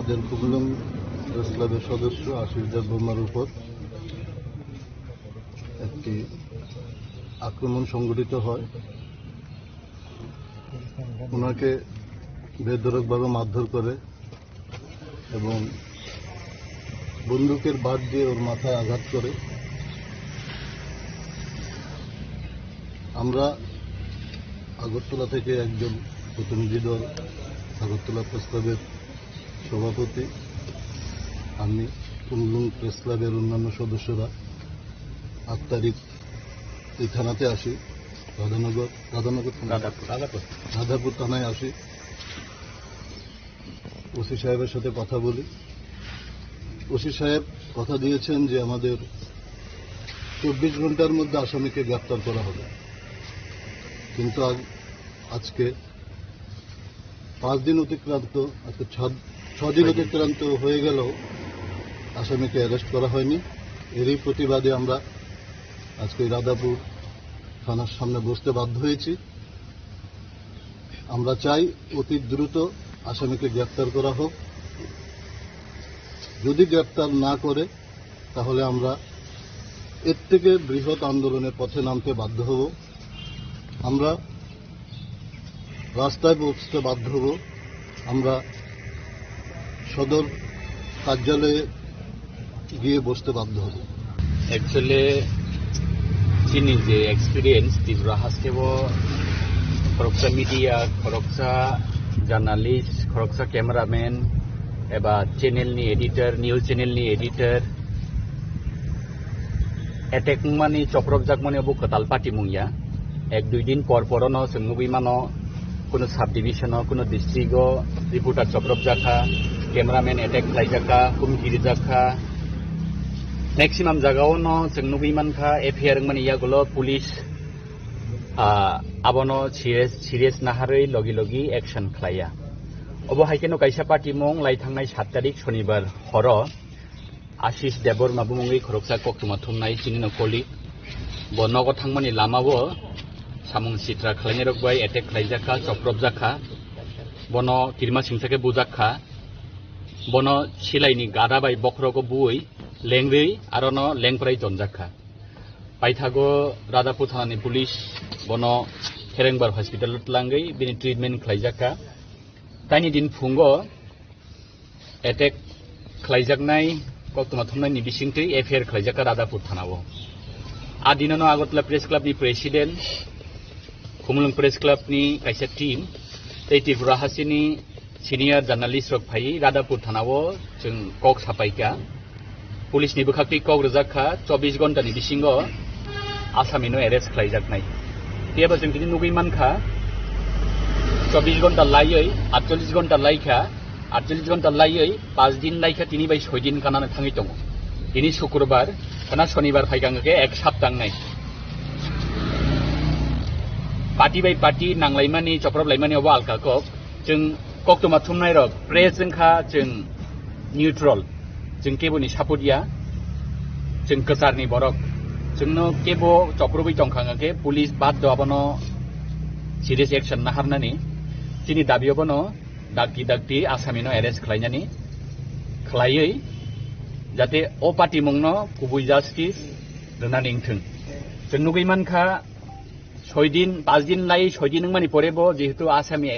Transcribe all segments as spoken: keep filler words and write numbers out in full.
খুমুলুং প্রেস ক্লাবের সদস্য আশিস দেববর্মার উপর একটি আক্রমণ সংঘটিত হয়। ওনাকে বেধড়কভাবে মারধর করে এবং বন্দুকের বাট দিয়ে ওর মাথায় আঘাত করে। আমরা আগরতলা থেকে একজন প্রতিনিধি দল, আগরতলা প্রেস ক্লাবের সভাপতি, আমি, খুমুলুং প্রেস ক্লাবের অন্যান্য সদস্যরা আট তারিখ এই থানাতে আসি, রাধানগর, রাধানগর থানা। রাধাপুর, রাধাপুর। রাধাপুর থানায় আসি, ওসি সাহেবের সাথে কথা বলি। ওসি সাহেব কথা দিয়েছেন যে আমাদের চব্বিশ ঘন্টার মধ্যে আসামিকে গ্রেপ্তার করা হবে, কিন্তু আজ, আজকে পাঁচ দিন অতিক্রান্ত, আজকে ছ, ছ দিন ছয় দিন। অতিক্রান্ত হয়ে গেলেও আসামিকে অ্যারেস্ট করা হয়নি। এরই প্রতিবাদে আমরা আজকে রাধাপুর থানার সামনে বসতে বাধ্য হয়েছি। আমরা চাই অতি দ্রুত আসামিকে গ্রেপ্তার করা হোক। যদি গ্রেপ্তার না করে, তাহলে আমরা এর থেকে বৃহৎ আন্দোলনের পথে নামতে বাধ্য হব। আমরা রাস্তায় বসতে বাধ্য হব, আমরা সদর কার্যালয়ে গিয়ে বসতে বাধ্য হব। Actually, chini je experience, Tripura haste o khoroksa media, khoroksa journalist, khoroksa cameraman, eba channel ni editor, news channel ni editor, attack wngmani, chopropjakmani obo kwtal patimung ya. Ek dui din por porono chwng nugwi mano, kuno subdivision o, kuno district o reporter chopropjakha, cameraman attack khlaijakha, humki rijakha. Maximum jagao no chwng nugwi mankha, F I R wngmani yagulo police, ah, abono serious, serious naharwi logi logi action khlaiya. Obo hai kheno kaisa patimung lai thangnai sat tarik Shonibar horo Ashish Debbarma bumungwi khoroksa koktwma thumnai chinino colleague. Bo nogo thangmani lamao samung sitra khlainairok bai attack khlaijakha, chopropjakha. Bono kirima singsa khe bujakha. Bono silaini gada bai bokhorogo buwi lengwi arono lengprai tonjakha. Paithago Radhapur thanani police bono Kherengbar hospital o tlangwi bini treatment khlaijakha. Taini din phungo attack khlaijaknai koktwma thumnaini bisingtwi F I R khlaijakha Radhapur thanao. A dinono Agartala Press Club ni president, Khumulwng Press Club ni kaisa team tei Tripura hasteni senior journalist rok phaiwi Radhapur thanao chwng kok sapaikha. Police ni bwkhaktwi kok rwjak kha, chobbish ghonta ni bisingo asami no arrest khlaijaknai. Phiya ba chwng tini nugwi mankha, chobbish ghonta laiwi, atchollish ghonta laikha, atchollish ghonta laiwi, panch din laikha, tini bai soi din kanano thangwi tongo. Tini Sukrobar, khana Shonibar phaikha hwnkhe ek sapta wngnai. Party bai party nanglaimani, choprop laimani obo alka kok. Chwng koktwma thumnai rok press wngkha chwng neutral, chwng keboni support ya, chwng kwcharni borok, chwngno kebo choprobwi tongkha hwnkhe police baddo abono serious action naharnani. Chini dabi obono dakti dakti asamino arrest khlainani, khlaiwi jate o patimungno kubui justice rwnani wngthwng. Chwng nugwi mankha, soi din, panch din lai soi din wngmani pore bo jehetu asami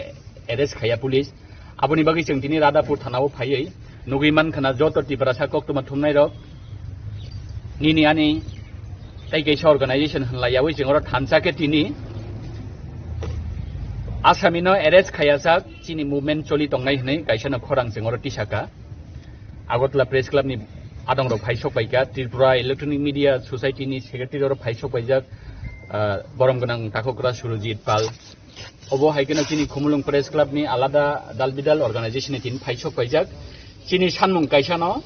arrest khaiya police, aboni bagwi chwng tini Radhapur thanao phaiwi nugwi mankha na joto Tiprasa koktwma thumnai rok nini ani tei kaisa organization hwnlaiyawi chwng oro thansa khe tini asamino arrest khaiyajak chini movement choli tongnai hwnwi kaisa no khorang chwng oro tisaka. Agartala Press Club ni adong rok phai sok paikha, Tripura Electronic Media Society ni secretary oro phai sok paijak, ah, borom gwnang takhukra Surojit Pal. Obo hai kheno chini Khumulwng Press Club ni alada dal bidal organization ni tin phai sok paijak. Chini sanmung kaisa no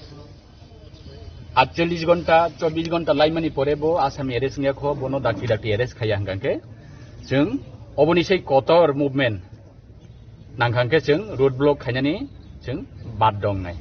atchollish ghonta, chobbish ghonta laimani pore bo asami arrest wngya kho, bono dakti dakti arrest khaiya hwnkha khe chwng oboni sai kotor movement nangkha hwnkhe chwng road block khainani chwng bad dongnai.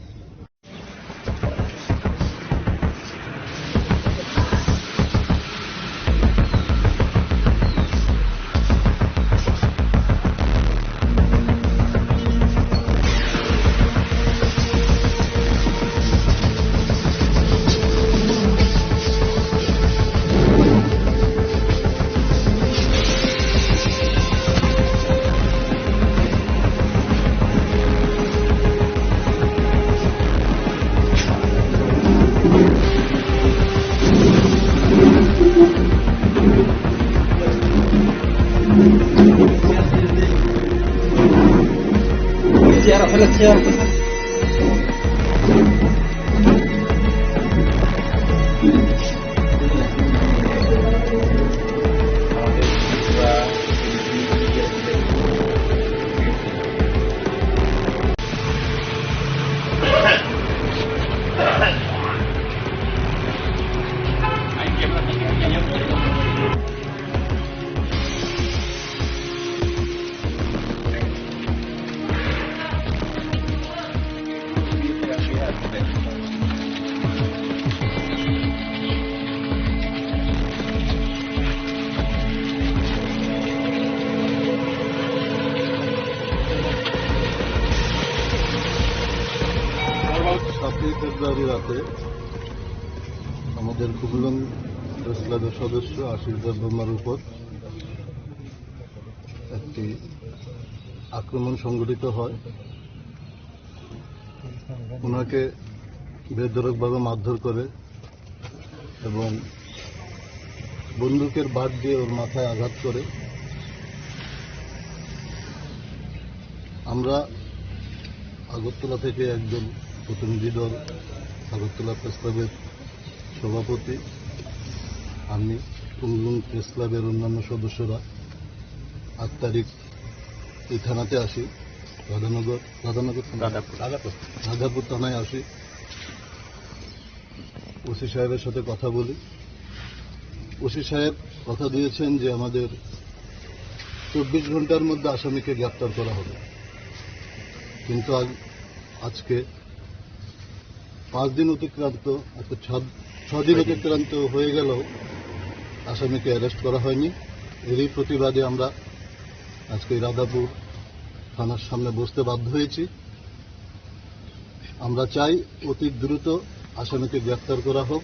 সাতই ফেব্রুয়ারি রাতে আমাদের খুবলং প্রেস ক্লাবের সদস্য আশিস দেববর্মার উপর একটি আক্রমণ সংঘটিত হয়। ওনাকে বেধড়কভাবে মারধর করে এবং বন্দুকের বাট দিয়ে ওর মাথায় আঘাত করে। আমরা আগরতলা থেকে একজন প্রতিনিধি দল, আগরতলা প্রেস ক্লাবের সভাপতি, আমি, খুবলং প্রেস ক্লাবের অন্যান্য সদস্যরা আট তারিখ এই থানাতে আসি, রাধানগর, রাধানগর থানা? রাধাপুর। রাধাপুর। রাধাপুর থানায় আসি, ওসি সাহেবের সাথে কথা বলি। ওসি সাহেব কথা দিয়েছেন যে আমাদের চব্বিশ ঘন্টার মধ্যে আসামিকে গ্রেপ্তার করা হবে, কিন্তু আজ, আজকে পাঁচ দিন অতিক্রান্ত, অর্থাৎ সাত, ছ দিন অতিক্রান্ত হয়ে গেল, আসামিকে অ্যারেস্ট করা হয়নি। এরই প্রতিবাদে আমরা আজকে রাধাপুর থানার সামনে বসতে বাধ্য হয়েছি। আমরা চাই অতি দ্রুত আসামিকে গ্রেপ্তার করা হোক।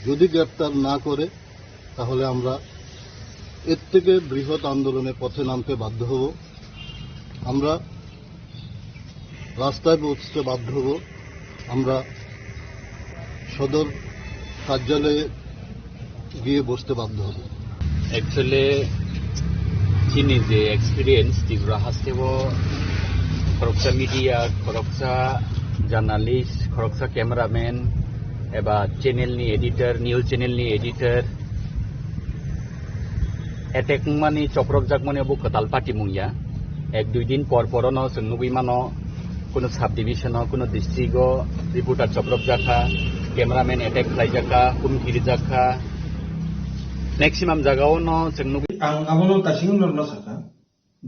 যদি গ্রেপ্তার না করে, তাহলে আমরা এর থেকে বৃহৎ আন্দোলনের পথে নামতে বাধ্য হব। আমরা রাস্তায় বসতে বাধ্য হব, আমরা সদর কার্যালয়ে গিয়ে বসতে বাধ্য হব। Actually, chini je experience, Tripura hasteo khoroksa media, khoroksa journalist, khoroksa cameraman, eba channel ni editor, news channel ni editor, attack wngmani, chopropjakmani obo kwtal patimung ya. Ek dui din por porono chwng nugwi mano, kuno subdivision o, kuno district o reporter chopropjakha, cameraman attack khlaijakha, humki rijakha. Maximum jagao no chwng nugwi. Ang abono tasing norno sakha,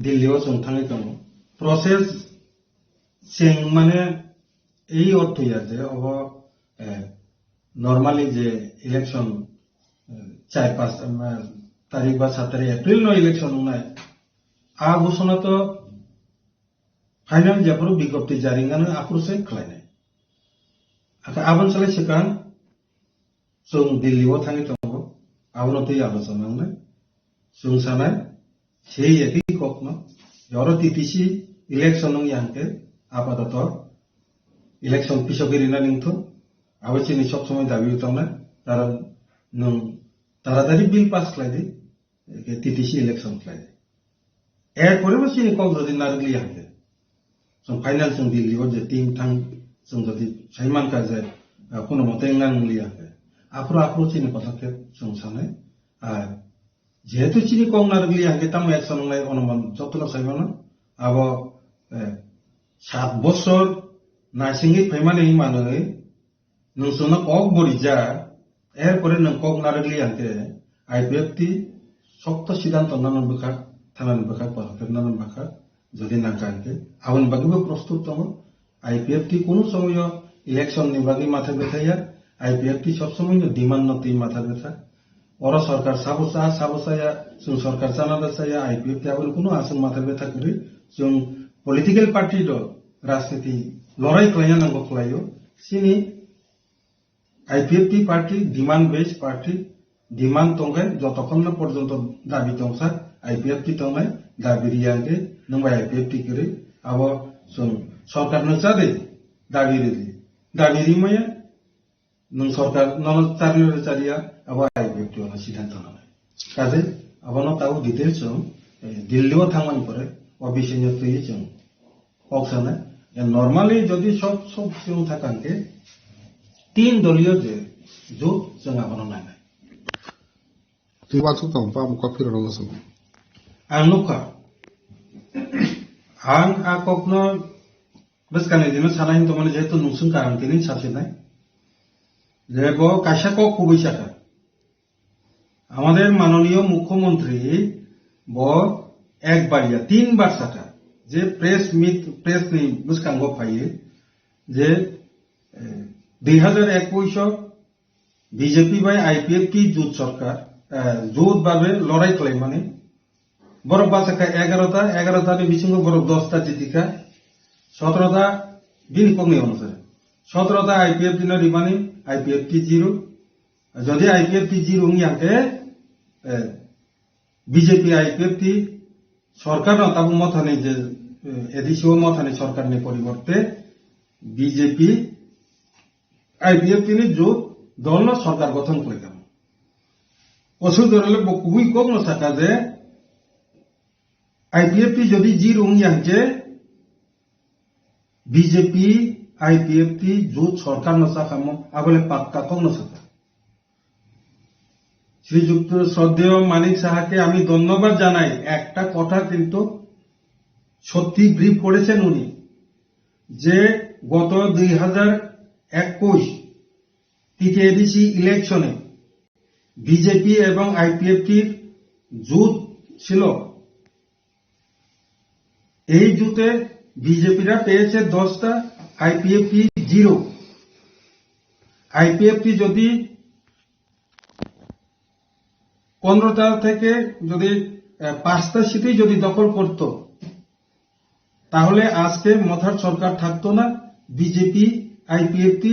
Delhi o chwng thangwi tongo. Process chwng mane ei ortho ya je obo, eh, normally je election, eh, char panch, eh, tarik ba sat tarik April no election wngnai. A ghosona to final jephuru bigjapti jari wngmano aphuru se khlainai. Akhe aboni salai swkang chwng Delhi o thangwi tongo, abono twi alochona wngnai. Chwng sanai, Sei ekhi kokno, oro T T C election wng ya hwnkhe, apatoto election pisogwi rina ningthu, abo chini sob somoi dabi tongnai, tara nwng taratari bill pass khlai di, ekhe T T C election khlai di. Erpore bo chini kok jodi narwk liya hwnkhe, chwng final chwng Delhi o je team thang chwng jodi sai mankha je, ah, kuno mote wngna nang liya hwnkhe, aphuru aphuru chini kotha khe chwng sanai, ah, Jehetu chini kok narwk liya hwnkhe tamo action wngnai onuman jotono sai mano. Abo, eh, sat bosor naisingwi phaimani manwi nwng chwngno kok bo rijak, erpore nwng kok narwk liya hwnkhe I P F T sokto siddhanto nana bwkhak, thanani bwkhak, pathakhe nana bwkhak, jodi nangkha hwnkhe aboni bagwibo prostut tongo. I P F T kunu somoyo election ni bagwi matha bethaiya, I P F T sob somoino demand no twi matha betha. Oro sorkar sabo cha, sabo chaya, chwng sorkar chana da chaya, I P F T aboni kunu aswk matha betha kwrwi. Chwng political party rok rajniti lorai khlaina nango khlaio. Chini I P F T party demand based party, demand tongkhe jotokhon no porjonto dabi tongsa, I P F T tongnai, dabi riya hwnkhe nwng bai I P F T kwrwi, abo chwng sorkar no chadi, dabi ridi, dabi rimaya nwng sorkar nono charli rw chariya, abo I P F T ono siddhanto nanai. Kaje abono tabuk details chwng, eh, Delhi o thangmani pore o bising no twiwi chwng Kok sanai, ya normally jodi sob, sob siyong thakang khe tin doliyo je jut chwng abono nainai. Twi wansuk tong pa mukha phirano muchung. Ang nukha. Ang a kokno bwskangni dino sanai hinwi tongmani jehetu nungsung kaham tini sasinai. Je bo kaisa kok kubui sakha. আমাদের মাননীয় মুখ্যমন্ত্রী ব একবার ইয়া তিনবার সাকা যে press meet, press নি বুসকাঙ্গ ফাইয়ে যে দুই হাজার একুশ বিজেপি বাই আইপিএফটি জোট সরকার, আহ, জোট ভাবে লড়াই খালাই মানে বরক বাসা খা এগারোটা, এগারোটা নি বিসিঙ্গ বরক দশটা জিতিকা, সতেরোটা বিনি কমে অনুসারে সতেরোটা আইপিএফটি না রিমানি, আইপিএফটি জিরো, যদি আইপিএফটি জিরো নি আকে বিজেপি আইপিএফটি সরকার না তাবু মথানি যে এডিসিও মথানি সরকার নি পরিবর্তে বিজেপি আইপিএফটি নি জোট দল না সরকার গঠন করে গেল। অসুবিধা হলে বকুবই কম না থাকা যে আইপিএফটি যদি জিরো নি আকে বিজেপি আইপিএফটি জোট সরকার no sakamo abole pakka kokno sakha. শ্রীযুক্ত শ্রদ্ধেয় মানিক সাহাকে আমি ধন্যবাদ জানাই। একটা কথা কিন্তু সত্যি ব্রিফ করেছেন উনি, যে গত দুই হাজার একুশ টিকেএডিসি ইলেকশনে বিজেপি এবং আইপিএফটির জোট ছিল। এই জোটে বিজেপিরা পেয়েছে দশটা, আইপিএফটি জিরো। আইপিএফটি যদি পনেরোটা থেকে যদি আহ, পাঁচটা সিটই যদি দখল করত, তাহলে আজকে মথার সরকার থাকতো না। বিজেপি আইপিএফটি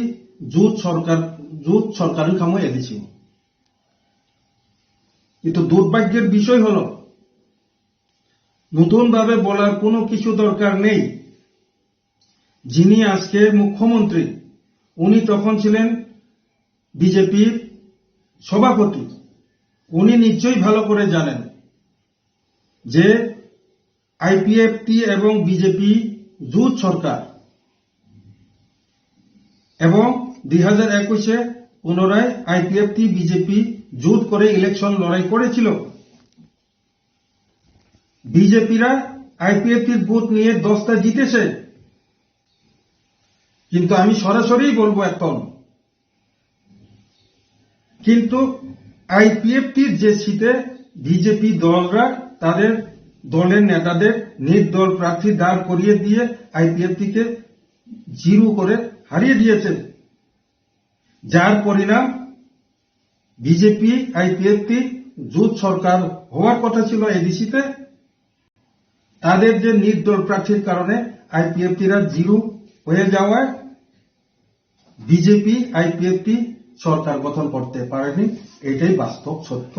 জোট সরকার, জোট সরকার খামো এডিসি। কিন্তু দুর্ভাগ্যের বিষয় হলো, নতুনভাবে বলার কোনো কিছু দরকার নেই। যিনি আজকে মুখ্যমন্ত্রী, উনি তখন ছিলেন বিজেপির সভাপতি। উনি নিশ্চয়ই ভালো করে জানেন যে আইপিএফটি এবং বিজেপি জোট সরকার, এবং দুই হাজার একুশে পুনরায় আইপিএফটি বিজেপি জোট করে ইলেকশন লড়াই করেছিল। বিজেপিরা আইপিএফটির ভোট নিয়ে দশটা জিতেছে, কিন্তু আমি সরাসরি বলবো এখন, কিন্তু আইপিএফটির যে সিটে বিজেপি দলরা তাদের দলের নেতাদের নির্দল প্রার্থী দাঁড় করিয়ে দিয়ে আইপিএফটিকে জিরো করে হারিয়ে দিয়েছে, যার পরিণাম বিজেপি আইপিএফটি জোট সরকার হওয়ার কথা ছিল এডিসিতে, তাদের যে নির্দল প্রার্থীর কারণে আইপিএফটিরা জিরো হয়ে যাওয়ায় বিজেপি আইপিএফটি সরকার গঠন করতে পারেনি। এটাই বাস্তব সত্য।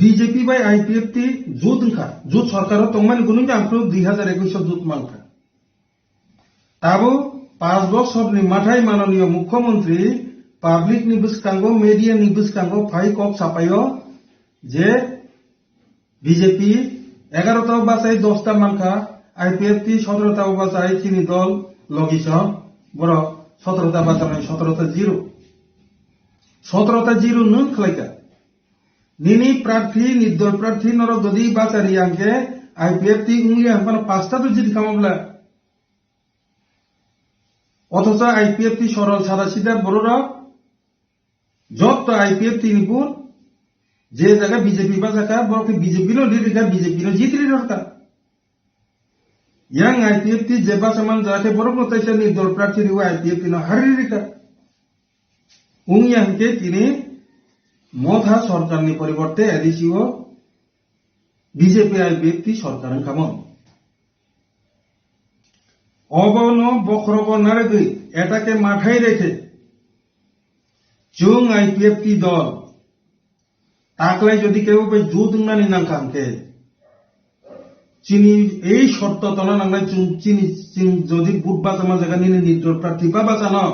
বিজেপি বাই আইপিএফটি জোট wngkha, জোট সরকারও tongmani gunungni angkru দুই হাজার একুশ জোট mankha. Tabuk panch bosorni mathai mananiyo mukhyamantri public ni bwskango, media ni bwskango phai kok sapaio je bijepi egarota bachai dosta mankha, aipft sotrota bachai chini dol logisong, borok sotrota bachanai sotrota zero. Sotrota zero nwng khlaikha. Nini prarthi, nirdol prarthi norok jodi bachari angkhe aipft wngya hwnphano pasta to jiti khamabla. Othocho aipft sorol sada sida bororok jotto aipft ni bur je jaga bijepi bachakha borok khe bijepi no lead rikha, bijepi no jitri rorkha. Yang aipft je bachaman jaga khe borok no taisa nirdol prarthi riwi aipft no hari rikha. Wngya hwnkhe tini Motha sorkarni poriborte A D C o B J P I B F T sorkar wngkha mo. Obono bokhorogo narwgwi etake mathai rekhe chwng I P F T dol taklai jodi kebo bai jut wngnani nangkha hwnkhe chini ei shorto tona nangnai chwng chini chwng jodi vote bachama jaga nini nirdol prarthi ba bachano.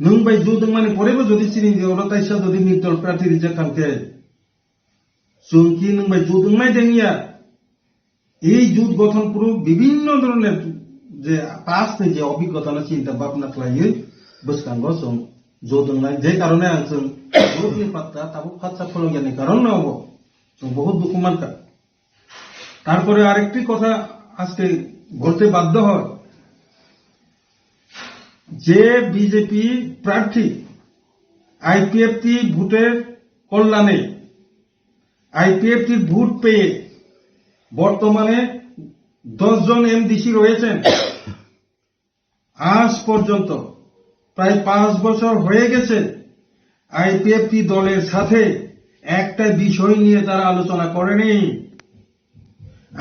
Nwng bai jut wngmani porebo jodi chini oro taisa jodi nirdol prarthi rijak kha hwnkhe, Chwng ki nwng bai jut wngnai de wngya? Ei jut gothon phuru bibhinno dhoronor je past ni je obhiggota no chinta bhabna khlaiwi bwskango chwng jut wngnai, je karone ang chwng jut ni patta tabuk phatsa pholokya ni karon no obo chwng bohut dukhu mankha. তারপরে আরেকটি কথা আজকে বলতে বাধ্য হয়, যে বিজেপি প্রার্থী আইপিএফটি ভোটের কল্যাণে আইপিএফটির ভোট পেয়ে বর্তমানে দশ জন এমডিসি রয়েছেন। আজ পর্যন্ত প্রায় পাঁচ বছর হয়ে গেছে আইপিএফটি দলের সাথে একটা বিষয় নিয়ে তারা আলোচনা করেনি।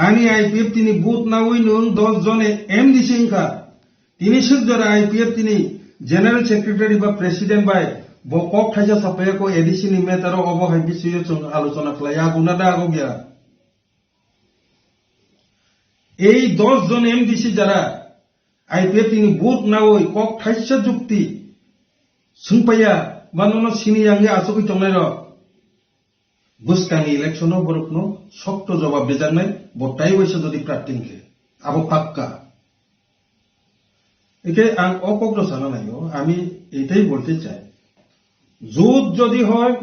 Ani IPFT ni booth nawi nwng dos jone MDC wngkha. Tini swk jora IPFT ni General Secretary ba President bai bo kok thaisa sapaiya ko ADC ni matter o obo hai bisoyo chwng alochona khlai ya guna da agok ya. Ei dos jon MDC jara IPFT ni booth nawi kok thaisa jukti swngpaiya ba nono sini yang asugwi tongnai rok. Bwskangni election-o borokno sokto jobab rijaknai, bo tai waisa jodi prarthi hwnkhe, abo pakka. Ekhe ang o kokno sana naio, ami etai bolte chai, জোট যদি হয়,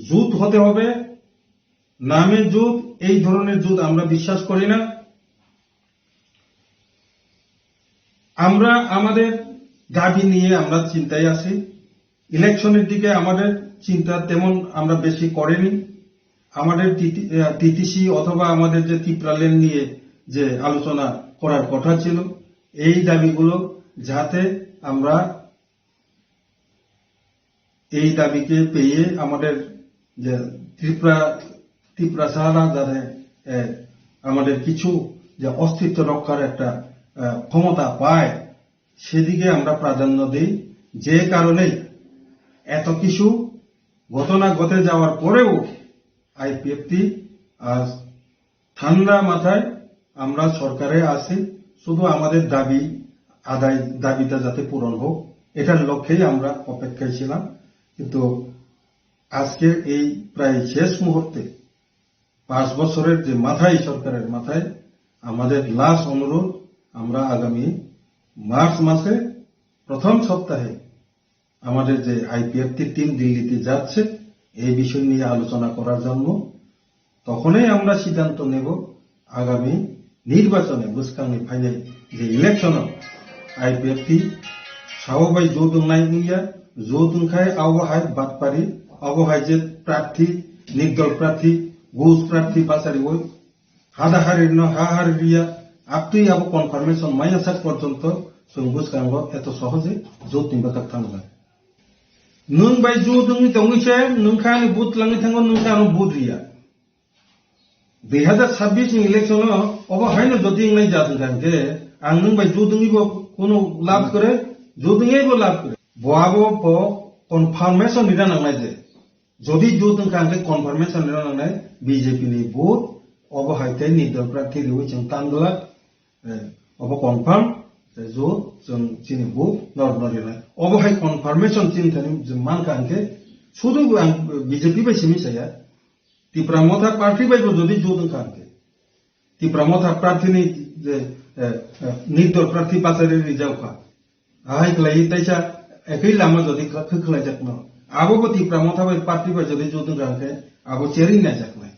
জোট হতে হবে, নামে জোট, এই ধরনের জোট আমরা বিশ্বাস করি না। আমরা আমাদের দাবি নিয়ে আমরা চিন্তায় আছি। ইলেকশনের দিকে আমাদের চিন্তা তেমন আমরা বেশি করিনি। আমাদের টিটিসি অথবা আমাদের যে ত্রিপুরা ল্যান্ড নিয়ে যে আলোচনা করার কথা ছিল, এই দাবিগুলো যাতে আমরা এই দাবিকে পেয়ে আমাদের যে ত্রিপুরা, ত্রিপুরা ছাড়া যাতে, এ, আমাদের কিছু যে অস্তিত্ব রক্ষার একটা, এ, ক্ষমতা পায়, সেদিকে আমরা প্রাধান্য দিই। যে কারণে এত কিছু ঘটনা ঘটে যাওয়ার পরেও আইপিএফটি আজ ঠান্ডা মাথায় আমরা সরকারে আছি, শুধু আমাদের দাবি আদায়, দাবিটা যাতে পূরণ হোক, এটার লক্ষ্যেই আমরা অপেক্ষায় ছিলাম। কিন্তু আজকে এই প্রায় শেষ মুহূর্তে, পাঁচ বছরের যে মাথায়, সরকারের মাথায় আমাদের লাস্ট অনুরোধ, আমরা আগামী মার্চ মাসে প্রথম সপ্তাহে আমাদের যে আইপিএফটি টিম দিল্লিতে যাচ্ছে এই বিষয় নিয়ে আলোচনা করার জন্য, তখনই আমরা সিদ্ধান্ত নেব আগামী নির্বাচনে, bwskangni phainai je election-o IPFT sao bai jot wngnai wngya, jot wngkhai abo hai batpari, abo hai je prarthi, nirdol prarthi, ghus prarthi bachariwi hada harirno ha haririya, aptwi abo confirmation maya sak porjonto chwng bwskango eto sohoje jotni bwkhak thangjak. Nwng bai jot wngwi tongwi se, nwng kha ani vote langwi thango, nwng kha ano vote riya. Dui hazar sabbish ni election o obo haino jodi wngnai jat wngkha hwnkhe, ang nwng bai jot wngwi bo kunu lab kwrwi, jot wngwi bo lab kwrwi. Bo abo bo confirmation rina nangnai je. Jodi jot wngkha hwnkhe confirmation rina nangnai B J P ni vote, obo hai tei nirdol prarthi riwi chwng tan glak, eh, obo confirm, tei jot chwng chini vote norokno rinai. Obo hai confirmation chini thani je mankha hwnkhe, sudu ang B J P bai simi saya, Tipra Motha Party bai bo jodi jot wngkha hwnkhe, Tipra Motha Party ni je, eh, eh, nirdol prarthi bachari rijak kha. Ahai khlai taisa ekoi lama jodi kha-, khe khlaijakno. Abo bo Tipra Motha bai party bai jodi jot wngkha hwnkhe abo chering naijaknai.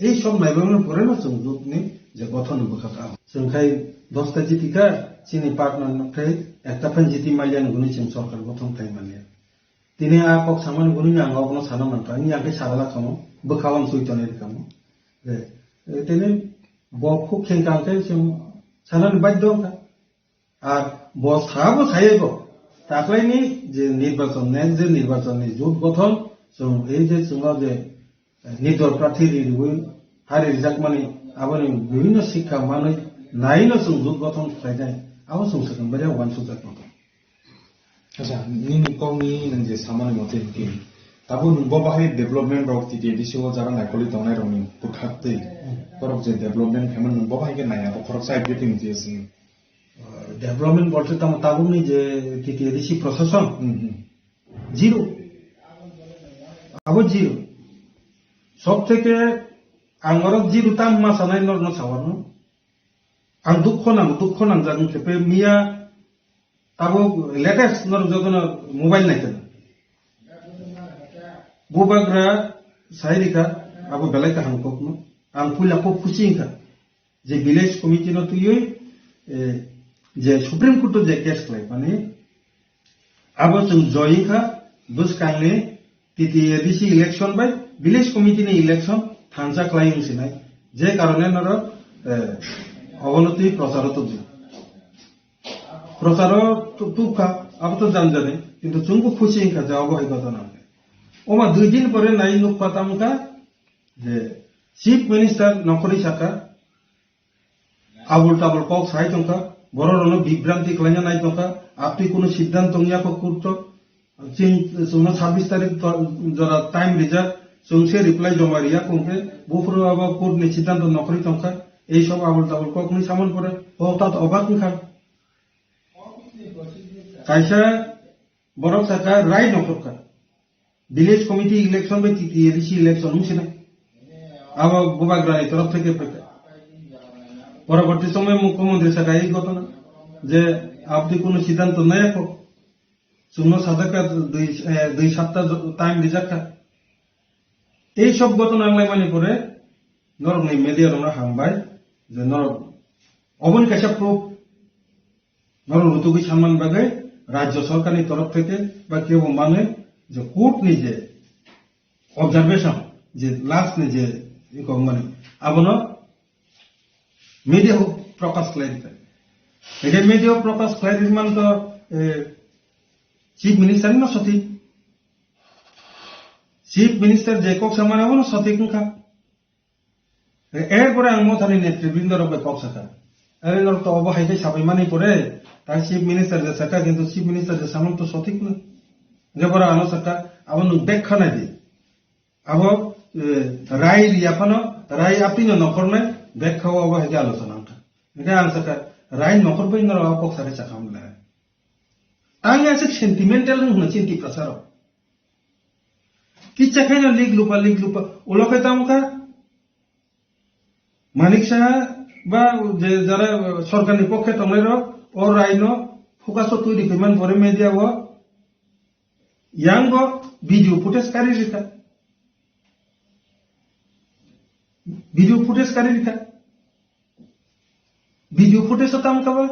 Ei sob naibrwmani pore no chwng jotni je gothon ni bwkhak abo. Chwng khai dosta jiti kha, chini partner no khai ekta phan jiti maliya ni hwnwi chwng sorkar gothon khai manya. Tini a kok samani hwnwi ang obono sana mankha, wngya khe sala kamo, bwkha wan sui tonwi rwkamo. Je, eh, tini bo khuk kheng kang khe chwng sanani badhyo wngkha. Ar bo sabo sayai bo, taklaini je nirbachon, next je nirbachon ni jot gothon, chwng ei je chwngno je, eh, nirdol prarthi riwi hari rijakmani aboni bibhinno sikha manwi naino chwng jot gothon khlainai, abo chwng swkang bai uansukjak nangkha. Acha, nini kokni nwng je samani mote hwnkhe, tabuk nwng bo bahai development rok T T A D C o jara naikolwi tongnai rokni bwkhak twi, borok je development khaimani nwng bo bahai khe naiya, bo khoroksa everything je sini. Development bolte tamo tabukni je T T A D C prosason, Hmm, hmm. Zero. Abo zero. Sob theke Ang oro jiru tam ma sanai norno sawarno. Ang dukho nang, dukho nangjak wngkhe pe miya tabuk latest norok jotono mobile naikha. Bubagra sai rikha abo belai kaham kokno. Ang puila kok khusi wngkha je village committee no twiwi, eh, je Supreme Court o je case khlai mani abo chwng joy wngkha bwskangni T T A D C election bai village committee ni election thansa khlai wng sinai, je karone norok, eh, obono twi procharo tubdi. Procharo tu-, tubkha, abo to janjani, kintu chwngbo khusi wngkha je obo hai ghotona wngkha. Oma dui din pore nai nukpha tamkha je Chief Minister nokhorwi sakha, abul tabul kok sai tongkha, bororokno bibranti khlaina nai tongkha, apni kunu siddhant tongya kho kurto, chwng, chwngno sabbish tarik to-, jora time rijak, chwng se reply joma riya kongkhe, buphuru abo court ni siddhanto nokhorwi tongkha, ei sob abul tabul kok ni samon pore, o tat obak wngkha. Kaisa borok sakha rai nokhorkha. Village committee election bai T T A D C election wng sinai. Abo bubagrani torof theke phaikha. Poroborti somoy mukhyamantri sakha ei ghotona je apni kunu siddhanto naya kho. Chwngno sajakha dui, eh, dui sapta jo-, time rijakha. Ei sob ghotona wnglaimani pore norokni media rokno hambai je norok oboni kaisa proof norok rutugwi sanmani bagwi Rajya Sorkarni torof theke ba kebo manwi je court ni je observation je last ni je iko mani abono media o prokash khlai rikha. Ede media o prokash khlai rikman to, eh, Chief Minister no sothik. Chief Minister je kok samani abono sothik wngkha. Erpore ang mothani netribrinda rok bai kok sakha. Are norok to obo hai khe sabai mani pore, ta Chief Minister je sakha, kintu Chief Minister je samung to sothik no. Je bora ano sakha, abo nwng bek kha nai di. Abo, eh, rai riya phano, rai apni no nokhor nai, bek kha obo hai khe alochona wngkha. Hingkhe ang sakha, rai nokhor bai norok abo kok sakha sakha wng lai. Tang ya se sentimental wng hwno chini Tiprasa rok. Kicha khaino lik lupa, lik lupa. Ulo khe tamo kha? Manik Saha ba je jara sorkarni pokhe tongnai rok, o raino focus o twi rikhiman pore media o. Yang bo video footage kari rikha. Video footage kari rikha. Video footage o tamo kha ba?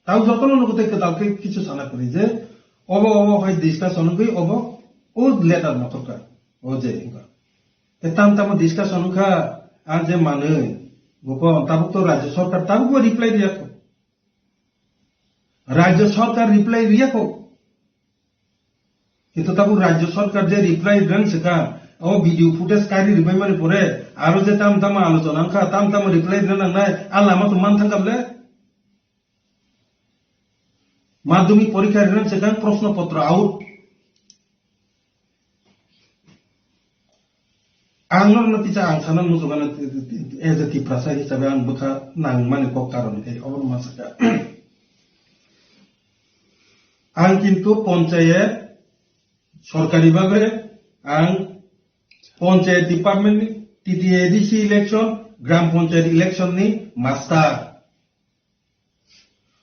Tao jotono nugo tei kwtal khe kichu sana kwrwi je obo, obo hai discussion wngwi obo o letter nokhorkha o je wngkha. Tei tam tamo discussion wngkha, ang je manwi, gopon, tabuk to Rajya Sarkar tabukbo reply riyakho. Rajya Sarkar reply riyakho. Kintu tabuk Rajya Sarkar je reply rwna swkang, o video footage kari rwbaimani pore, aro je tam tamo alochona wngkha, tam tamo reply rwna nangnai, a lama to man thangkha ble? Madhyamik porikha rwna swkang proshno potro out. Ang norokno tisa ang sana muchungano as a Tiprasa hisabe ang bwkha nangmani kok karon khe obo ma sakha. Ang kintu ponchayat sorkari bhabe ang ponchayat department ni T T A D C election, gram ponchayat election ni master.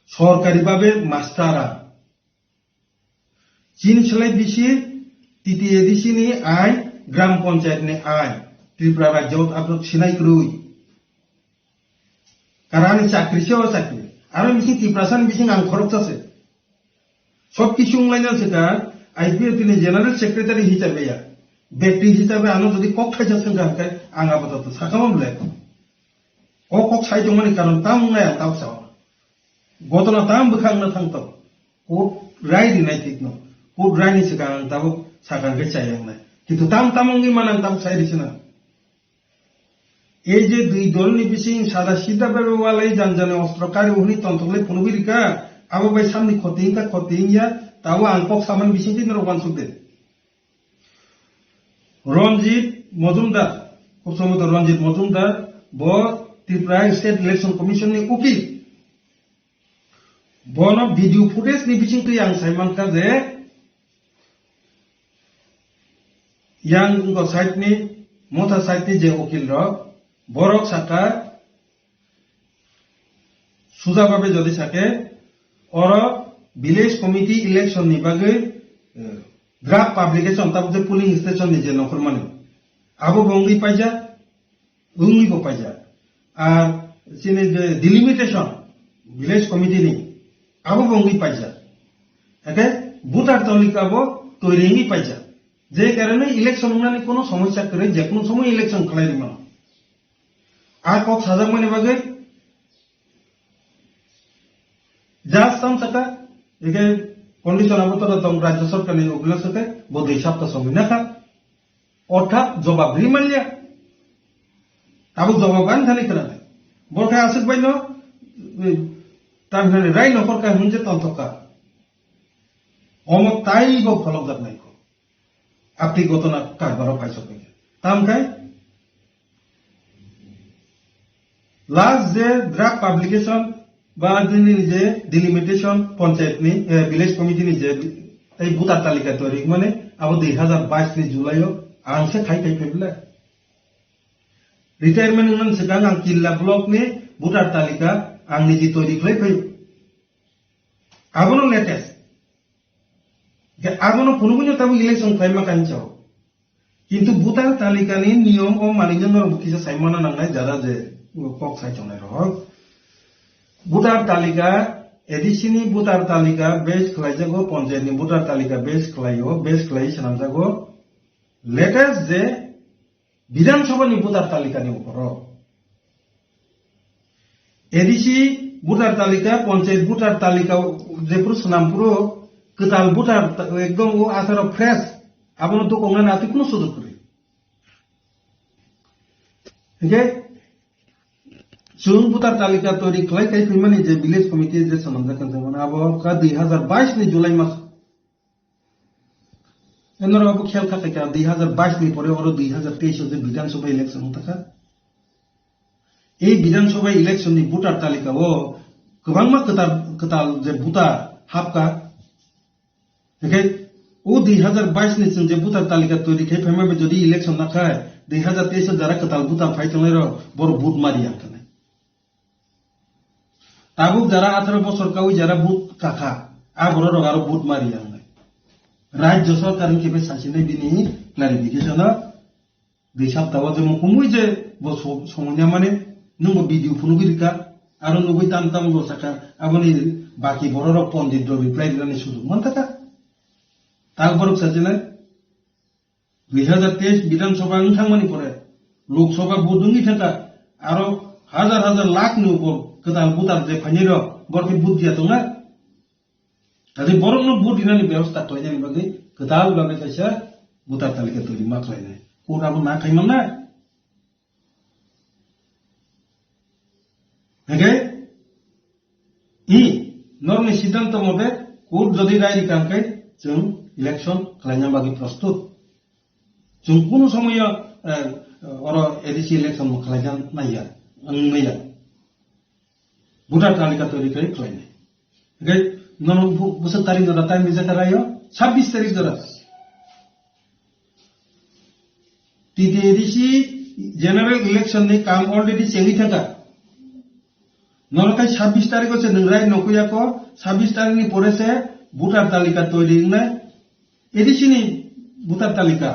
Sorkari bhabe master ang. Chini slai bisi T T A D C ni ain, gram panchayat ni ain, Tripura rajyo abo sinai kwrwi. Karani chakri se o chakri. Aro bising Tiprasa ni bising ang khoroksa se. Sob kisu wnglaina se ka, I P F T ni general secretary hisabe ya, bekti hisabe ano jodi kok thaisa swngkha hwnkhe ang apatot sakha ma belai. O kok sai tongmani karon tamo wngnai ang tamo sao. Gotona tam bwkhak wngna thang tok. Court rai rinai thik no. Court rai ni swkang ang tabuk sakang khe chai wngnai. Kintu tam tamo wngwi man ang tabuk sai risi na. Ei je dui dol ni bising sada sida bebe walai jan jani ostro kari hwnwi tonthok lai phunugwi rikha, abo bai samni khoti wngkha khoti wngya, tabo ang kok samani bising twi norok uansuk de. Ranjit Majumdar, khub somoto Ranjit Majumdar, bo Tripura State Election Commission ni ukil. Bono video footage ni bisingtwi ang sai mankha je, yang wngkha side ni Motha side ni je ukil rok, borok saka, suja babe jodi sake, oro village committee election ni bagwi, eh, draft publication, tabuk je polling station ni je nokhormani, abo bo wngwi paijak, wngwi bo paijak. Ar chini je delimitation village committee ni, abo bo wngwi paijak. Eke voter talika bo toiri wngwi paijak. Je karone election wngnani kono somosya kwrwi, je kono somoy election khlai rwmano. A kok sajakmani bagwi just tam saka, eke condition abo tora tong rajya sarkar ni ukulok saka, bo dui sapta somoi nakha. Orthat jobab ri manliya. Tabuk jobab ani thani kwrwi. Bo khe aswk baino, eh, tam hinani rai nokhor kha hwnje tongthok kha. Omo taibo pholokjak nai kho. Apni gotona karbaro phaisok nai kha. Tam khai last je draft publication ba nini je delimitation panchayat ni, eh, village committee ni je tei voter talika toiri mane abo dui hazar bais ni July o ang se khai khai phaibla. Retirement wngmani swkang ang Killa block ni voter talika ang niji toiri khlai phaio. Abono latest. Ke abono phunugwi no tabuk election khlaima kanchao. Kintu voter talika ni niyom o manwi no norok kisa saimana nangnai jara je kok sai tongnai rok. Voter talika, A D C ni voter talika base khlaijago, panchayat ni voter talika base khlaio, base khlai swnamjago. Latest je Bidhan Sabha ni voter talika ni uporo. A D C voter talika, panchayat voter talika, jephuru swnam phuru kwtal voter ta-, ekdom o atharo fresh, abono dokongnani atwi kunu sujog kwrwi. Hinkhe chwng voter talika toiri khlai khai phaimani je village committee je swnamjak kanjak mano, abo kha dui hazar bais ni July mas. Enora abo khel kha kha dui hazar bais ni pore oro dui hazar teis o je Bidhan Sabha election wng takha. Ei Bidhan Sabha election ni voter talika o kwbangma kwtal, kwtal je voter hapkha. Hinkhe o dui hazar bais ni chwng je voter talika toiri khai phaima bai jodi election nakhai, dui hazar teis o jara kwtal voter phai tongnai rok borok vote mari yang khanai. Tabuk jara atharo bosor kawi jara vote kakha, a borok rok aro vote mari yang nai. Rajya sarkar ni kebe sasinai bini clarification o dui sapta o je mukumui je bo so-, somoi na mane nwng bo video phunugwi rika, aro nugwi tam tam bo saka, aboni baki borok rok pondit rok reply rinani sujug man taka. Tak borok sasinai. Dui hazar teis Bidhan Sabha wng thangmani pore, Lok Sabha vote wngwi thangkha, aro hazar hazar lakh ni upor kwtal voter je phainai rok, borok khe vote diya tongna. Kaje borok no vote rinani bebosta khlainani bagwi kwtal bagwi kaisa voter talika toiri ma khlainai. Court abo na khai manna. Hinkhe, i, norokni siddhanto mote court jodi rai rikha hinkhe chwng election khlaina bagwi prostut. Chwng kunu somoyo, eh, oro A D C election bo khlaina naiya, wng naiya. Voter talika toiri khai khlainai. Hinkhe nono bu-, bwswk tarik jora time rijak kha raio, sabbish tarik jora. T T A D C general election ni kam already chengwi thangkha. Nono khai sabbish tarikh o se nwng rai nokhuya kho, sabbish tarikh ni pore se voter talika toiri wngnai, A D C ni voter talika.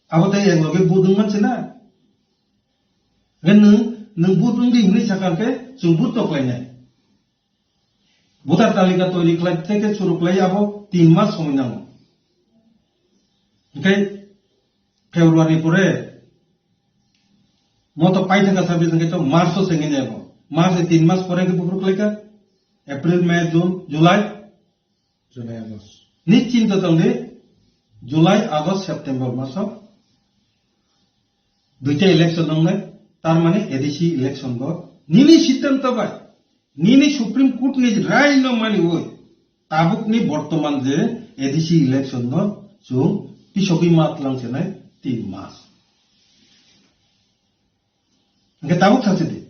Abo tei ek loge vote wngman se na. Hwnkhe nwng, nwng vote wngdi hwnwi sakha khe chwng vote to khlainai. Voter talika toiri khlai tei khe suru khlai abo tin mas somoi nango. Hinkhe February pore moto paithaka sabis hinkhe to March o sengwi nai bo. March ni tin mas pore khe buphuru khlaikha. April, May, June, July. July, August. Ni chinta tongdi, July, August, September maso duita election wngnai, tar mane A D C election bo nini siddhanto bai, nini Supreme Court ni rai no mani oi, tabuk ni bortoman je A D C election no chwng pisogwi ma tlang chenai tin mas. Hingke tabuk thang chedi.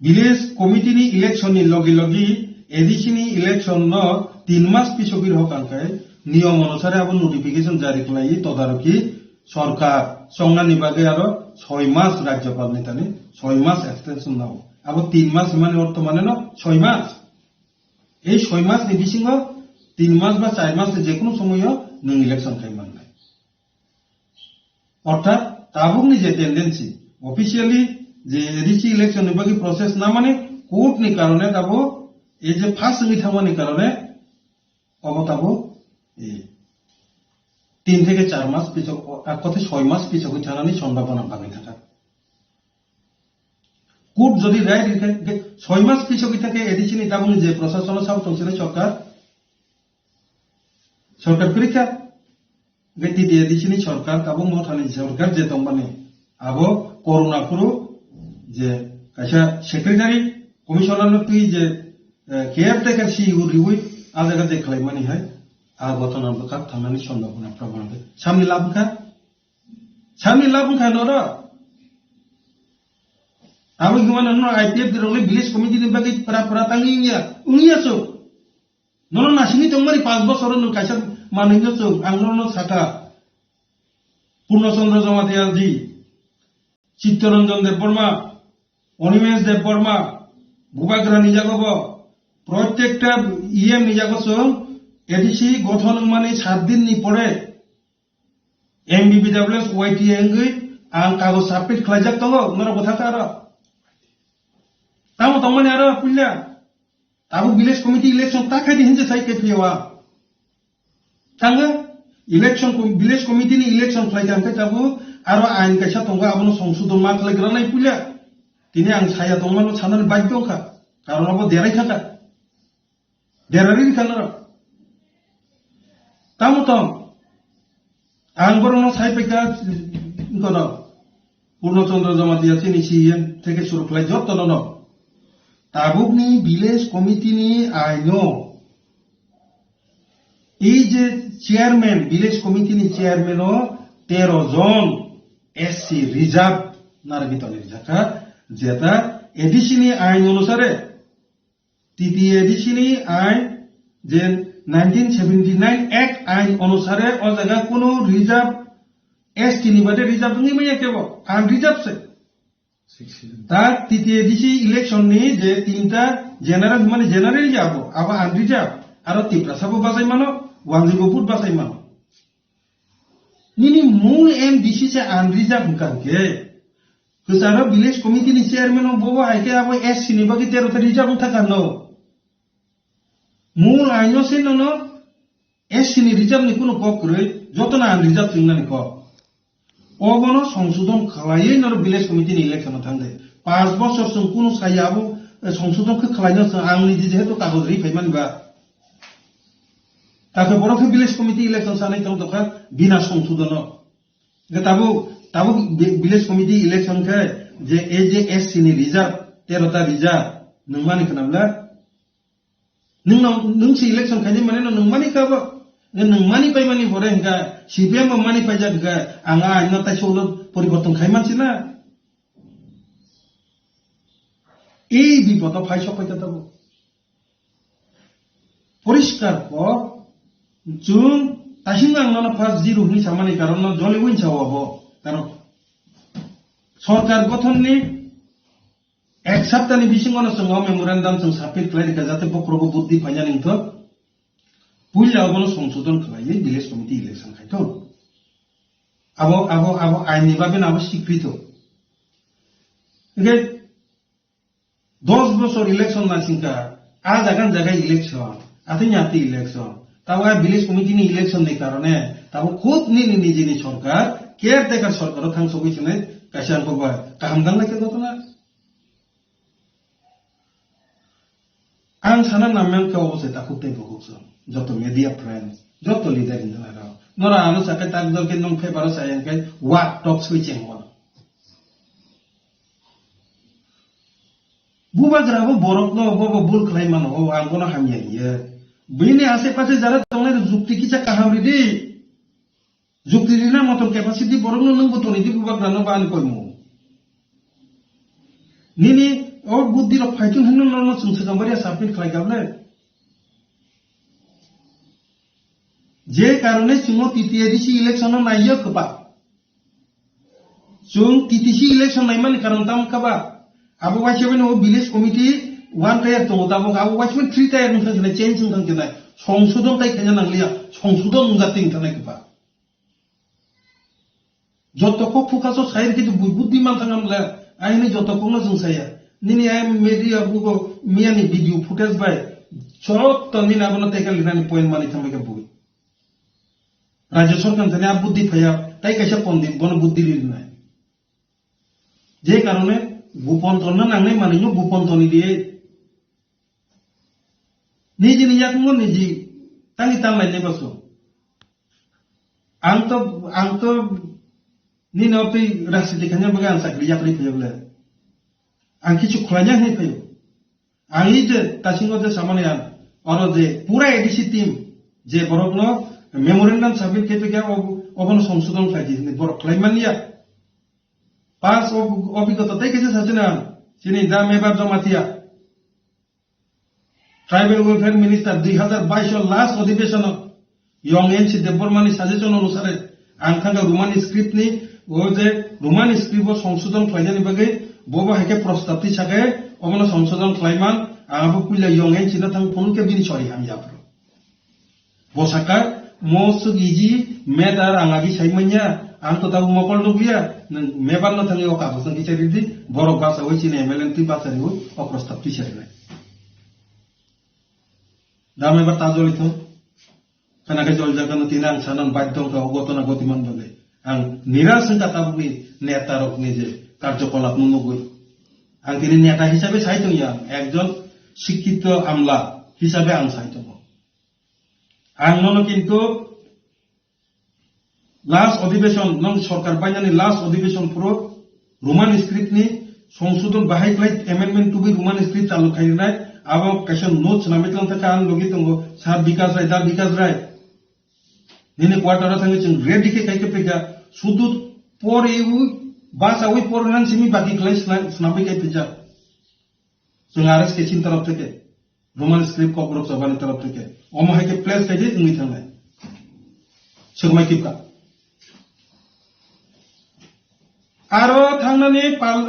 Village committee ni election ni logi logi A D C ni election no tin mas pisogwi rw hokang khe niyom onusare abo notification jari khlaiwi todaroki Sorkar chongnani bagwi aro soi mas Rajyapal ni thani soi mas extension nago. Abo tin mas hwnmani ortho mane no soi mas. Ei soi mas ni bisingo tin mas ba char mas ni jekunu somoyo nwng election khai mannai. Orthat tabukni je tendency, officially je A D C election ni bagwi process namani court ni karone tabo ei je first wngwi thangmani karone obo tabo, eh, tin theke char mas pichok, ak kothe soi mas pichogwi thanani sombhabona bagwi thangkha. Court jodi rai rikha, ge-, soi mas pichogwi thangkhe A D C ni tabukni je prosasono sabo tongsinai sorkar, sorkar kwrwikha, ge T T A D C ni sorkar, tabuk mothani sorkar je tongmani, abo corona phuru je kaisa secretary, commissioner no twi je, eh, caretaker C E O riwi a jaga je khlaimani hai, a gotona bwkhak thangnani sombhabona probably samni labwkha, samni labwkha noro. Abo himano no I P F D rokni village committee ni bagwi pra pra tangwi wngya, wngya so. Nono nasini tongmani panch bochor nwng kaisa manwino chwng, ang nono sakha. Purno Chandra Jamatia ji, Chittaranjan Debbarma, Animesh Debbarma, Bubagra ni jago bo, protekta E M ni jago chwng A D C gothon wngmani sat din ni pore M B B W S Y T A wngwi ang kagoj submit khlaijak tongo, norok bwthakha aro. Tamo tongmani aro puila. Tabuk village committee election ta khai di hinje sai khe phiya wa. Tanga election com-, village committee ni election khlai kha hwnkhe tabuk aro ain kaisa tongo, abono songsodon ma khlai gra nai puila. Tini ang saya tongmano sanani badhyo wngkha. Karon abo derai thangkha. Derari wngkha norok. Tamo tong. Ang borokno sai paikha, wngkha no. Purno Chandra Jamatia chini C E M theke suru khlai jotto no no. Tabukni village committee ni aino. Ei je chairman, village committee ni chairman o tero jon S C reserve narwgwi tongwi rijak kha, jeta A D C ni ain onusare, T T A D C ni ain je nineteen seventy nine Act ain onusare o jaga kunu reserve S T ni bade reserve wngwi manya kebo, unreserved se. Ta T T A D C election ni je tinta general, mane general je abo, abo unreserved, aro Tiprasa bo bachai mano, Wanjwi bo vote bachai mano. Nini mul M D C se unreserved hwnkha hwnkhe, kwcharo village committee ni chairman o bobo hai khe abo S C ni bagwi tero ta reserved wngkha kha no. Mul aino se nono S C ni reserved ni kunu kok kwrwi, jotono unreserved wngnani kok. Obono songsodon khlaiwi norok village committee ni election o thangdi. Panch bochor chwng kunu saya abo, eh, songsodon khe khlaino chwng ang niji jehetu kagoj ri phaimani ba. Takhe borok khe village committee election sanai tong tongkha bina songsudono. Hwnkhe tabuk, tabuk vi-, village committee election khe je A J S C ni reserve, tero ta reserve, nwng mani khna bwla? Nwng no, nwng se election khaini mane no nwng mani kha bo? Nwng mani pai mani pore hwnkha, C P M bo mani paijak hwnkha, ang a aino taisa ulo poriborton khai mansi na? Ei bipodo phai sok paikha tabuk. Poriskar kok, chwng tasing ang nono first zero hwnwi samani karon no joli win sao abo. Karon sorkar gothon ni ek sapta ni bisingo no chwng o memorandum chwng submit khlai rikha jate bokhorogo buddhi phaina ningthok. Puila obono songsodon khlaiwi village committee election khaithok. Abo, abo, abo ain ni bagwi no abo sikrito. Hwnkhe Dos bochor election naisingkha, a jaga ni jaga election, atwi ni atwi election. Tabo a village committee ni election ni karone, tabo khud nini nijini sorkar, caretaker sorkar o thang sogwi swnai kaisa ang kok bai kaham dang lai khe gotona. Ang sana namya khe obo se takhuk tei bukhuk song. Joto media friends, joto leader hinwi rok. Nora ano sakhe tak jor khe nung paper o saya khe wak tok swi chengmo. Bubagra bo borok no bo bo bul khlai mano, o ang bono hamya hiye. Bini ase pase jara tongnai rok jukti kisa kaham ridi. Jukti rina motor capacity borok no nung bo toni di bubagra no ba ani koimu. Nini o buddhi rok phaithung hinno no no chwng swkang bari submit khlai gable. Je karone chwng o T T A D C election no naiya kwpa. Chwng T T C election naimani karon tamo kha ba? Abo waisa bai no village committee one tier tongo, tabuk abo waisa bai three tier wngkha khe change wngkha khe songsodon tai khaina nangliya, songsodon wngkha twi wngkha nai khe ba. Joto kok phuka so sai rikhe bui buddhi man thangam le, aini joto kok no chwng saya. Nini ai media bugo miyani video footage bai joto nini abono teka linani point mani thangbai khe bui. Rajya sorkar thani a buddhi phaya, tai kaisa pondit bono buddhi rinai. Je karone gupon tonna nangnai manwi no gupon toni di. Niji ni yakung no niji tangi tanglai ne baso. Ang to, ang to nini o twi rajniti khaina bagwi ang chakri yakri phayo bole. Ang kichu khwlaina hinwi phayo. Ang i je tasingo je samani ang oro je pura A D C team je borokno memorandum submit khe phaikha, ob-, obono songsodon khlai di hinwi borok khlai manya. Pas ob-, obigota tei kaisa sachina chini da Mebar Jamatia. Tribal Welfare Minister dui hazar bais o last odhibeshon o Yong N C Debbarma ni suggestion onusare ang thangkha Roman script ni, o je Roman script o songsodon khlainani bagwi bobo hai khe prostab twi sakhe obono songsodon khlaiman, ang abo puila Yong N C no thang phone khe bini sori hamya aphuru. Bo sakha, mo swk easy matter ang agi sai manya, ang to tabuk mokol nukliya, nwng Mebar no thangwi o kagoj no kichari di, borok bachawi chini M L A twi bachariwi o prostab twi sarinai. Da Mebar ta joli thung. Khana khe jol jaga no tini ang sanan badhyo wngkha o gotona gotiman bagwi. Ang niras wngkha tabukni neta rokni je karjokolap no nugwi. Ang tini neta hisabe sai tongya, ekjon sikkito amla hisabe ang sai tongo. Ang nono kintu last odhibeshon, nwng sorkar painani last odhibeshon phuru Roman script ni songsodon bahai khlai amendment tubui Roman script chalu khainai, abo kaisa note swnamwi tlang thaka ang logi tongo Sir Bikas Rai, Da Bikas Rai. Nini quarter o thangwi chwng ready khe kai khe phaikha, sudu poriwi bachawi pornani simi baki khlai swnamwi kai phaikha. Chwng R S K chin taraf theke, Roman script kokborok chobani taraf theke, omo hai khe place khai di wngwi thangnai. Swkmai kipka. Aro thangnani pal,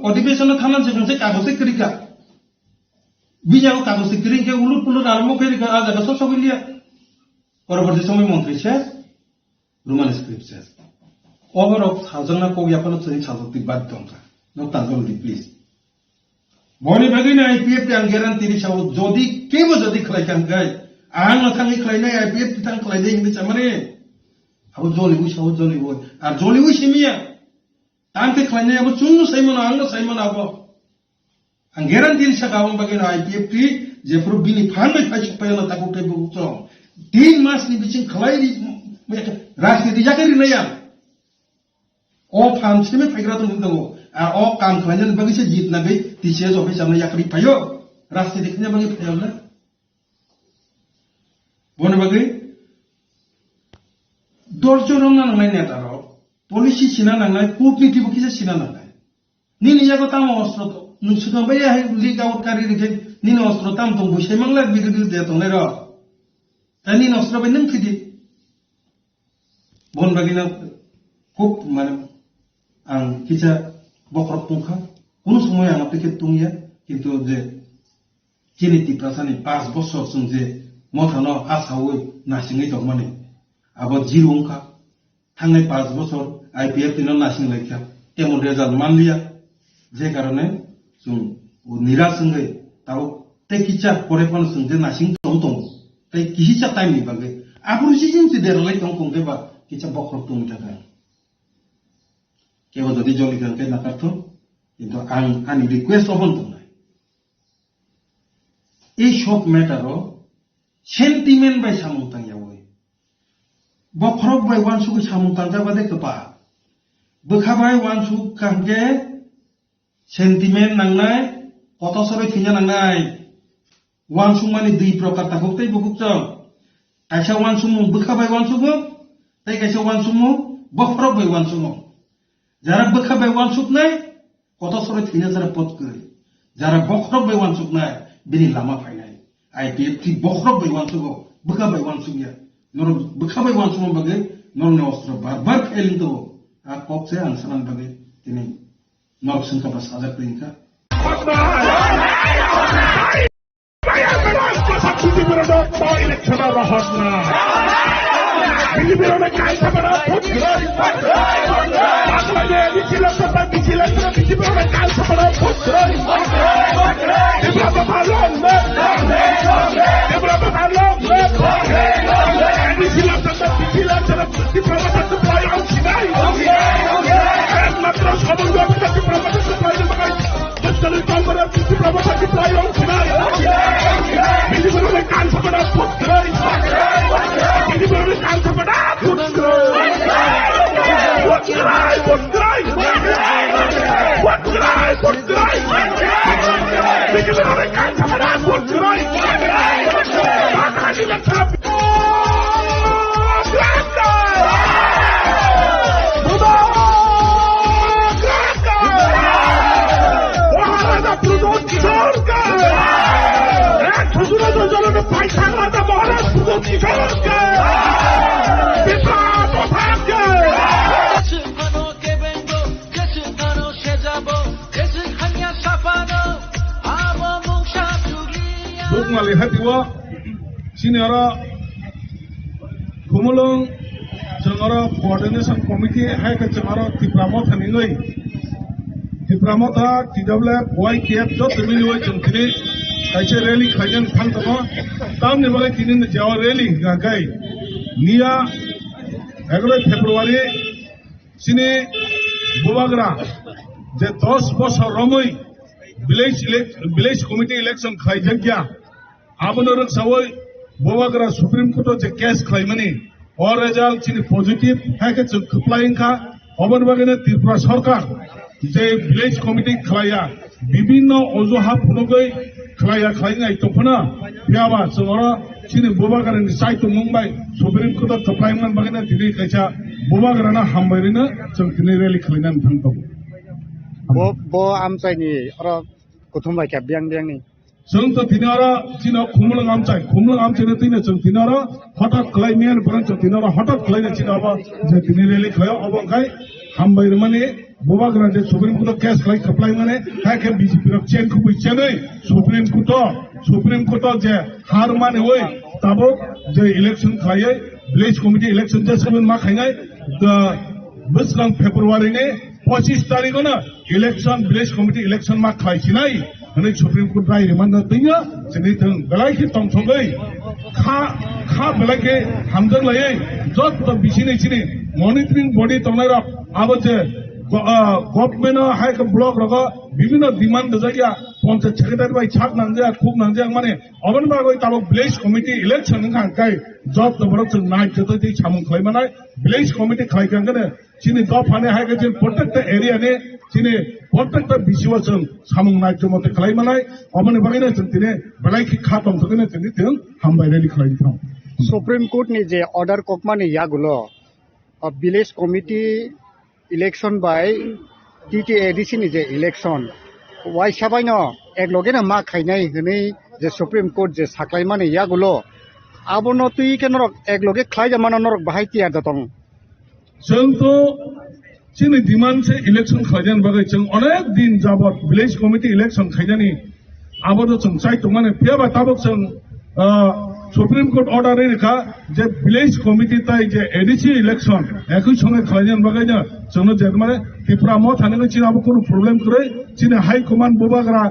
odhibeshon o thangnani swkang se kagoj se kwrwi kha. Bini abo kagoj se kwrwi khe ulur pulur arombo khe rikha, a jaga sok sok liya. Poroborti somoi montri se Roman script se. Oborok sajakna kok yaphano chwng sajak twi bad tongkha. No tanjol di please. Boni bagwi no I P F T ang guarantee ri sao, jodi kebo jodi khlai kha hwnkhe, ang no thangwi khlainai, I P F T thang khlainai hinwi samani. Abo joliwi sao, joliwi. Ar joliwi simiya. Tang khe khlainai abo chwngno saimano, angno saimano abo. Ang guarantee ri saka aboni bagwi no I P F T jephuru bini phan bai phai sokpai no takhuk tei bukhuk chwng. Tin mas ni bising khlai ri, rajniti yakhai rinai ang. O phan simi phaigra tong tongo. A o kam khlainani bagwi se jitna bai T C S office ano yakhai phaio. Rajniti khaina bagwi phaio na. Boni bagwi dorjo romna nangnai neta rok, policy sina nangnai, kutniti bo kisa sina nangnai. Nini yago tamo ostro to, nwng swkang bai ya hai leak out kari rikhe, nini ostro tam tong bui sai mangla birodhi de tongnai rok. Ta nini ostro bai nwng thidi. Bon bagina khub mane ang kisa bokhorok tongkha. Kunu somoi ang apni khe tongya, kintu je chini Tiprasani panch bosor chwng je mothano asawi nasingwi tongmani, abo zero wngkha. Thangnai panch bosor I P F T no nasing laikha, temo result manliya. Je karone chwng o niras wngwi tabuk tei kisa pore phano chwng je nasing tong tongo. Tei kisa time ni bagwi aphuru sijin si deralai tong tong khe ba kisa bokhorok tongwi thangkha. Kebo jodi joli kha khe nakarthok, kintu ang ani request obo tongnai. Ei sob matter o sentiment bai samung tangyawi. Bokhorok bai uansugwi samung tangjak bade kwpal. Bwkha bai uansuk kha hwnkhe sentiment nangnai, kotor soroi thwina nangnai. Uansukmani dui prokar takhuk tei bukhuk chwng. Kaisa uansukmung bwkha bai uansukmung, tei kaisa uansukmung bokhorok bai uansukmung. Jara bwkha bai uansuknai, kotor soroi thwina jara pot kwrwi. Jara bokhorok bai uansuknai, bini lama phainai. I P F T bokhorok bai uansugo, bwkha bai uansukya. Norok bwkha bai uansukma bagwi norokni ostro bar bar failing tongo. A kok se ang sanani bagwi Tini nok sengkha ba sajak twi wngkha. Bukmali hatio chini oro Khumulwng chwng oro coordination committee hai khe chwng oro Tipra Motha ni wngwi Tipra Motha, T W F, Y K F joto miliwi chwng tini kaisa rally khlainani thang tongo. Tamni bagwi tini ni jao rally hwnkha khe niya egaroh February chini Bubagra je dos bosor romwi village elec-, village committee election khlaijakya. Abono rwksawi Bubagra Supreme Court o je case khlaimani, o result chini positive hai khe chwng kwplai wngkha. Oboni bagwino Tripura Sarkar je village committee khlaiya, bibinno ojuha phunugwi khlaiya khlai wngnai tongphano, phiyaba chwng oro chini Bubagrani chaitumung bai Supreme Court o kwplai wngmani bagwino tini kaisa Bubagrano hambai rwino chwng tini rally khlainani thang tongo. Bo, bo amchaini oro kuthum bai kha biyang biyangni. Chwng to tini oro chini o Khumulwng amchai, Khumulwng amchaino tini chwng tini oro hotat khlai miyan borok chwng tini oro hotat khlai na chini abo je tini rally khlaio obo wngkhai hambai rwmani Bubagra je Supreme Court o case khlai kwplai mani hai khe B J P rok chen khubui chenwi Supreme Court o, Supreme Court o je har mani oi tabuk je election khlaiwi village committee election je saben ma khainai bwskang February ni pochis tarikh no election, village committee election ma khlai sinai hwnwi Supreme Court rai rwmani twiya chini thwng belai khe tongthogwi kha, kha belai khe hamjak laiwi joto bisini chini monitoring body tongnai rok abo je go-, ah, government o hai khe block rogo bibinno demand rijak ya, panchayat secretary bai sak nangjak, khuk nangjak mani oboni bagwi tabuk village committee election wngkha hwnkhe joto borok chwng nai jotoi tei samung khlai manai village committee khlai kha hwnkhe chini dophani hai khe chini protekta area ni chini protekta B C O chwng samung nai chwng mote khlai manai, oboni bagwino chwng tini belai khe kha tongthogwino chwng tini hambai rally khlai thang. Supreme Court ni je order kokmani yagulo, o village committee election bai T T A D C ni je election, waisa baino eklogeno ma khainai hwnwi je Supreme Court je saklaimani yagulo, abono twi khe norok ekloge khlaijamano norok bahai tiyar da tong. Chwng to chini demand se election khlainani bagwi chwng onek din jabot village committee election khainani abo to chwng chai tongmani, phiyaba tabuk chwng, ah, Supreme Court order ri rikha je village committee tai je A D C election ekoi songe khlainani bagwi no chwngno je mane Tipra Motha ni chini abo kunu problem kwrwi, chini high command Bubagra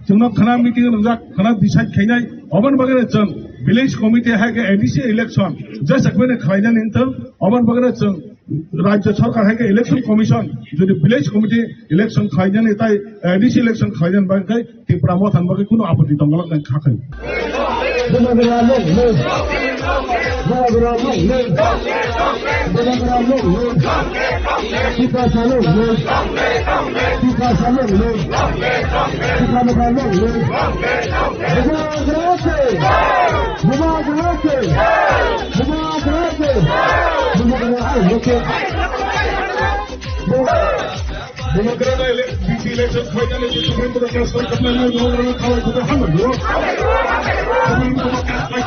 chwngno khana meeting wngjak, khana decide khainai, oboni bagwi no chwng village committee hai khe A D C election jesa kwbani khlainani wngthang, oboni bagwi no chwng Rajya Sarkar hai khe Election Commission jodi village committee election khlainani tai A D C election khlainani bagwi khai Tipra Motha ni bagwi kunu apoti tongwlak nai kha khai. Bubagra long live. Bubagra long live. Bubagra long live. Tiprasa long live. Tiprasa long live. Tipra Motha long live. Bubagra se. Bubagra se. Bubagra se. Bubagra ai loke. Bubagra na ele-, B C election khlainani je Supreme Court o case khlaikha, Bubagra no khalai khe hambai o. Supreme Court o case khlai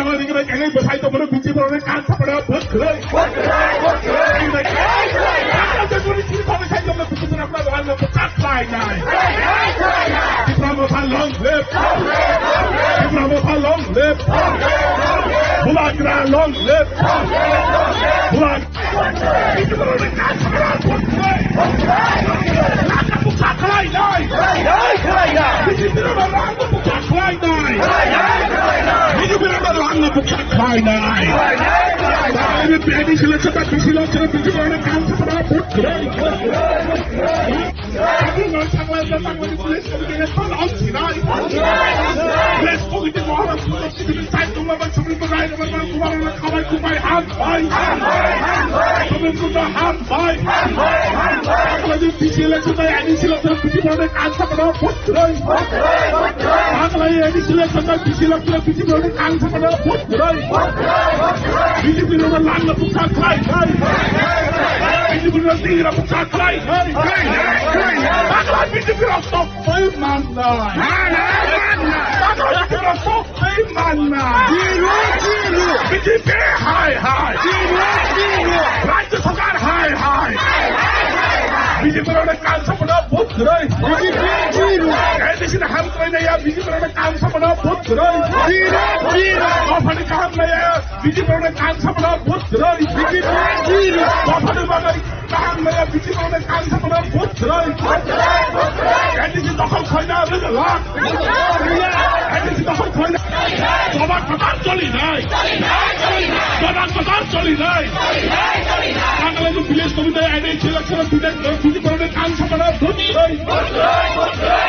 Jagani kene kene bwsai tongmani B J P rokni kang sapano vote kwrwi. Vote kwrwi, vote kwrwi. Kwrwi, kwrwi, kwrwi. Ang jagani chini thani sai tongmani B J P rokno rang no bwkha khlainai. Tipra Motha long live. Tipra Motha long live. Bubagra long live. Bubagra. Bai, bai, bai, bai, bai, bai, bai. Ang khlai di B C election bai, N E C election, B J P rokni kang sapano vote kwrwi. Vote kwrwi, vote kwrwi. Ang khlai di N E C election bai, B C election, B J P rokni kang sapano vote kwrwi. Vote kwrwi, vote kwrwi. B J P rokno langna bwkha khlai, khlai. B J P rokno tingra bwkha khlai, khlai. Ang khlai B J P rok tok twi manna. Manna, manna. Ang khlai B J P rok tok Tei manna. Zero, zero. B J P hai hai. Zero, zero. Rajya Sarkar hai hai. B J P rokni kang sapano vote kwrwi. B J P zero. A D C ni ham kwrwi naiya B J P rokni kang sapano vote kwrwi. Zero, zero. Dophani kaham naiya B J P rokni kang sapano vote kwrwi. B J P zero. Dophani bagwi Kaham naiya B J P rokni kang sapano vote kwrwi. N D C dokhol khlaina rwgwlak. N D C dokhol khlaina. Doba kwtal cholinai. Doba kwtal cholinai. Tangla village committee N D C election B J P rokni kang sapano vote kwrwi.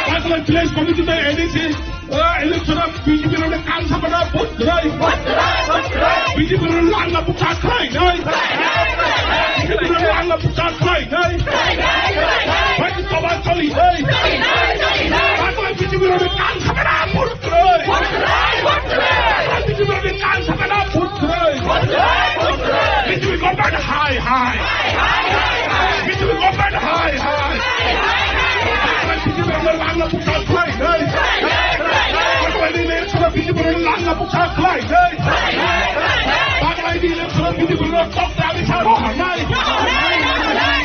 Tangla village committee N D C Ah, election o B J P rokni kang sapano vote kwrwi. B J P rokni langna bwkha khlainai. B J P rokni langna bwkha khlainai. Bai toba cholinai. Bai B J P rokni kang sapano vote kwrwi. Bai B J P rokni kang sapano vote kwrwi. B J P government hai hai. B J P government hai hai. Bai B J P rokni langna bwkha khlainai. Bai B J P rokni langna bwkha khlainai. Baglaini election B J P rok tok dali sa rohornai.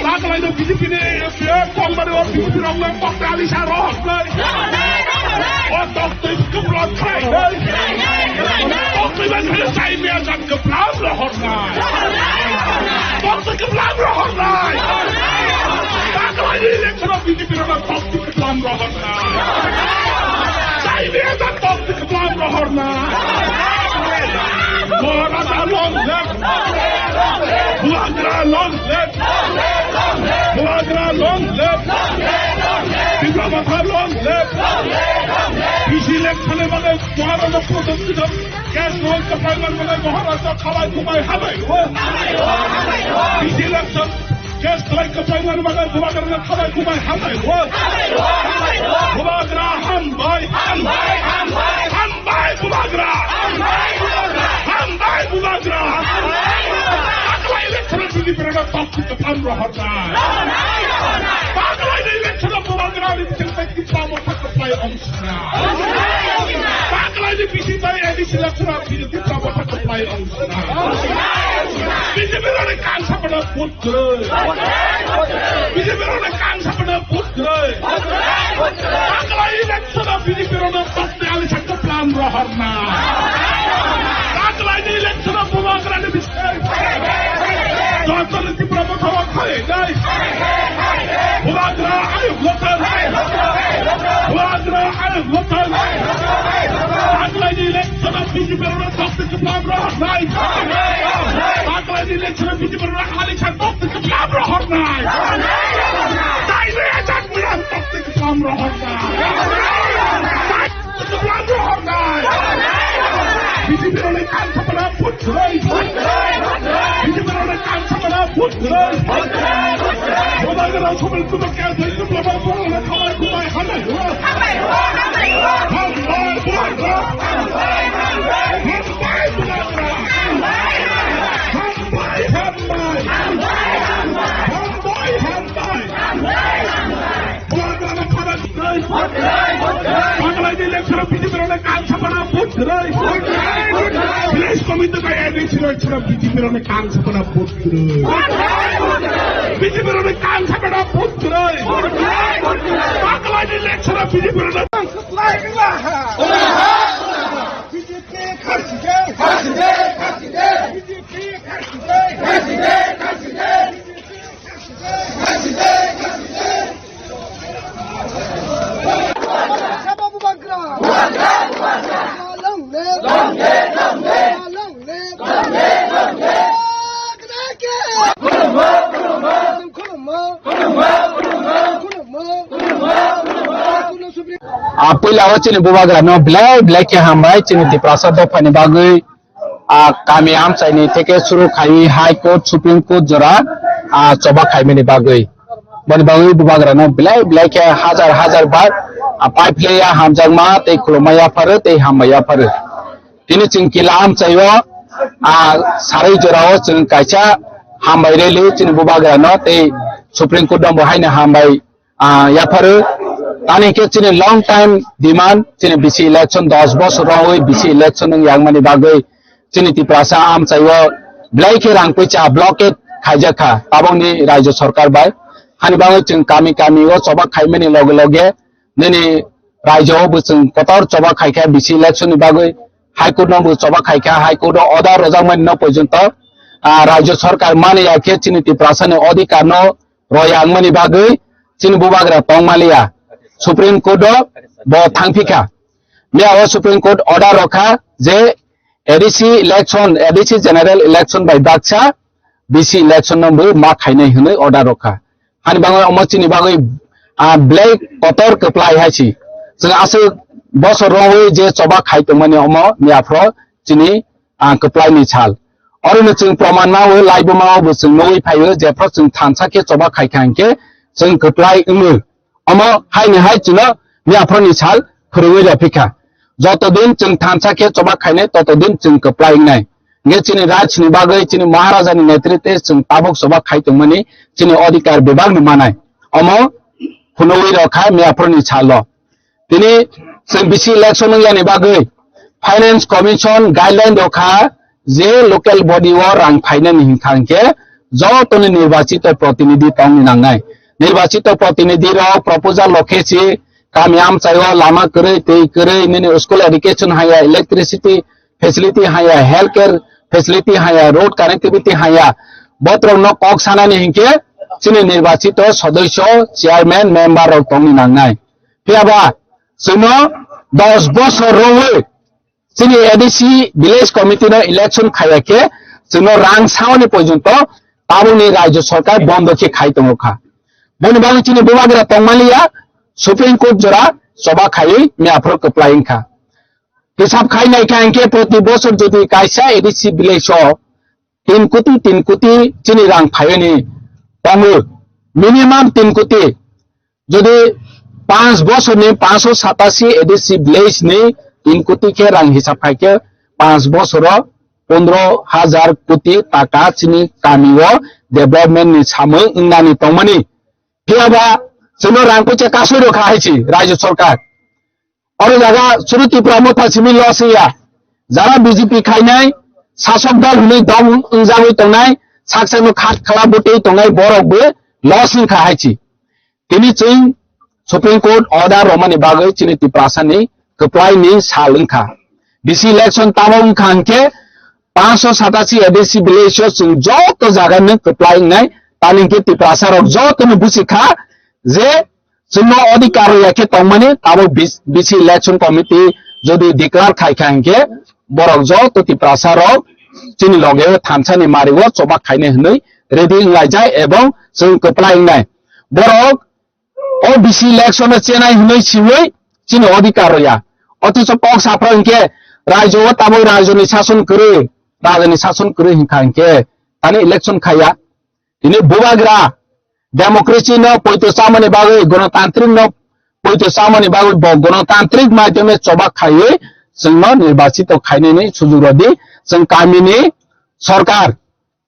Baglaini B J P ni, eh, tongmani o B J P rok le tok dali sa rohornai. O tok twi kwpla khlainai. Tok twi ban khe sai mia jan kwpla rohornai. Tok twi kwpla rohornai. Rohorna. Chai beta tok tik plan rohorna. Maharaja long live. Bubagra long live. Bubagra long live. Tipra Motha long live. Bisi lek thane mane Maharaja Prodip Case roi kwplai man bagwi Maharaja khalai khumai hamai o. Bisi election case khalai kwplai man bagwi Bubagrano khalai khumai hamai o. Bubagra hambai. Hambai Bubagra. Hambai Bubagra. Taklai election bini birana tok kwplam rohornai. Taklai election Bubagra ni biching pai kwplam o thak kwplai ong. Taklai ni bisi bai A D C election bini Tipra Motha kwplai ong. B J P rok ni kang sapana vote kwrwi. B J P rok ni kang sapana vote kwrwi. Taklai election B J P rok no tok ni ali sakta plan rohorna. Taklai ni election Bubagra ni Joto ni Tipra Motha o kharinai. Bubagra ayuk lothar. Bubagra ayuk lothar. Taklai ni election B J P rok tok tik kwplam rohornai. Taklai ni election B J P rok ali khan tok tik kwplam rohornai. Taklai ni election tok tik kwplam rohornai. Bubagra hambai. B J P rokni kang sapana vote kwrwi. B J P rokni kang sapana vote kwrwi. Bubagra Supreme Court of Case bai Tipra Motha rokno khalai khumai hambai. Hambai, Bubagra. Hambai, Bubagra. Hambai, hambai. Hambai, hambai. Taklai ni election B J P rokni kang sapana vote kwrwi. Village committee bai A D C election B J P rokni kang sapana vote kwrwi. B J P rokni kang sapana vote kwrwi. Taklai ni election B J P rokni B J P kharchi de, kharchi de, kharchi de. B J P kharchi de, kharchi de, kharchi de. A puila o chini Bubagra no belai belai khe hambai, chini Tiprasa dopha ni bagwi. A kami amchaini theke suru khai High Court, Supreme Court jora, a choba khaimani bagwi. Boni bagwi Bubagrano belai belai khe hajar hajar bar a pai phlaiya hamjakma tei khulumma yapharo tei hambai yapharo. Tini chwng kila amchaio a sarwi jorao chwng kaisa hambai rally chini Bubagrano tei Supreme Court no bo haino hambai ah, yapharo. Tani khe chini long time demand, chini bisi election dos bosor rogwi bisi election wng yangmani bagwi chini Tiprasa amchaio belai khe rang puisa blockade khaijak kha tabokni Rajya Sarkar bai. Hani bagwi chwng kami kami o choba khaimani loge loge nini Rajya o bo chwng kotor choba khaikha bisi election ni bagwi High Court no bo choba khaikha, High Court o order rojakmani no porjonto, ah, Rajya Sarkar mani ya khe chini Tiprasa ni odhikar no roi ang mani bagwi chini Bubagra tong maliya. Supreme Court o bo thangphikha. Miya o Supreme Court order rokha je A D C election, A D C general election bai baksa B C election no bo ma khainai hwnwi order rokha. Hani bagwi omo chini bagwi, ah, belai kotor kwplai hai si. Chwng aswk bosor rogwi je choba khai tongmani omo miya phro chini, ah, kwplai ni sal. Oro no chwng proman ma o, laibuma o bo chwng nugwi phai o, jephru chwng thansa khe choba khai kha hwnkhe chwng kwplai wngo. Omo hai ni hai chwngno miya phro ni sal phwrwngwi rw phi kha. Joto din chwng thansa khe choba khainai, toto din chwng kwplai wngnai. Hwnkhe chini raj ni bagwi chini Maharaja ni netritwe chwng tabuk choba khai tongmani chini odhikar bebak no manai. Omo phunugwi rw kha miya phro ni salo. Tini chwng bisi election wngyani bagwi Finance Commission guideline rokha je local body o rang phainani hinkha hinkhe jotoni nirbachito protinidhi tongni nangnai. Nirbachito protinidhi rok proposal rokhe si kami amchaio lama kwrwi, twi kwrwi, nini school education haya, electricity facility haya, healthcare facility haya, road connectivity haya, botrokno kok sanani hinkhe chini nirbachito sodosyo, chairman, member rok tongni nangnai. Phiya ba chwngno dos bosor rwwi chini A D C village committee no election khaiya khe chwngno rang saoni porjonto tabukni rajyo sarkar bondo khe khai tongo kha. Boni bagwi chini bubagra tongmaliya Supreme Court jora choba khaiwi miyaphoro kwplai wngkha. Hisab khai naikha hinkhe proti bosor jodi kaisa A D C village o tin koti, tin koti chini rang phaiwi ni tongo, minimum tin koti. Jodi panch bosorni panchsho satashi A D C village ni tin koti khe rang hisab khai khe panch bosoro pondro hajar koti taka chini kami o development ni samung wngnani tongmani. Phiya ba chwngno rang kucha kasui rokha hai chi rajyo sarkar. Oro jaga suru Tipra Motha simi loss ya. Jara B J P khainai, sasok dol hwnwi dong wngjagwi tongnai, saksa no khat khala butwi tongnai borok bo loss wngkha hai chi. Tini chwng Supreme Court order romani bagwi chini Tiprasa ni kwplai ni sal wngkha. B C election tamo wngkha hinkhe panchsho satashi A D C village o chwng joto jaga no kwplai wngnai, tani hinkhe Tiprasa rok joto no busi kha je chwngno odhikar rwya khe tongmani tabuk B C, B C election committee jodi declare khai kha hinkhe borok joto Tiprasa rok chini loge o thansa ni mari o choba khainai hwnwi ready wnglaijak ebong chwng kwplai wngnai. Borok O B C election o chenai hinwi siwi chini odhikar rwya. Othocho kok saphra hinkhe rajyo o tabuk rajyo ni sason kwrwi, rajyo ni sason kwrwi hinkha hinkhe tani election khaiya. Tini bubagra democracy no poito chamani bagwi, gonotantrik no poito chamani bagwi bo gonotantrik madhyome choba khaiwi chwngno nirbachito khainani sujuk rwdi. Chwng kamini sorkar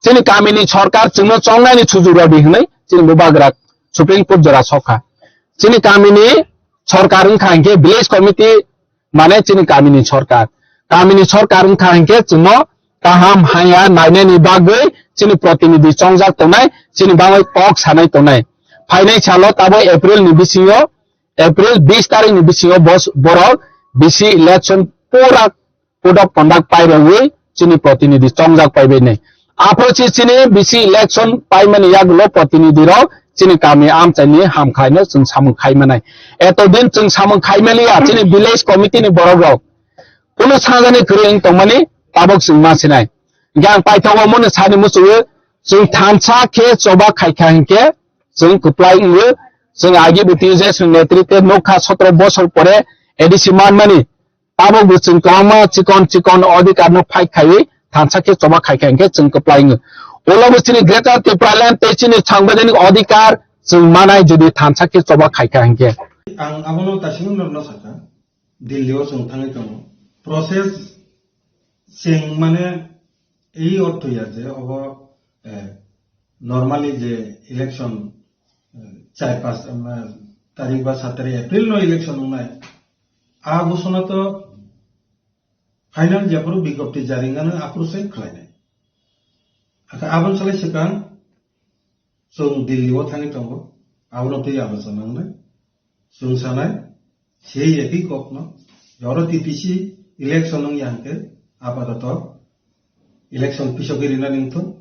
Chini kamini sorkar chwngno chongnani sujuk rwdi hwnwi chini bubagra Supreme Court jora sokha. Chini kamini sorkar wngkha hinkhe village committee mane chini kamini sorkar. Kamini sorkar wngkha hinkhe chwngno kaham haya nainani bagwi chini protinidhi chongjak tongnai, chini bagwi kok sanai tongnai. Phainai salo tabuk April ni bisingo, April bis tarikh ni bisingo bos-, borok B C election pura code of conduct pai rwwi chini protinidhi chongjak pai bai nai. Aphuru si chini B C election paimani yagulo protinidhi rok chini kami amchaini hamkhlaino chwng samung khai manai. Eto din chwng samung khai maliya chini village committee ni borok rok. Kunu sajani kwrwi wng tongmani tabuk chwng ma sinai. Hinkhe ang paithago mano sani muchungo chwng thansa khe choba khaikha hinkhe chwng kwplai wngo. Chwng agi bwtwi je chwng netritwe nukha sotro bosor pore A D C manmani. Tabuk bo chwng kwbangma chikon chikon odhikar no fight khaiwi thansa khe choba khaikha hinkhe chwng kwplai wngo. Ulo bo chini Greater Tipraland tei chini sangbidhanik odhikar chwng manai jodi thansa khe choba khaikha hinkhe. Ang abono daising norno sakha, Delhi o chwng thangwi tongo. Process chwng mane ei ortho ya je obo, eh, normally je election, eh, char panch, eh, tarik ba sat tarik April no election wngnai. A ghosona to final jephuru bigjapti jari wngmano aphuru se khlainai. Aka aboni salai swkang chwng Delhi o thangwi tongo. Abono twi alochona wngnai. Chwng sanai, sei ekhi kokno, joro T T C election wngya hwnkhe, apatoto election pisogwi rina ningthung,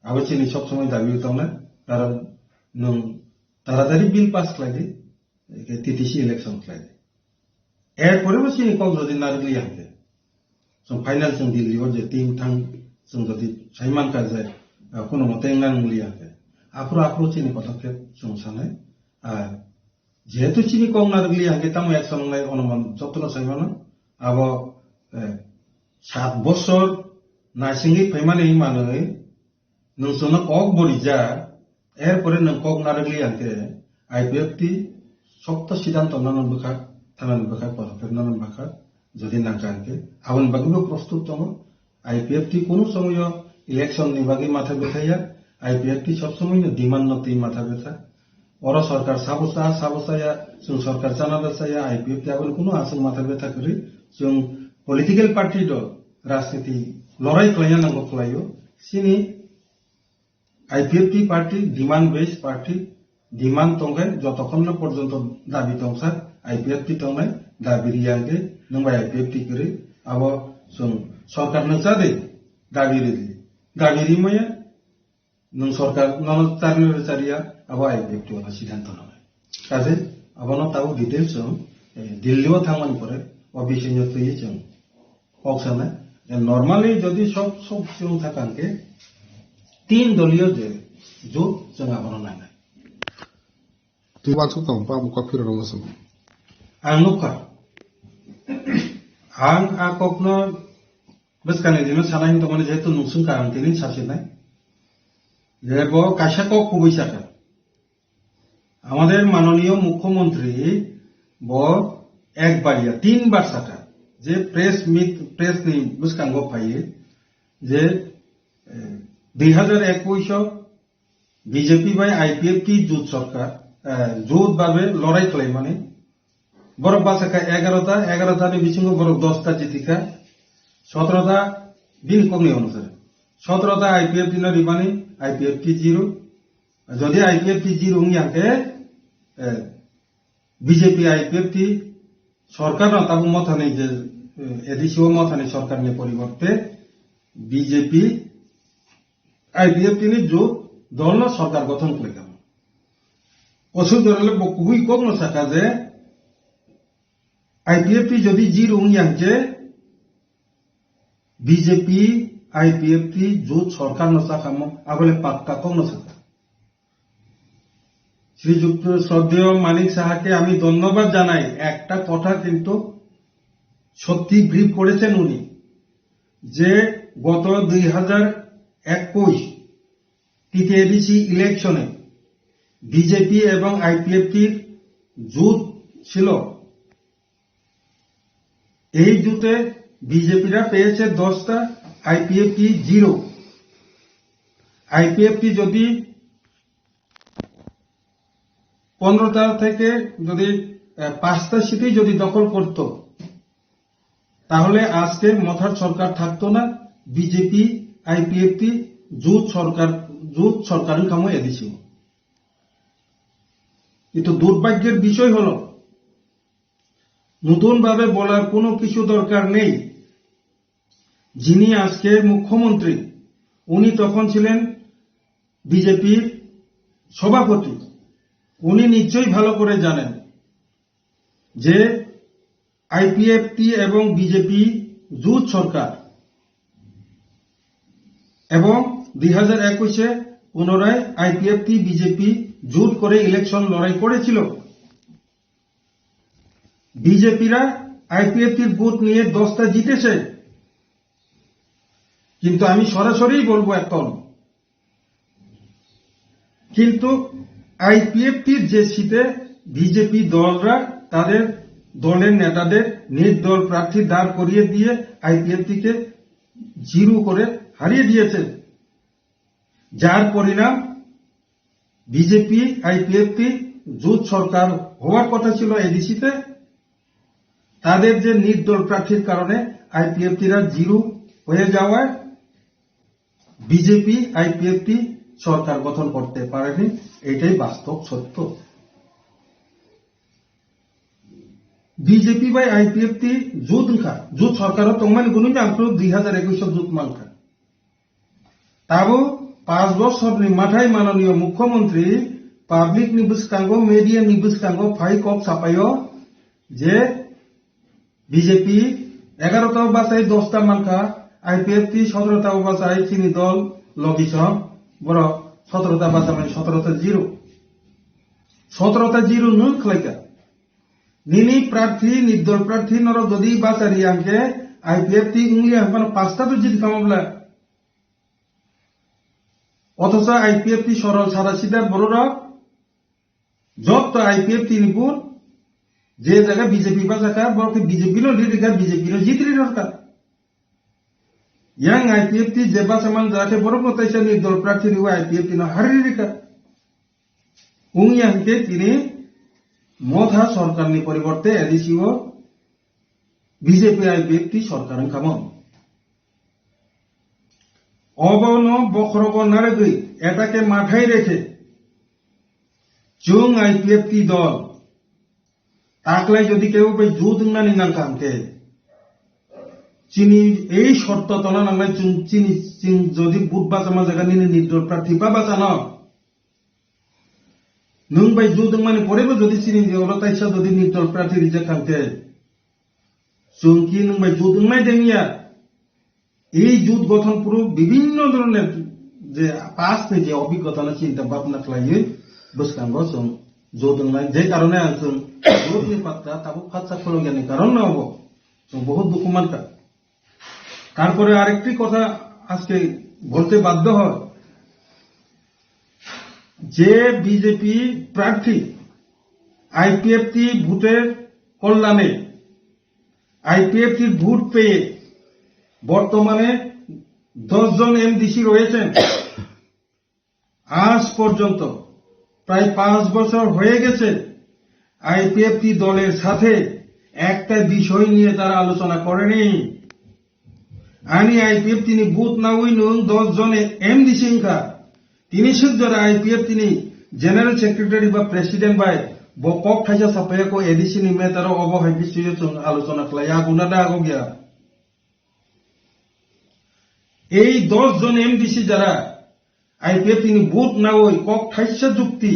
abo chini sob somoi dabi tongnai, karon nwng taratari bill pass khlai di, eke T T C election khlai di. Erpore bo chini kok jodi narwkliya hwnkhe, chwng final chwng Delhi o je team thang chwng jodi saimankha je, ah, kuno mote wngna nwngliya hwnkhe, aphuru aphuru chini podokhep chwng sanai, ah, Jehetu chini kok narwkliya hwnkhe tamo action wngnai onuman jotono sai mano. Abo, eh, sat bosor naisingwi phaimani manwi nwng chwngno kok bo rijak, erpore nwng kok narwkliya hwnkhe I P F T sokto siddhanto nano bwkhak, thanani bwkhak, podokkhep nano bwkhak, jodi nangkha hwnkhe aboni bagwibo prostut tongo. I P F T kunu somoyo election ni bagwi matha bethaiya, I P F T sob somoino demand no twi matha betha. Oro sorkar sabo cha, sabo chaya, chwng sorkar chana da chaya, I P F T aboni kunu aswk matha betha kwrwi. Chwng political party do rajniti lorai khlaina nango khlaio. Chini I P F T party demand based party, demand tongkhe jotokhon no porjonto dabi tongsa I P F T tongnai, dabi riya hwnkhe nwng bai I P F T kwrwi, abo chwng sorkar no cha de dabi ridi, dabi rimaya nwng sorkar nono charni rw chariya abo I P F T wala siddhanto nangnai. Kaje Abono tabuk details chwng, eh, Delhi o thangmani pore o bisingno twiwi chwng kok sanai. Je normally jodi sob, sob chwng thakha hwnkhe tin doliyo je jut chwng abono nainai. Twi wansuk tong pa mukha phirok rwma song. Ang nukha. Ang a kokno bwskangni dino sanai hwn tongmani jehetu nungsung ka ang tini sachinai. Je bo kaisa kok kubui saka. Amader manoniyo mukhyamantri bo ekbar ya tinbar saka. Je press meet, press ni bwskango phaiwi je, eh, dui hazar ekush o B J P bai I P F T jut sorkar, eh, jut babe lorai khlaimani. Borok bachakha egarota, egarota ni bisingo borok dosta jitikha, sotrota bini kokni onusare. Sotrota I P F T no rimani, I P F T zero. Jodi I P F T zero wngya khe, eh, B J P I P F T sorkar no tabuk mothani je, eh, A D C o mothani sorkar ni poriborte B J P I P F T ni jut dol no sorkar gothon khlai kha. Osuk dorle bo kubui kok no saka je I P F T jodi zero wngya hwnkhe B J P I P F T jut sorkar no chakamo abole patka kok no saka. শ্রীযুক্ত শ্রদ্ধেয় মানিক সাহাকে আমি ধন্যবাদ জানাই। একটা কথা কিন্তু সত্যি ব্রিফ করেছেন উনি, যে গত দুই হাজার একুশ টিটিএডিসি ইলেকশনে বিজেপি এবং আইপিএফটির জোট ছিল। এই জোটে বিজেপিরা পেয়েছে দশটা, আইপিএফটি জিরো। আইপিএফটি যদি পনেরোটা থেকে যদি, আহ, পাঁচটা সিটই যদি দখল করত, তাহলে আজকে মথার সরকার থাকতো না। বিজেপি, আইপিএফটি জোট সরকার, জোট সরকার খামো এদিছিল। কিন্তু দুর্ভাগ্যের বিষয় হলো, নতুনভাবে বলার কোনো কিছু দরকার নেই। যিনি আজকে মুখ্যমন্ত্রী, উনি তখন ছিলেন বিজেপির সভাপতি। উনি নিশ্চয়ই ভালো করে জানেন যে আইপিএফটি এবং বিজেপি জোট সরকার এবং দুই হাজার একুশে পুনরায় আইপিএফটি বিজেপি জোট করে ইলেকশন লড়াই করেছিল। বিজেপিরা আইপিএফটির ভোট নিয়ে দশটা জিতেছে, কিন্তু আমি সরাসরি বলবো এখন, কিন্তু আইপিএফটির যে সিটে বিজেপি দলরা তাদের দলের নেতাদের নির্দল প্রার্থী দাঁড় করিয়ে দিয়ে আইপিএফটিকে জিরো করে হারিয়ে দিয়েছে, যার পরিণাম বিজেপি আইপিএফটি জোট সরকার হওয়ার কথা ছিল এডিসিতে, তাদের যে নির্দল প্রার্থীর কারণে আইপিএফটিরা জিরো হয়ে যাওয়ায় বিজেপি আইপিএফটি সরকার গঠন করতে পারেনি। এটাই বাস্তব সত্য। বিজেপি bai আইপিএফটি জোট wngkha, জোট সরকারও tongmani gunungni ang phuru দুই হাজার একুশ জোট mankha. Tabuk panch bosorni mathai manoniyo mukhyamantri publicni bwskango, mediani bwskango phai kok sapaio je bijepi egarota bachai dosta mankha, aipft sotrota bachai chini dol logisong, borok sotrota bachamani sotrota zero. Sotrota zero nwng khlaikha. Nini prarthi, nirdol prarthi norok jodi bachari angkhe aipft wngya hwnphano pasta to jiti khamabla. Othocho aipft sorol sada sida bororok jotto aipft ni vote je jaga bijepi bachakha, borok khe bijepi no lead rikha, bijepi no jitri rikha. Yang aipft je bachaman jaga khe borok no taisa nirdol prarthi riwi aipft no hari rikha. Wngya hwnkhe tini Motha sorkarni poriborte A D C o B J P I P F T sorkar wngkha mo. Obono bokhorogo narwgwi etake mathai rekhe chwng I P F T dol taklai jodi kebo bai jut wngnani nangkha hwnkhe chini ei shorto tona nangnai chwng chini chwng jodi vote bachama jaga nini nirdol prarthi ba bachano Nwng bai jut wngmani porebo jodi chini oro taisa jodi nirdol prarthi rijak kha hwnkhe, chwng ki nwng bai jut wngnai de wngya? Ei jut gothon puro bibhinno dhoroner je past ni je obhiggota no chinta bhabna khlaiwi bwskango chwng jut wngnai. Je karone ang chwng jut ni patra tabuk phatsa khulokya ni karon no obo chwng bohut dukhu mankha. তারপরে আরেকটি কথা আজকে বলতে বাধ্য হয়, যে বিজেপি প্রার্থী আইপিএফটি ভোটের কল্যাণে, আইপিএফটির ভোট পেয়ে বর্তমানে দশ জন এমডিসি রয়েছেন। আজ পর্যন্ত প্রায় পাঁচ বছর হয়ে গেছে আইপিএফটি দলের সাথে একটা বিষয় নিয়ে তারা আলোচনা করেনি। Ani IPFT ni booth nawi nwng দশ জন MDC wngkha. Tini swk jora IPFT ni general secretary ba president bai bo kok thaisa sapaya ko ADC ni matter o obo hai bisoyo chwng আলোচনা khlai ya guna da agok ya. এই দশ জন এমডিসি যারা IPFT ni booth nawi kok thaisa jukti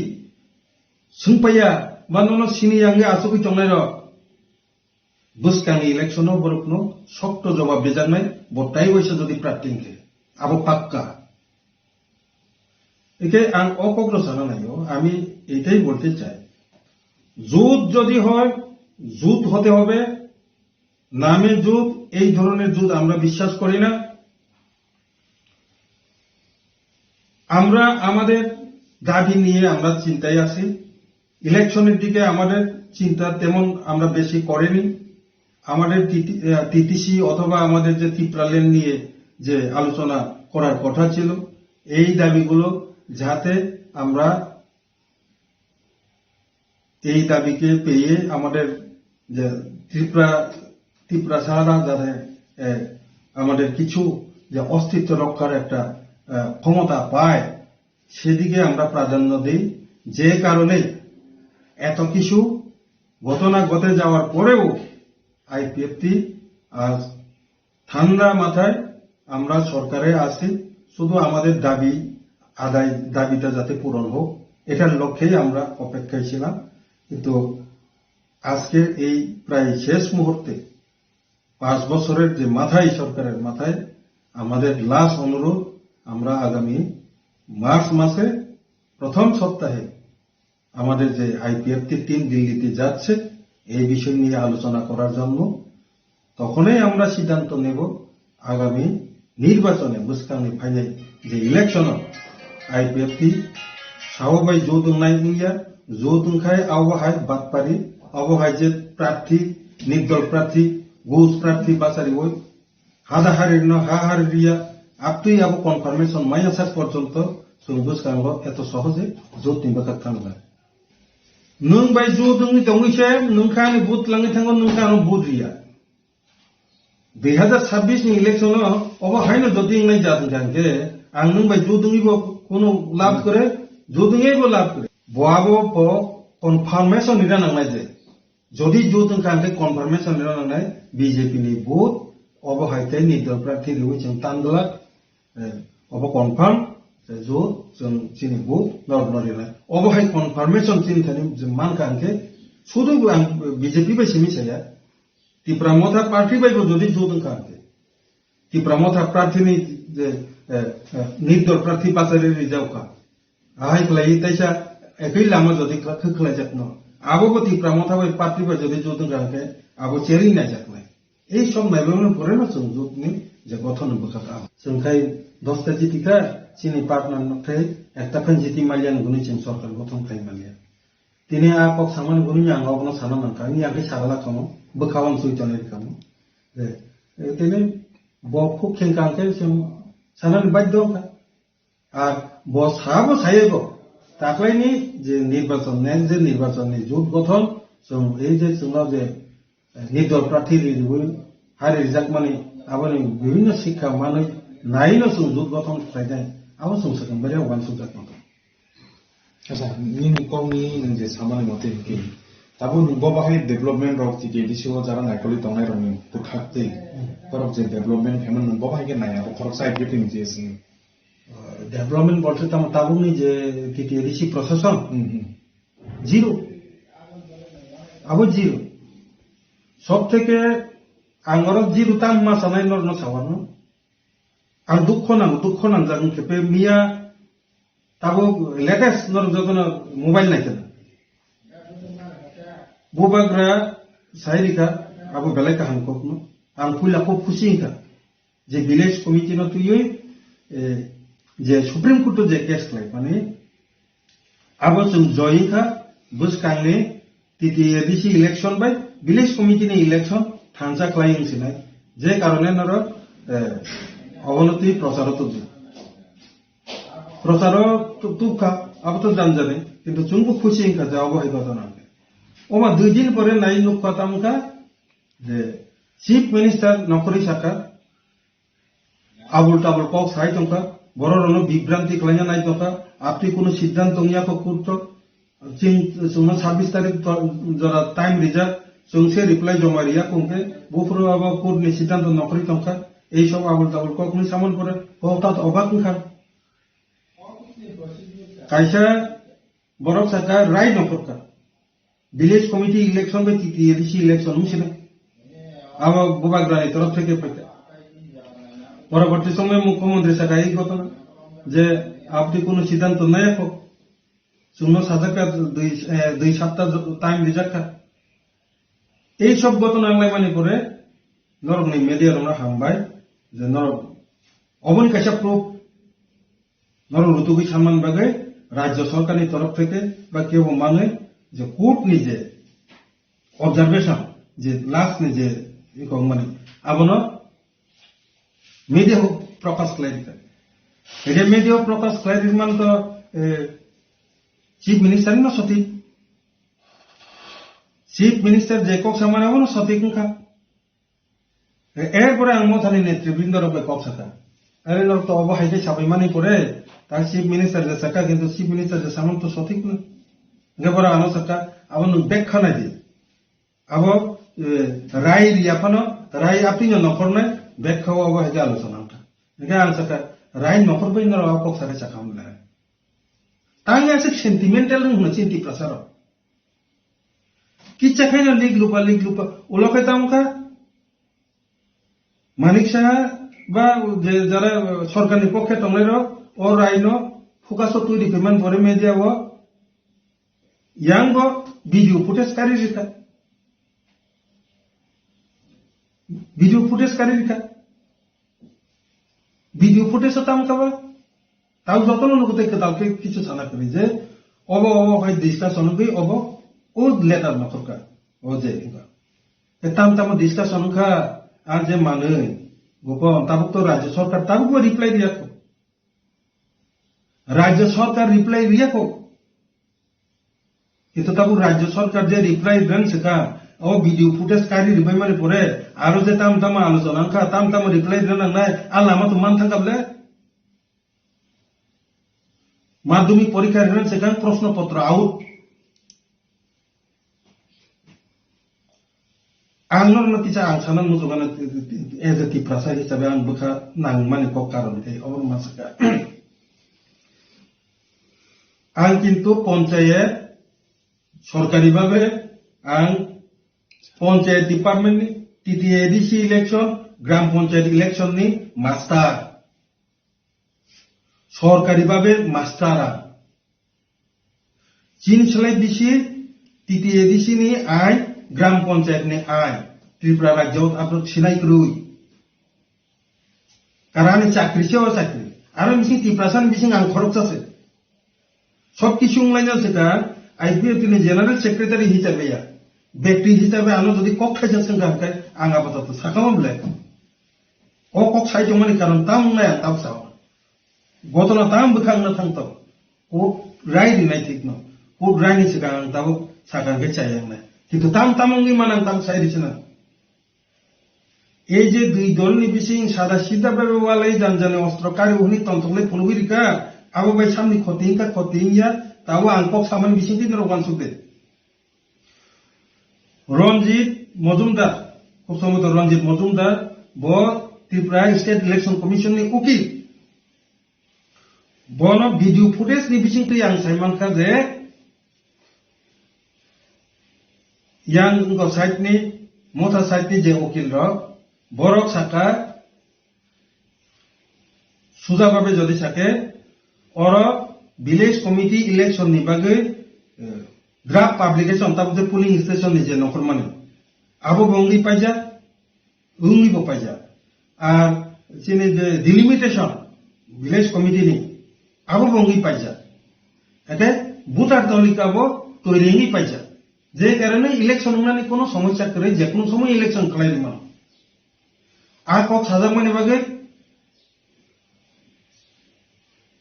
swngpaiya ba nono sini yang asugwi tongnai rok bwskangni election o borokno sokto jobab rijaknai bo tai waisa jodi prarthi hwnkhe abo pakka. Eke ang o kokno sana naio, আমি এটাই বলতে চাই, জুট যদি হয় জুট হতে হবে, নামে জুট, এই ধরনের জুট আমরা বিশ্বাস করি না। আমরা আমাদের দাবি নিয়ে আমরা চিন্তায় আছি। ইলেকশনের দিকে আমাদের চিন্তা তেমন আমরা বেশি করিনি। আমাদের টিটিসি অথবা আমাদের যে ত্রিপুরা ল্যান্ড নিয়ে যে আলোচনা করার কথা ছিল, এই দাবিগুলো যাতে আমরা এই দাবিকে পেয়ে আমাদের যে ত্রিপুরা, ত্রিপুরা ছাড়া যাতে, এ, আমাদের কিছু যে অস্তিত্ব রক্ষার একটা, এ, ক্ষমতা পায়, সেদিকে আমরা প্রাধান্য দেই। যে কারণে এত কিছু ঘটনা ঘটে যাওয়ার পরেও আইপিএফটি আজ ঠান্ডা মাথায় আমরা সরকারে আছি, শুধু আমাদের দাবি আদায়, দাবিটা যাতে পূরণ হোক, এটার লক্ষ্যেই আমরা অপেক্ষায় ছিলাম। কিন্তু আজকে এই প্রায় শেষ মুহূর্তে, পাঁচ বছরের যে মাথায়, সরকারের মাথায়, আমাদের লাস্ট অনুরোধ, আমরা আগামী মার্চ মাসে প্রথম সপ্তাহে আমাদের যে আইপিএফটি টিম দিল্লিতে যাচ্ছে এই বিষয় নিয়ে আলোচনা করার জন্য, তখনই আমরা সিদ্ধান্ত নেব আগামী নির্বাচনে, bwskangni phainai je election o IPFT sabo bai jut wngnai wngya, jut wngkhai abo hai batpari, abo hai je prarthi, nirdol prarthi, ঘুষ প্রার্থী বাছারি ওই হাদা হারির না হা হারির রিয়া, আপনি আবো কনফার্মেশন মাইয়া শেষ পর্যন্ত চুল বুঝ কাঙ্গো এত সহজে জোর তিনবা কাত থাকবে। Nwng bai jut wngwi tongwi se, nwng kha ani vote langwi thango, nwng kha ano vote riya. Dui hazar sabbish ni election o obo haino jodi wngnai jat wngkha hwnkhe, ang nwng bai jut wngwi bo kono lab kore, jut wngwi bo lab kore. Bo abo bo confirmation rina nangnai je. Jodi jut wngkha hwnkhe confirmation rina nangnai, B J P ni vote obo hai tei nirdol prarthi riwi chwng tan glak. Eh, obo confirm, eh, jo, chwng chini vote norok no rinai. Obo hai confirmation chini thani je mankha hwnkhe, sudu bo ang B J P bai simi saya, Tipra Motha party bai bo jodi jut wngkha hwnkhe, Tipra Motha prarthi ni je, eh, eh, nirdol prarthi bachari rijak kha. Ahai khlai taisa ekoi lama jodi khla-, khwkhlai jak no. Abo bo Tipra Motha bai party bai jodi jut wngkha hwnkhe, abo cheri nai jak nai. Ei sob naibrwmani pore no chwng jotni je gothon ni bwkha ta. Chwng khai dosta jiti kha, chini partner no khai ekta phan jiti maliya ni hwnwi chwng sorkar gothon khai maliya. Tini a kok samani hwnwi ang obono sana mankha, wngya khe sagala kamo, bwkha o swi tonwi kamo. Je, e, tini bo khuk kheng kang khe chwng sanani badhyo kha. Ar bo sabo sayego, taklaini je nirbachon, next je nirbachon ni jut gothon, chwng ei je chwngno je, eh, nirdol prarthi ri-, riwi hari rijakmani aboni bibhinno sikha manwi naino chwng jut gothon khlainai, abo chwng swkang bai uansukjak mano. Acha, nini kokni nwng je samani mote hwnkhe, tabuk nwng bo bahai development rok T T A D C o jara naikolwi tongnai rokni bwkhak twi, borok je development khaimani nwng bo bahai khe nai, abo khoroksa I P F T ni je swngwi. Development bolte tamo tabukni je T T A D C prosason, Hmm, hmm. Zero. Abo zero. Sob theke ang oro zero tam ma sanai norno sawano. Ang dukho nango, dukho nangjak wngkhe pe miya tabuk latest norok jotono mobile naikha. Bubagra sai rikha, abo belai kaham kokno. Ang puila kok khusi wngkha. Je village committee no twiwi, eh, je Supreme Court o je case khlai mani, abo chwng joy wngkha, bwskangni T T A D C election bai village committee ni election thansa khlai wng sinai, je karone norok, eh, obono twi procharo tubdi. Procharo tu-, tubkha, abo to janjani, kintu chwngbo khusi wngkha je obo hai ghotona wngkha. Oma dui din pore nai nukha tamkha, je Chief Minister nokhorwi saka, abul tabul kok sai tongkha, borok rokno bibranti khlaina nai tongkha, apni kunu siddhanto wngya kho kurto, chwng, chwngno sabbish tarik to-, jora time rijak, chwng se reply joma riya kongkhe, buphuru abo court ni siddhanto nokhorwi tongkha, ei sob abul tabul kok ni samon pore, kok ta obak wngkha. Kaisa borok saka rai nokhorkha. Village committee election bai T T A D C election wng sini. Abo bubagrani torof theke paikha. Poroborti somoy mukhyamantri saka ei ghotona je apni kunu siddhanto naya kho. Chwngno sajak kha dui, eh, dui sapta jo-, time rijak kha. Ei sob ghotona wnglaimani pore norokni media rokno hambai je norok oboni kaisa proof. Norok rutugwi sanmani bagwi rajya sorkarni torof theke ba kebo manwi je court ni je observation, je last ni je ikong mani, abono media o prokash khlai rikha. Ede media o prokash khlai rikman to, eh, Chief Minister no sotik. Chief Minister je kok samani abono sotik wngkha. E-, erpore ang Mothani netribrinda rok bai kok sakha. Are norok to obo hai khe sabai mani pore, ta Chief Minister je sakha, kintu Chief Minister je samung to sotik no. Hingke borok ano sakha, abo nwng bek kha nai di. Abo, eh, rai riya phano, rai apni no nokhor nai, bek kha o abo hai khe alochona wngkha. Hingke ang sakha, rai nokhor bai norok abo kok sarai sakha wngkha. Tang ya se sentimental wng hwnwi chini Tiprasa rok. Kicha khaino lik lupa, lik lupa. Ulo khe tamo kha. Manik Saha ba je jara sorkarni pokhe tongnai rok, o raino focus o twi rikha man pore media o. Yang bo video footage kari rikha. Video footage kari rikha. Video footage o tamo kha ba. Tao jotono nugo tei kwtal khe kichu sana kwrwi je obo, obo hai discussion wngwi obo o letter nokhorkha o je wngkha. Tei tam tamo discussion wngkha, a je manwi gopon tabuk to rajya sorkar tabuk bo reply riya kho. Rajya sorkar reply riya kho. Kintu tabuk rajya sorkar je reply rwng swkha, o video footage kari rwbai mani pore, aro je tam tamo alochona wngkha, tam tamo reply rwna nangnai, a lama to man thangkha ble? Madhyamik porikha rwng swkha, proshno potro out. Ang norokno kisa ang sana muchungano, as a Tiprasa hisabe ang bwkha nangmani kok karon khe obo wngma swkha. Ang kintu ponchayat sorkari bhabe ang ponchayat department ni T T A D C election, gram ponchayat election ni master. Sorkari bhabe master ang. Chini slai bisi T T A D C ni ain, gram panchayat ni ain, Tripura rajyo abo sinai kwrwi. Karani chakri se o chakri. Aro bising Tiprasa ni bising ang khoroksa se. Sob kisu wnglaina se ka, I P F T ni general secretary hisabe ya. Bekti hisabe ano jodi kok thaisa swngkha hwnkhe ang apatatto sakha ma belai. O kok sai tongmani karon tamo wngnai ang tamo sao. Gotona tamo bwkhak wngna thang tong. Court rai rinai thikno. Court rai ni swkang ang tabuk sakha hwnkhe chaya wngnai. Kintu tamo tamo wngwi mano ang tamo sai rwchina. Ei je dui dol ni bising sada sida bai walai jani jani ostro kari hwnwi tongthoknai phunugwi rikha, abo bai samni khoti wngkha khoti wngya, tabo ang kok samani bisingtwi norok uansuk de. Ranjit Majumdar, khub sombhoboto Ranjit Majumdar, bo Tripura State Election Commission ni ukil. Bono video footage ni bisingtwi ang sai mankha je, Yang wngkha side ni, Motha side ni je ukil rok, borok saka, suja babe jodi sake, oro village committee election ni bagwi, eh, draft publication, tabuk je polling station ni je nokhormani, abo bo wngwi paijak, wngwi bo paijak. Ar chini je delimitation village committee ni, abo bo wngwi paijak. Ete voter talika bo toiri wngwi paijak. Je karone election wngnani kono somosya kwrwi, je kono somoy election khlai rwmano. A kok sajakmani bagwi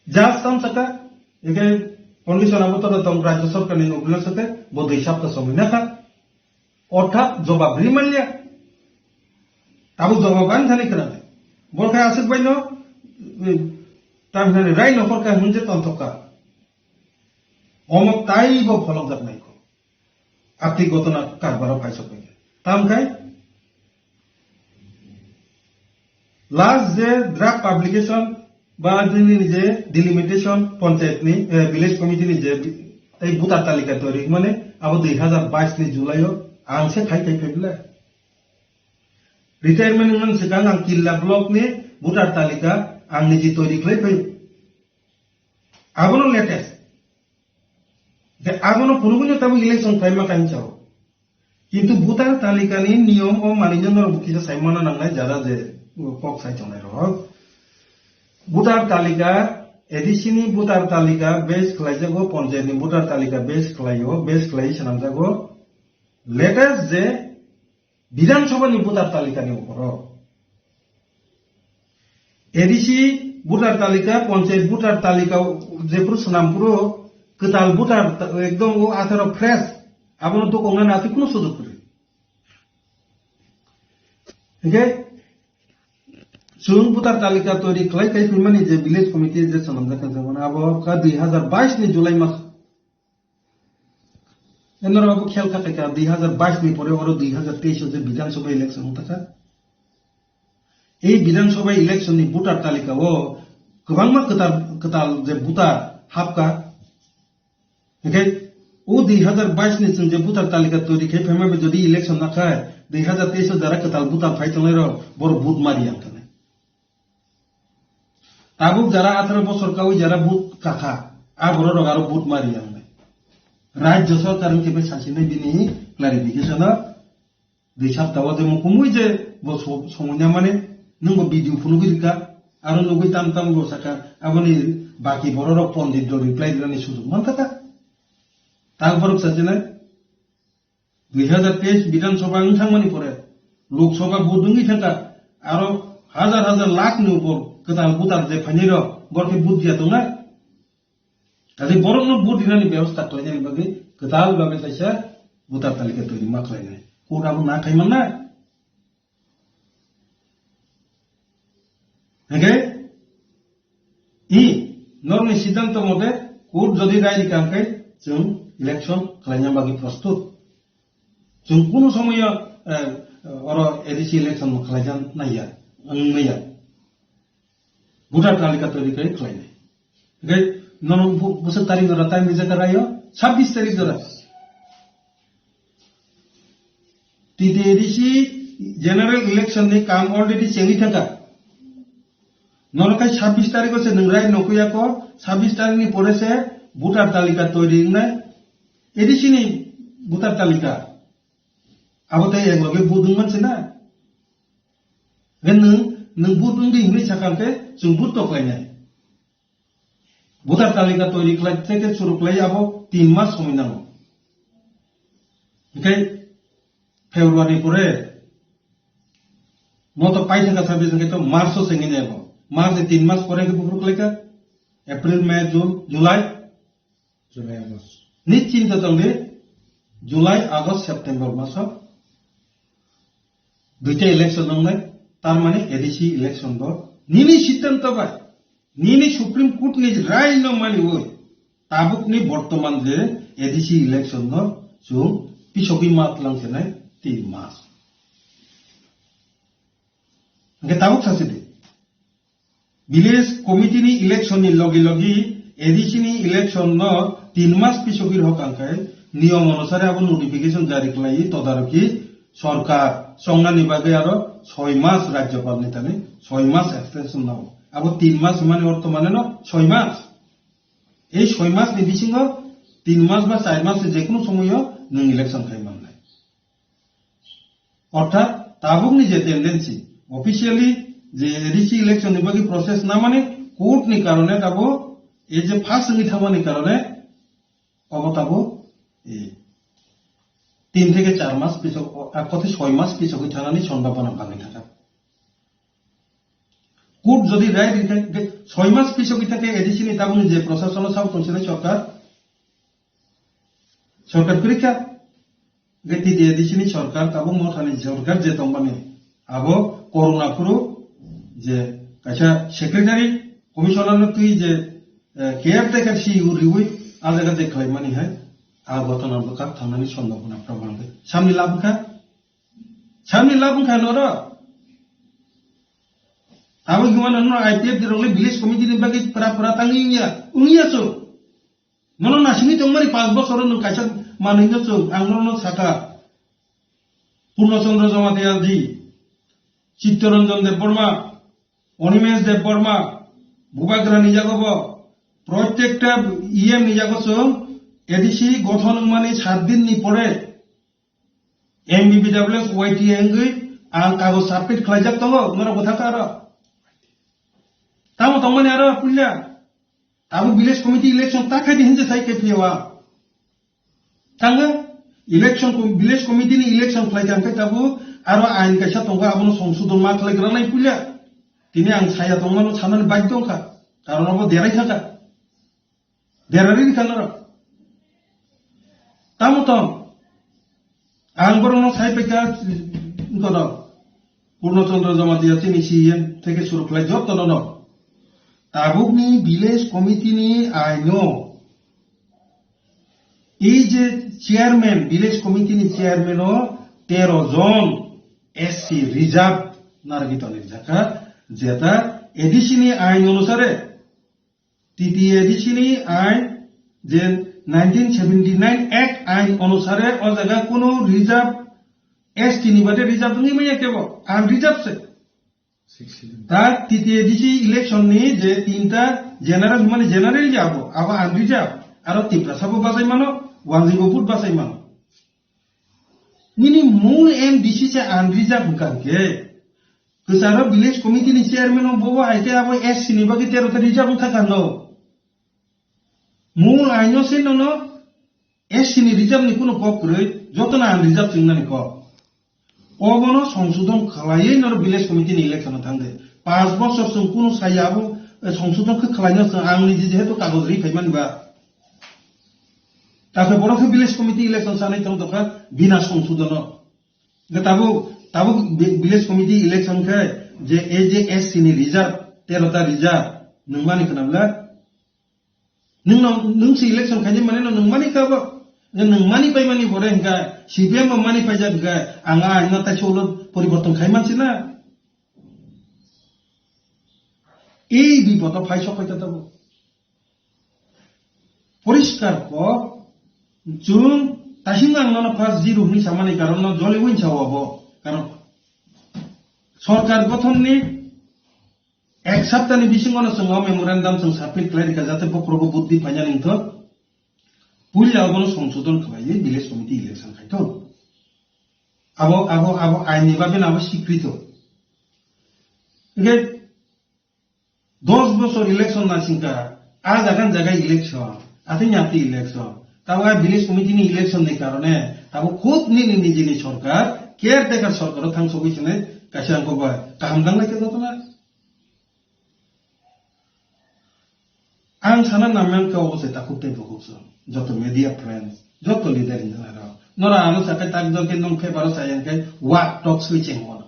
just tam saka, eke condition abo to tong Rajya Sarkar ni nugula saka, bo dui sapta somoi nakha. Orthat jobab ri manliya. Tabuk jobab ani thani khna de. Bor khai aswk bai no, eh, tam hinani rai nokhor khai hunje tonthok kha. Omo tai bo pholok jak nai kho. Ati gotona karbaro phai sok bai kha. Tam khai last je draft publication ba nini je delimitation panchayat ni, eh, village committee ni je bi-, tei voter talika toiri mane abo dui hazar bais ni July o ang se khai khai phaibla. Retirement wngmani swkang ang Killa block ni voter talika ang niji toiri khlai phai. Abono latest. De abono phunugwi no tabuk election khlaima kainwi chao. Kintu voter talikani niyom o manwino norok bo kisa sai manna nangnai jara je kok sai tongnai rok. Voter talika, A D C ni voter talika base khlaijago, panchayat ni voter talika base khlaio, base khlai swnamjago. Latest je Bidhan Sabha ni voter talika ni upor o. A D C voter talika, panchayat voter talika jephuru swnam phuru kwtal voter ta-, ekdom o atharo fresh. Abono dokokna nati kuno sujog kwrwi. Hingke chwng voter talika toiri khlai kai phimani je village committee je swnamjak kha, jemon abo kha dui hazar bais ni July mas. Enora abo khel kha kha dui hazar bais ni pore oro dui hazar teis o je Bidhan Sabha election wng thaka. Ei Bidhan Sabha election ni voter talika o kwbangma kwtal, kwtal je voter hapka. Hingke o dui hazar bais ni chwng je voter talika toiri khai phaima bai jodi election nakhai dui hazar teis o jara kwtal voter phai tongnai rok borok vote mari yang thangwi. Tabuk jara atharo bosor kawi jara vote kakha, a borok rok aro vote mari yang nai. Rajya Sarkar wngkhe bai sasinai bini clarification o dui sapta o je mukumui je bo so-, somoi na mane nwng bo video phunugwi rikha, aro nugwi tam tam bo sakha, aboni baki borok rok pondit rok reply rinani sujug mankha ta. Tang borok sasinai. Dui hazar teis Bidhan Sabha wng thangmani pore Lok Sabha vote wngwi thangkha, aro hazar hazar lakh ni upor kwtal voter je phainai rok, borok khe vote diya tongnai. Kaisa borokno vote dinani bebosta khlainani bagwi kwtal bagwi kaisa voter talika toiri ma khlainai. Court abo na khai mannai. Hingke i norokni siddhanto mote court jodi rai rikha hingke chwng election khlaina bagwi prostut. Chwng kunu somoyo, eh, oro A D C election bo khlaina naiya, wng naiya. Voter talika toiri khe khlainai. Hingke nono bu-, bwswk tarik jora time rijak kha raio, sabbish tarik jora. T T A D C general election ni kam already chengwi thangkha. Nono khai sabbish tarikh o se nwng rai nokhuya kho, sabbish tarikh ni pore se voter talika toiri wngnai. A D C ni voter talika. Abo tei ek loge vote wngman se na. Hingke nwng, nwng vote wngdi hinwi sakha hingke chwng vote to khlainai. Voter talika toiri khlai, tei khe suru khlai abo tin mas somoi nango. Hingke February pore mo to paithaka service hingke to March o sengwi ni abo. March ni tin mas pore khe buphuru khlai kha. April, May, June, July. July, August. Ni chinta tong di, July, August, September maso duita election wngnai, tar mane A D C election bo nini siddhanto bai, nini Supreme Court ni rai no mani oi, tabuk ni bortoman je A D C election no chwng pisogwi ma tlang khe nai tin mas. Hingke tabuk sasi di. Village committee ni election ni logi logi A D C ni election no tin mas pisogwi rok ang khai Niyom onusare abo notification jari khlaiwi todaroki sorkar chongnani bagwi aro soi mas rajyopal ni thani soi mas extension nao. Abo tin mas hwnmani ortho mane no soi mas. Ei soi mas ni bisingo tin mas ba char mas ni jekunu somoyo nwng election khai mannai. Orthat tabukni je tendency, officially je A D C election ni bagwi process namani court ni karone tabo ei je pass wngwi thangmani karone obo tabo, eh, tin theke char mas pisok, o, a, kothe soi mas pisogwi thanani sombhabona bangwi thangkha. Court jodi rai rikha, ge-, soi mas pisogwi thangkhe A D C ni tabukni je prosasono sabo tongsinai sorkar, sorkar kwrwikha, ge T T A D C ni sorkar, tabuk mothani sorkar je tongmani, abo korona phuru je kaisa secretary, commissioner no twi je, eh, caretaker C E O riwi a jaga je khlaimani hai, a ghotona bwkha thangnani sombhabona probably. Samni labwkha, samni labwkha noro. Abo himano no I P F D rok le village committee ni bagwi pura pura tangwi wngya, wngya chwng. Nono nasingwi tongmani panch bochor nwng kaisa manwino chwng, ang nono sakha. Purno Chandra Jamatia ji, Chittaranjan Debbarma, Animesh Debbarma, Bubagra ni jago bo, protekta E M ni jago chwng A D C gothon wngmani sat din ni pore M B B W S Y T A wngwi ang kagoj submit khlaijak tongo, norok bwthakha aro. Tamo tongmani aro puila. Tabuk village committee election ta khai di hinje sai khe phiya wa. Tanga election com-, village committee ni election khlai kha khe tabuk aro ain kaisa tongo abono songsodon ma khlai gra nai puila. Tini ang saya tongmano sanani bagwi tongkha. Karon abo derai kha kha. Derari kha norok. Tamo tong. Ang borokno sai paikha, kono Purno Chandra Jamatia chini C E M theke suru khlai jotto no no. Tabukni village committee ni aino ei je chairman, village committee ni chairman o tero jon S C reserve narwgwi tonwi rijak kha, jeta A D C ni ain onusare T T A D C ni ain je nineteen seventy nine Act ain onusare o jaga kunu reserve S T ni bade reserve wngwi manya kebo, unreserved se. Sixty. Ta T T A D C election ni je tinta general hwnmani general je abo, abo unreserved. Aro Tiprasa bo bachai mano, Wanjwi bo vote bachai mano. Nini mul M D C se unreserved hwnkha hwnkhe, kwcharo village committee ni chairman o bobo hai khe abo S C ni bagwi tero ta reserve wngkha kha no. Mul aino se nono S C ni reserve ni kunu kok kwrwi, jotono unreserved se wngnani kok. Obono songsodon khlaiwi norok village committee ni election o thangdi. Panch bochor chwng kunu saya abo, eh, songsodon khe khlaino chwng ang niji jehetu kagoj ri phaimani ba. Takhe borok khe village committee election sanai tong tongkha bina songsodon o. Hingke tabuk, tabuk vi-, village committee election khe je A J S C ni reserve, tero ta reserve, nwng mani khna bwle? Nwng no, nwng se election khaidi mani no nwng mani kha bo? Je nwng mani pai mani bore hingka, C P M bo mani paijak hingka, ang a aino taisa ulo poriborton khai mansi na? Ei bipodo phai sok pai ta tabuk. Poriskar kok, chwng tasing ang nono first zero hwnwi samani karon no joli win sao abo. Karon sorkar gothon ni ek sapta ni bisingo no chwng o memorandum chwng submit khlai rikha jate bokhorogo buddhi phaina ningthok. Puila abono songsodon khlaiwi village committee election khaithok. Abo, abo, abo aini bagwi no abo sikrito. Hingke Dos bosor election nasingkha, a jaga ni jaga election, atwi ni atwi election. Tabo a village committee ni election ni karone, tabo khud nini nijini sorkar, caretaker sorkar o thangsogwi sene kaisa angkho bai kaham danglai khe jotono. Ang sana namya khe obo se takhuk tei bukhuk so, joto media friends, joto leader hinjana rok. Nora ano sakai tak jok khe nung paper o saya khe wak tok swi cheng ono.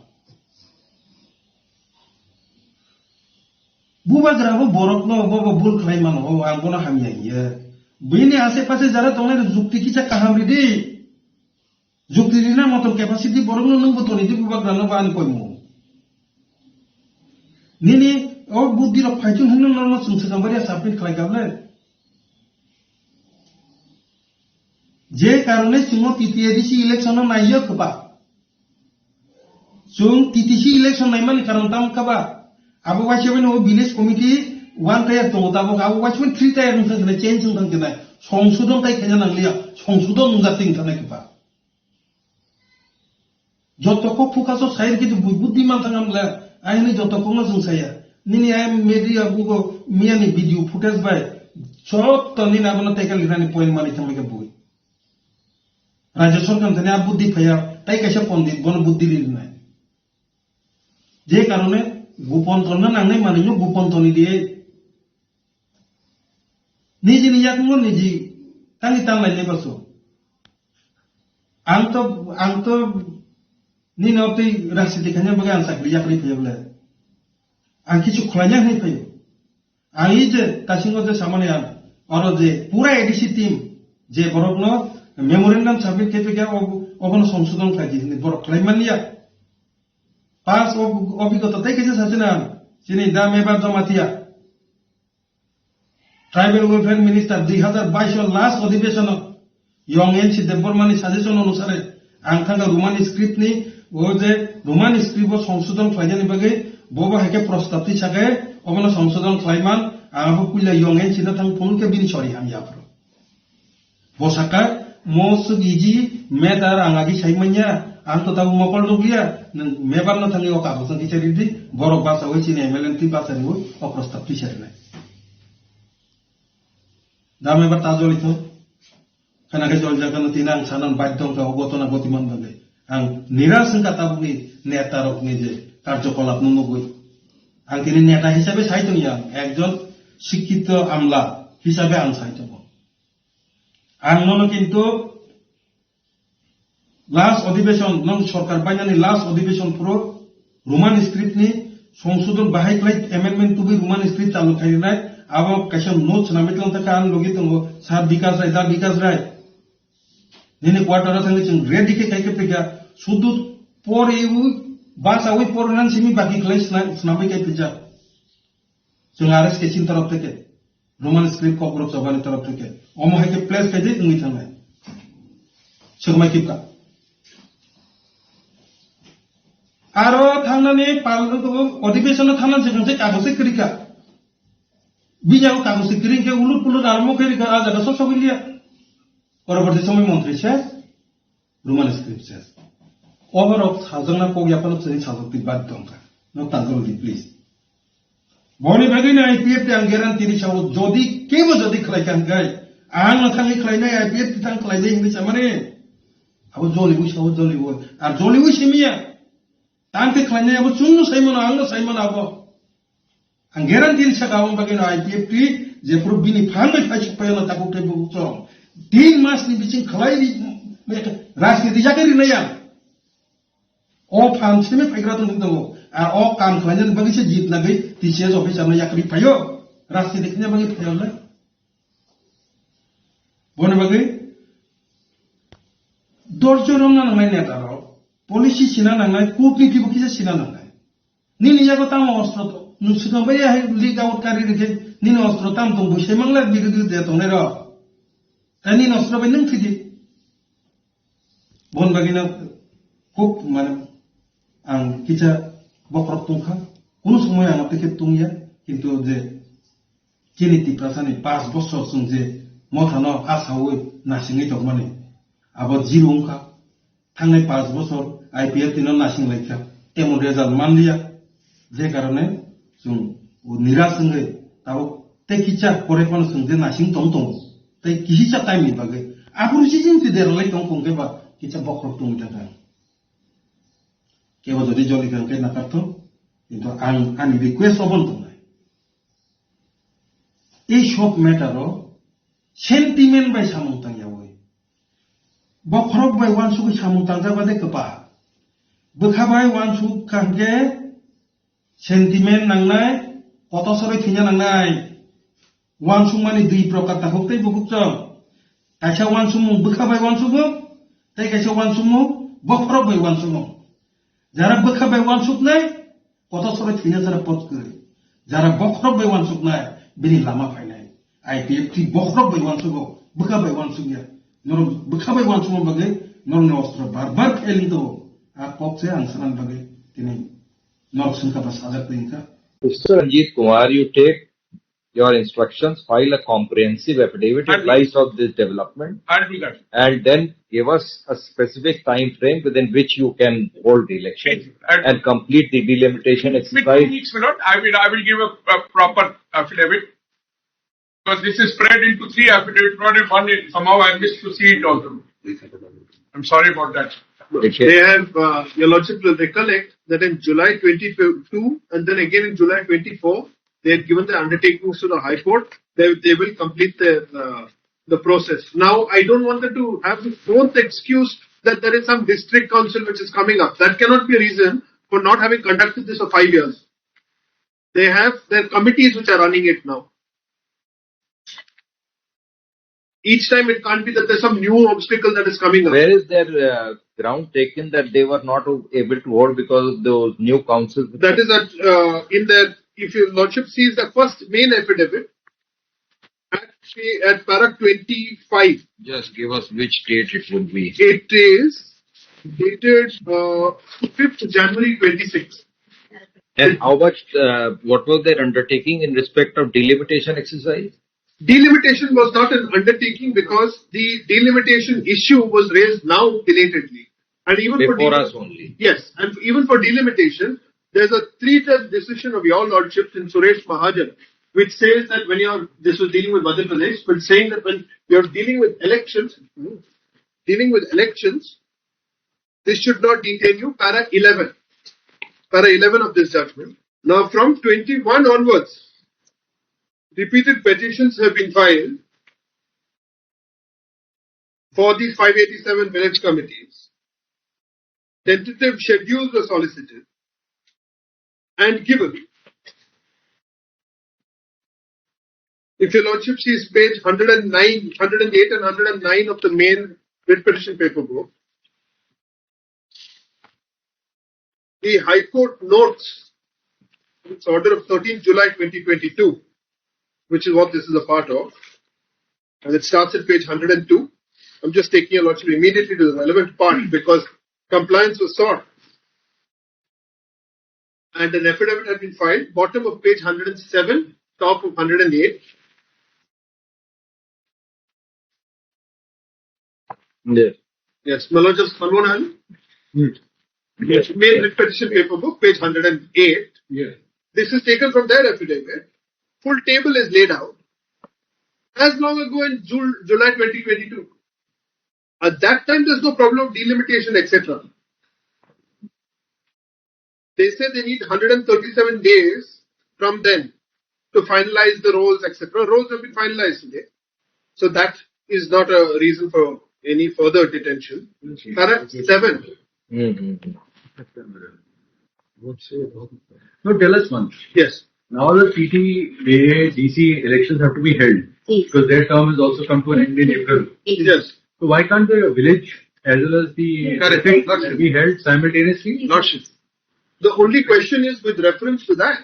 Bubagra bo borok no bo bo bul khlai mano, o ang bono hamya hiya. Bini ase pase jara tongnai rok jukti kisa kaham ridi. Jukti rina motom capacity borok no nung bo toni di bubagra no ba ani koimo. Nini o buddhi rok phaichung hinno no no chwng swkang baria submit khlai kable. Je karone chwngno T T A D C election no naiyo kwba. Chwng T T C election naimani karon tamo kaba? Abo waisa bai no village committee one tier tongo tabok, abo waisa bai three tier wng thang khe change wng thang khe songsodon tai khaina nangliya, songsodon wng jak twi wng thang khe ba. Joto kok focus o sai rikhe bui buddhi man thang amla, ai hwnwi joto kokno chwng saya. Nini ai media bugo miyani video footage bai joto nini abono tackle rani point mani thang khe bui. Rajya sorkar thani a buddhi phaiya, tai kaisa pondit bono buddhi rinai. Je karone gopon tonna nangnai manwino gopon toni di. Nijini yakungno niji tangwi tanlainai baso. Ang to, ang to nini obtwi rajniti khaina bagwi ang chakri yakri phaiya bwle. Ang kichu khwlaina hwnwi phaiyo. Ang i je kasingo je samani ang oro je pura A D C team je borokno memorandum submit khe tongya ob-, obono songsodon khlai di hwnwi borok khlai manliya. Pass ob-, obigota tei kaisa sachina ang chini da Mebar Jamatia. Tribal Welfare Minister dui hazar bais o last odhibeshon o Yong N C Debbarma ni suggestion onusare ang thangkha Roman script ni, o je Roman script o songsodon khlainani bagwi bobo hai khe prostab twi sakhe obono songsodon khlaiman ang abo puila Yong N C no thang phunuk khe bini sori hamya aphuru. Bo sakha, mo swk easy matter ang agi sai manya, ang to tabuk mokol nukliya, nwng Mebar no thangwi o kagoj no kisa ridi, borok bachawi chini M L A twi bachariwi o prostab twi sarinai. Da Mebar ta joli to, khana khe jol jaga no tina ang sanan baidhyo wngkha o gotona goti man bagwi. Ang niras wngkha tabukni neta rokni je karjokolap no nugwi. Ang tini neta hisabe sai tongya, ekjon sikkito amla hisabe ang sai tongo. Ang nono kintu last odhibeshon, nong sorkar bainani last odhibeshon phuru Roman script ni songsodon bahai khlai amendment tubui Roman script chalu khainai, abo kaisa note swnamwi tong takha ang logi tongo Sir Bikash Rai, da Bikash Rai. Nini quarter o thangwi chwng ready khe khai khe phikha, sudu poriwi bachawi pornan simi baki khlai swnamwi khai phikha. Chwng R S K C ni torof theke, Roman script kokborok chobani torof theke, omo hai khe place khai de wngwi thangnai. Swkmai kipka. Aro thangnani pal-, odhibeshon o thangnani swkang se kagoj se kwrwi kha. Bini abo kagoj se kwrwi khe ulut pulut armo khe rikha, a jaga sok sok liya. Poroborti somoi montri se. Roman script se. Oborok sajakna kok yaphano chwngni sajak twi bad tongkha. No tanjol di, please. Boni bagwi no I P F T ang guarantee ri sao, jodi kebo jodi khlai kha hwnkhe, ang no thangwi khlainai, I P F T thang khlainai hwnwi samani. Abo joliwi sao, joliwi. Ar joliwi simiya. Tang khe khlainai abo chwngno saimano, angno saimano abo. Ang guarantee ri saka, aboni bagwi no I P F T jephuru bini phan bai phaisuk phaio no tabuk tei bubuk chwng tin mas ni bising khlai ri, rajniti yakarwi nai ang. O phan simi phaigra tong tongo. Ar o kam khlainani bagwi se jit nagwi T C S officer no yakarwi phaio. Rajniti khaina bagwi phaio le. Boni bagwi dorjo romna nangnai neta rok. Policy sina nangnai, kutniti bo kisa sina nangnai. Nini yago tamo ostro to? Nwng swkang bai hai leak out kari rikhe, nini ostro tam tong bui sai mangla birodhi de tongnai rok. Tei nini ostro bai nwng thidi. Bon bagino khub mane ang kisa bokhorok tongkha. Kunu somoi ang tei khe tongya, kintu je chini Tiprasani panch bosor chwng je mothano asawi nasingwi tongmani, abo zero wngkha. Thangnai panch bosor I P F T no nasing laikha, emon result manliya, je karone chwng niras wngwi tabuk tei kisa pore phano chwng je nasing tong tongo, tei kisa time ni bagwi aphuru sijin si deralai tong tong khe ba kisa bokhorok tongwi thangkha. Kebo jodi joli kha hwnkhe nakarthok, kintu ang ani request obono tongnai. Ei sob matter o sentiment bai samung tangyawi. Bokhorok bai uansugwi samung tangjak bade kwpal. Bwkha bai uansuk kha hwnkhe sentiment nangnai, kotor soroi thwina nangnai. Uansukmani dui prokar takhuk tei bukhuk chwng. Kaisa uansukmung bwkha bai uansukmung, tei kaisa uansukmung bokhorok bai uansukmung. Jara bwkha bai uansuknai, kotor soroi thwina jara pot kwrwi. Jara bokhorok bai uansuknai, bini lama phainai. I P F T bokhorok bai uansugo, bwkha bai uansukya. Norok bwkha bai uansukma bagwi norokni ostro bar bar khe lido. A kok se ang sanani bagwi tini norok swngkha ba sajak twi wngkha. Mister Ranjit Kumar, you take your instructions, file a comprehensive affidavit in I'll do light of this development, I'll do that. And then give us a specific time frame within which you can hold the election I'll do. And complete the delimitation exercise. With two weeks, Milord, I will, I will give a, a proper affidavit. Because this is spread into three affidavits, not in one. Somehow I missed to see it also. I'm sorry about that. Okay. They have, uh, Your Lordship will recollect that in July twenty-two and then again in July twenty-four, they had given the undertakings to the High Court. They, they will complete the, uh, the process. Now, I don't want them to have the fourth excuse that there is some district council which is coming up. That cannot be a reason for not having conducted this for five years. They have their committees which are running it now. Each time it can't be that there's some new obstacle that is coming up. Where is their, uh, ground taken that they were not able to hold because of those new councils? That is at, uh, in their, if your lordship sees the first main affidavit, at, at para twenty-five. Just give us which date it would be. It is dated, uh, fifth January twenty-six. And how much, uh, what was their undertaking in respect of delimitation exercise? Delimitation was not an undertaking because the delimitation issue was raised now belatedly. And even for Before delimitation, us only. Yes, and even for delimitation, there's a three-judge decision of your lordship in Suresh Mahajan, which says that when you're, this was dealing with Madhya Pradesh, but saying that when you're dealing with elections, dealing with elections, this should not detain you, para eleven. Para eleven of this judgment. Now, from twenty-one onwards, repeated petitions have been filed for these five eighty-seven village committees. Tentative schedules were solicited and given. If your lordship sees page hundred and nine, hundred and eight and hundred and nine of the main writ petition paper book, the High Court notes its order of thirteenth July twenty twenty-two, which is what this is a part of, and it starts at page hundred and two. I'm just taking your lordship immediately to the relevant part because compliance was sought. And an affidavit had been filed, bottom of page hundred and seven, top of hundred and eight. Yes. Yes, Maloja Salmonan. Hmm. Yes, main petition paper book, page hundred and eight. Yes. This is taken from their affidavit. Full table is laid out. As long ago in Jul-, July twenty twenty-two. At that time, there's no problem of delimitation, et cetera. They say they need hundred and thirty-seven days from then to finalize the rolls, et cetera. Rolls have been finalized today. So that is not a reason for any further detention. Correct? Seven. Mm-hmm. No, tell us one. Yes. Now the T T A D C elections have to be held. Yes. Because their term is also come to an end in April. Yes. So why can't the village as well as the Correct. District Lordship. Be held simultaneously? Lordship. The only question is with reference to that.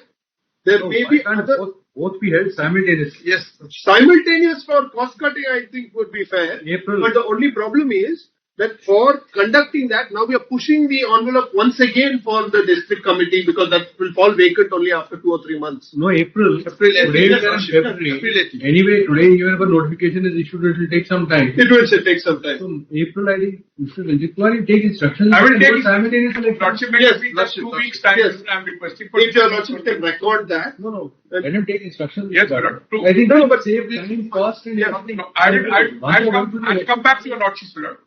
There No, may why be can't other both, both be held simultaneously? Yes. Simultaneous for cost cutting, I think, would be fair. April. But the only problem is that for conducting that, now we are pushing the envelope once again for the district committee because that will fall vacant only after two or three months. No, April. April, April, Today we are in April, February. April eighteen. Anyway, today even if a notification is issued, it will take some time. It will still take some time. So April, I think, Mister Ranjit Kumar, you take instructions. I will You can take do it. Simultaneously. Lordship, yes, just Lordship, two Lordship. Weeks time. Yes. I'm requesting for If your Lordship can record that. No, no. Let him take instructions. Yes, Lord. True. I think No, but save time, cost and Yes, everything. No, I will, I will, Once I will you come, come to the I will come back to your Lordship, Lord.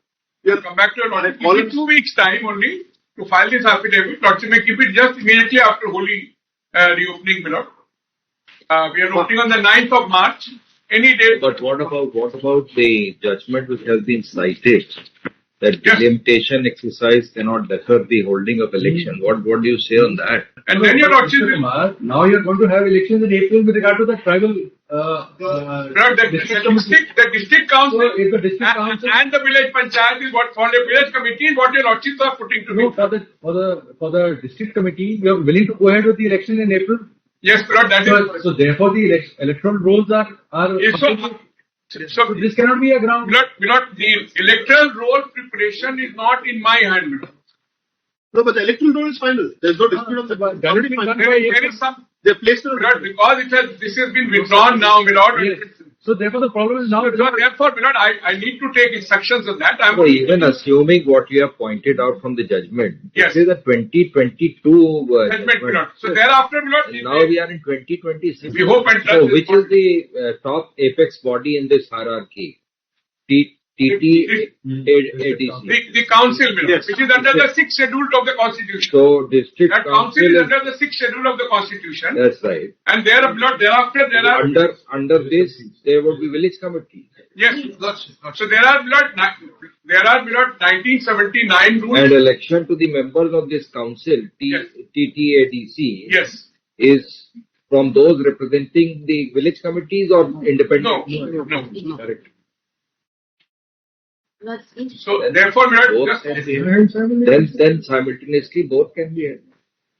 Yes. Come back to your Lordship. All Give me two weeks time only to file this affidavit. Lordship may keep it just immediately after Holi, uh, reopening, Milord. Uh, we are opening on the ninth of March. Any day. But what about, what about the judgment which has been cited that Yes. delimitation exercise cannot deter the holding of election? Hmm. What, what do you say on that? And then your Lordship Mister will Kumar, now you are going to have elections in April with regard to the tribal, uh, uh, Brother, the, the district committee. District, the district council So if the district and, council and the village panchayat is what, for the village committee is what your lordships are putting to No, me. for the, for the, for the district committee, you are willing to go ahead with the election in April? Yes, Lord, that is So, so therefore the elec-, electoral rolls are, are Yes, sir. So this cannot be a ground. Milord, Milord, the electoral roll preparation is not in my hand, Milord. No, but the electoral roll is final. There's no dispute on the. There is, there is some. They placed it on. Milord, because it has, this has been withdrawn now, Milord. Yes. So therefore the problem is now. So therefore, Milord, I, I need to take instructions on that. I'm. So even assuming what you have pointed out from the judgment, yes, this is a twenty twenty-two, uh, judgment, judgment. Milord. So thereafter, Milord, and now we are in twenty twenty-six. We hope and trust. So which is the, uh, top apex body in this hierarchy? T-, T T A D C. The, the council, Milord, yes, which is under the sixth schedule of the constitution. So district council is under the sixth schedule of the constitution. That's right. And there, Milord, thereafter there are under, under this there would be village committee. Yes. So there are, Milord, ni-, there are, Milord, nineteen seventy-nine rules. And election to the members of this council, T-, yes, T T A D C, yes, is from those representing the village committees or independent? No, no, no. Correct. So therefore, Milord, both can be held. Then, then simultaneously both can be held.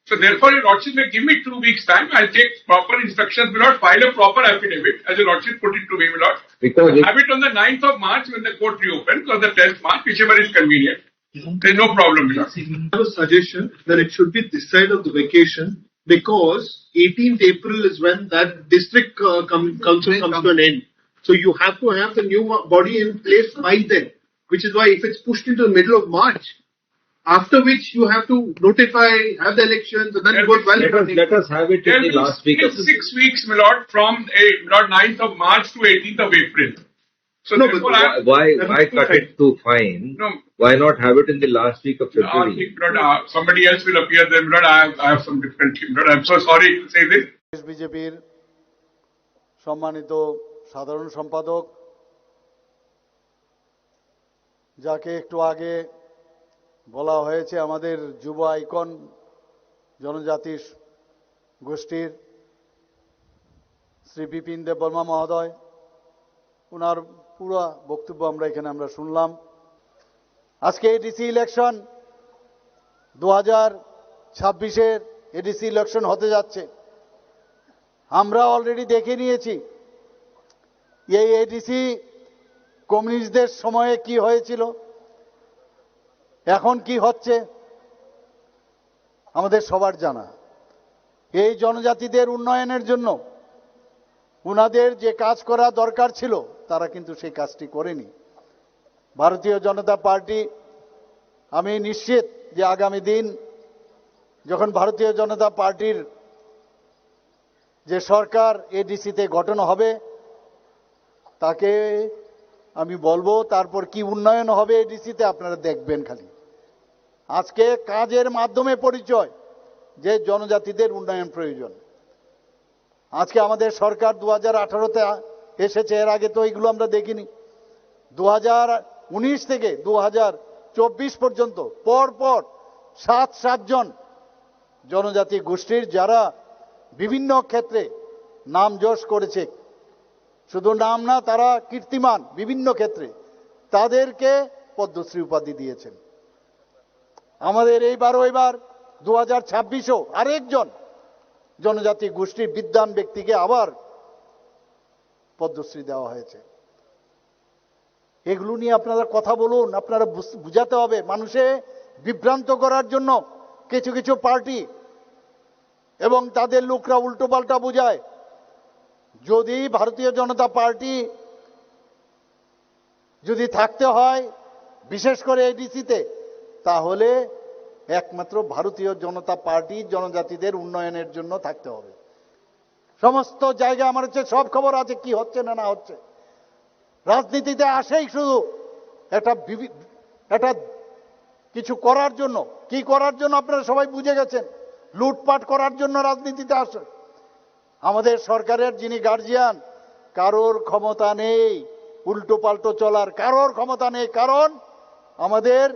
So therefore, your lordship may give me two weeks' time. I'll take proper instructions, Milord, file a proper affidavit, as your lordship put it to me, Milord. Because if have it on the ninth of March when the court reopens, or the tenth March, whichever is convenient. There's no problem, Milord. I have a suggestion that it should be this side of the vacation, because eighteenth April is when that district, uh, com-, council comes to an end. So you have to have the new body in place by then, which is why if it's pushed into the middle of March, after which you have to notify, have the elections, and then it goes well. Let us, let us have it in the last week of. Six weeks, Milord, from, eh, Milord, ninth of March to eighteenth of April. So no, but therefore, I why, why, why cut it too fine? No. Why not have it in the last week of February? Last week, Milord, uh, somebody else will appear there, Milord. I have, I have some different team, Milord. I'm so sorry to say this. বিজেপির সম্মানিত সাধারণ সম্পাদক, যাকে একটু আগে বলা হয়েছে আমাদের যুব আইকন, জনজাতি গোষ্ঠীর শ্রী বিপিন দেববর্মা মহোদয়, ওনার পুরো বক্তব্য আমরা এখানে আমরা শুনলাম। আজকে এডিসি ইলেকশন, দু হাজার ছাব্বিশের এডিসি ইলেকশন হতে যাচ্ছে। আমরা অলরেডি দেখে নিয়েছি এই এডিসি কমিউনিস্টদের সময়ে কি হয়েছিল, এখন কি হচ্ছে, আমাদের সবার জানা। এই জনজাতিদের উন্নয়নের জন্য ওনাদের যে কাজ করা দরকার ছিল, তারা কিন্তু সেই কাজটি করেনি। ভারতীয় জনতা পার্টি, আমি নিশ্চিত যে আগামী দিন যখন ভারতীয় জনতা পার্টির যে সরকার এডিসিতে গঠন হবে, তাকে আমি বলবো, তারপর কি উন্নয়ন হবে এডিসিতে, আপনারা দেখবেন খালি। আজকে কাজের মাধ্যমে পরিচয় যে জনজাতিদের উন্নয়ন প্রয়োজন। আজকে আমাদের সরকার দু হাজার আঠারোতে এসেছে, এর আগে তো এইগুলো আমরা দেখিনি। দু হাজার উনিশ থেকে দু হাজার চব্বিশ পর্যন্ত পর পর সাত, সাতজন জনজাতি গোষ্ঠীর, যারা বিভিন্ন ক্ষেত্রে নাম যশ করেছে, শুধু নাম না, তারা কীর্তিমান বিভিন্ন ক্ষেত্রে, তাদেরকে পদ্মশ্রী উপাধি দিয়েছেন। আমাদের এইবারও, এবার দু হাজার ছাব্বিশেও আরেকজন জনজাতি গোষ্ঠীর বিদ্বান ব্যক্তিকে আবার পদ্মশ্রী দেওয়া হয়েছে। এগুলো নিয়ে আপনারা কথা বলুন, আপনারা বুঝ-, বুঝাতে হবে। মানুষে বিভ্রান্ত করার জন্য কিছু কিছু পার্টি এবং তাদের লোকরা উল্টোপাল্টা বুঝায়। যদি ভারতীয় জনতা পার্টি যদি থাকতে হয়, বিশেষ করে এডিসিতে, তাহলে একমাত্র ভারতীয় জনতা পার্টি জনজাতিদের উন্নয়নের জন্য থাকতে হবে। সমস্ত জায়গায় আমার হচ্ছে সব খবর আছে, কি হচ্ছে না না হচ্ছে। রাজনীতিতে আসেই শুধু একটা বিভি-, একটা কিছু করার জন্য। কি করার জন্য আপনারা সবাই বুঝে গেছেন, লুটপাট করার জন্য রাজনীতিতে আসে। আমাদের সরকারের যিনি গার্জিয়ান, কারোর ক্ষমতা নেই উল্টো পাল্টো চলার, কারোর ক্ষমতা নেই। কারণ আমাদের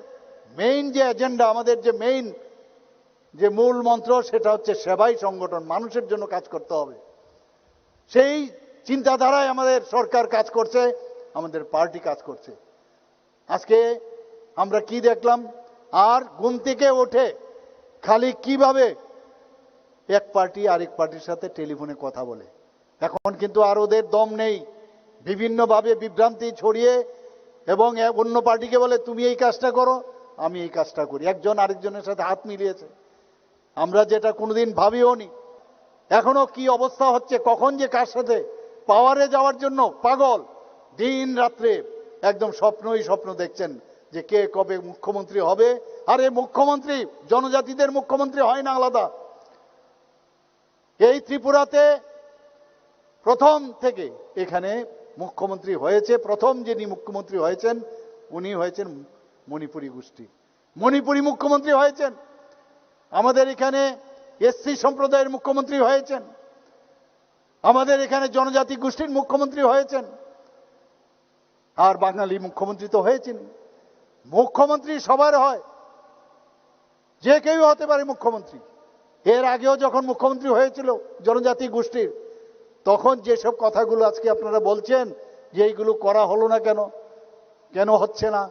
মেইন যে এজেন্ডা, আমাদের যে মেইন যে মূল মন্ত্র, সেটা হচ্ছে সেবাই সংগঠন, মানুষের জন্য কাজ করতে হবে। সেই চিন্তাধারায় আমাদের সরকার কাজ করছে, আমাদের পার্টি কাজ করছে। আজকে আমরা কি দেখলাম? আর ঘুম থেকে উঠে খালি কিভাবে এক পার্টি আরেক পার্টির সাথে টেলিফোনে কথা বলে। এখন কিন্তু আর ওদের দম নেই। বিভিন্নভাবে বিভ্রান্তি ছড়িয়ে এবং এ-, অন্য পার্টিকে বলে, "তুমি এই কাজটা করো, আমি এই কাজটা করি।" একজন আরেকজনের সাথে হাত মিলিয়েছে। আমরা যেটা কোনোদিন ভাবিও নি। এখনো কি অবস্থা হচ্ছে, কখন যে কার সাথে পাওয়ারে যাওয়ার জন্য পাগল, দিন রাত্রে একদম স্বপ্নই স্বপ্ন দেখছেন যে কে কবে মুখ্যমন্ত্রী হবে। আরে, মুখ্যমন্ত্রী জনজাতিদের মুখ্যমন্ত্রী হয় না আলাদা? এই ত্রিপুরাতে প্রথম থেকে এখানে মুখ্যমন্ত্রী হয়েছে, প্রথম যিনি মুখ্যমন্ত্রী হয়েছেন, উনি হয়েছেন মণিপুরী গোষ্ঠী, মণিপুরী মুখ্যমন্ত্রী হয়েছেন। আমাদের এখানে এসসি সম্প্রদায়ের মুখ্যমন্ত্রী হয়েছেন, আমাদের এখানে জনজাতি গোষ্ঠীর মুখ্যমন্ত্রী হয়েছেন, আর বাঙালি মুখ্যমন্ত্রী তো হয়েছেন। মুখ্যমন্ত্রী সবার হয়, যে কেউ হতে পারে মুখ্যমন্ত্রী। এর আগেও যখন মুখ্যমন্ত্রী হয়েছিল জনজাতি গোষ্ঠীর, তখন যেসব কথাগুলো আজকে আপনারা বলছেন যে এইগুলো করা হলো না কেন, কেন হচ্ছে না,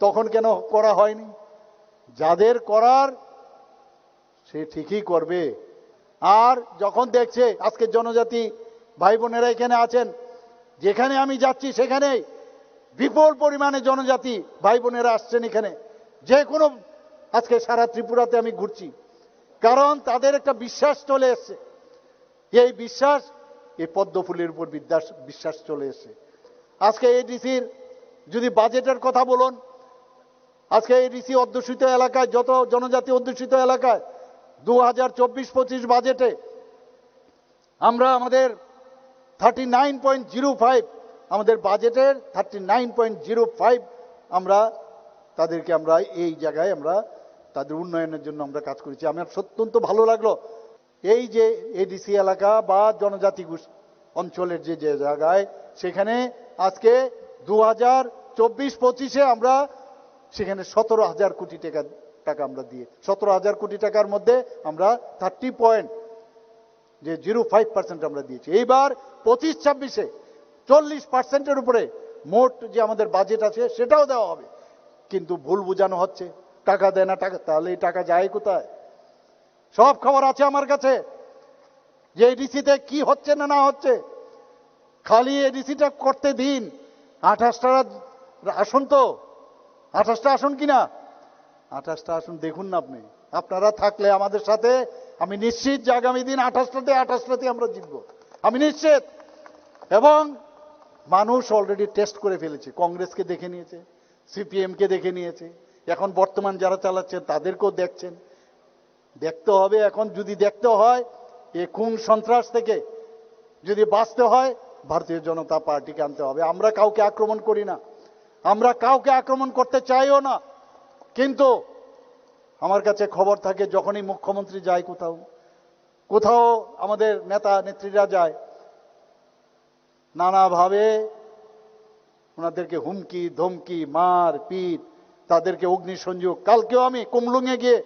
তখন কেন করা হয়নি, যাদের করার সে ঠিকই করবে। আর যখন দেখছে আজকে জনজাতি ভাই বোনেরা এখানে আছেন, যেখানে আমি যাচ্ছি সেখানেই বিপুল পরিমাণে জনজাতি ভাই বোনেরা আসছেন এখানে, যে কোনো, আজকে সারা ত্রিপুরাতে আমি ঘুরছি, কারণ তাদের একটা বিশ্বাস চলে এসছে। এই বিশ্বাস, এই পদ্মফুলের উপর বিদ্যাস-, বিশ্বাস চলে এসছে। আজকে এডিসির যদি বাজেটের কথা বলুন, আজকে এডিসি অধ্যুষিত এলাকায়, যত জনজাতি অধ্যুষিত এলাকায় দু হাজার চব্বিশ পঁচিশ বাজেটে আমরা আমাদের thirty nine point zero five, আমাদের বাজেটের thirty nine point zero five আমরা তাদেরকে, আমরা এই জায়গায় আমরা তাদের উন্নয়নের জন্য আমরা কাজ করেছি। আমার অত্যন্ত ভালো লাগলো। এই যে এডিসি এলাকা বা জনজাতি গোষ্-, অঞ্চলের যে, যে জায়গায়, সেখানে আজকে দু হাজার চব্বিশ পঁচিশে আমরা সেখানে সতেরো হাজার কোটি টাকা, টাকা আমরা দিয়ে, সতেরো হাজার কোটি টাকার মধ্যে আমরা থার্টি পয়েন্ট, যে জিরো ফাইভ পার্সেন্ট আমরা দিয়েছি। এইবার পঁচিশ ছাব্বিশে চল্লিশ পার্সেন্টের উপরে মোট যে আমাদের বাজেট আছে, সেটাও দেওয়া হবে। কিন্তু ভুল বোঝানো হচ্ছে, টাকা দেয় না, টাকা, তাহলে এই টাকা যায় কোথায়? সব খবর আছে আমার কাছে যে এডিসিতে কি হচ্ছে না না হচ্ছে। খালি এডিসিটা করতে দিন, আঠাশটা আসন তো, আঠাশটা আসন কিনা, আঠাশটা আসন দেখুন না আপনি। আপনারা থাকলে আমাদের সাথে, আমি নিশ্চিত যে আগামী দিন আঠাশটাতে আঠাশটাতে আমরা জিতবো, আমি নিশ্চিত। এবং মানুষ অলরেডি টেস্ট করে ফেলেছে, কংগ্রেসকে দেখে নিয়েছে, সিপিএমকে দেখে নিয়েছে, এখন বর্তমান যারা চালাচ্ছেন তাদেরকেও দেখছেন। দেখতে হবে, এখন যদি দেখতে হয়, এ খুন সন্ত্রাস থেকে যদি বাঁচতে হয়, ভারতীয় জনতা পার্টিকে আনতে হবে। আমরা কাউকে আক্রমণ করি না, আমরা কাউকে আক্রমণ করতে চাইও না, কিন্তু আমার কাছে খবর থাকে, যখনই মুখ্যমন্ত্রী যায় কোথাও, কোথাও আমাদের নেতা নেত্রীরা যায়, নানাভাবে ওনাদেরকে হুমকি, ধমকি, মার, পিট, তাদেরকে অগ্নিসংযোগ। কালকেও আমি কুমলুঙে গিয়ে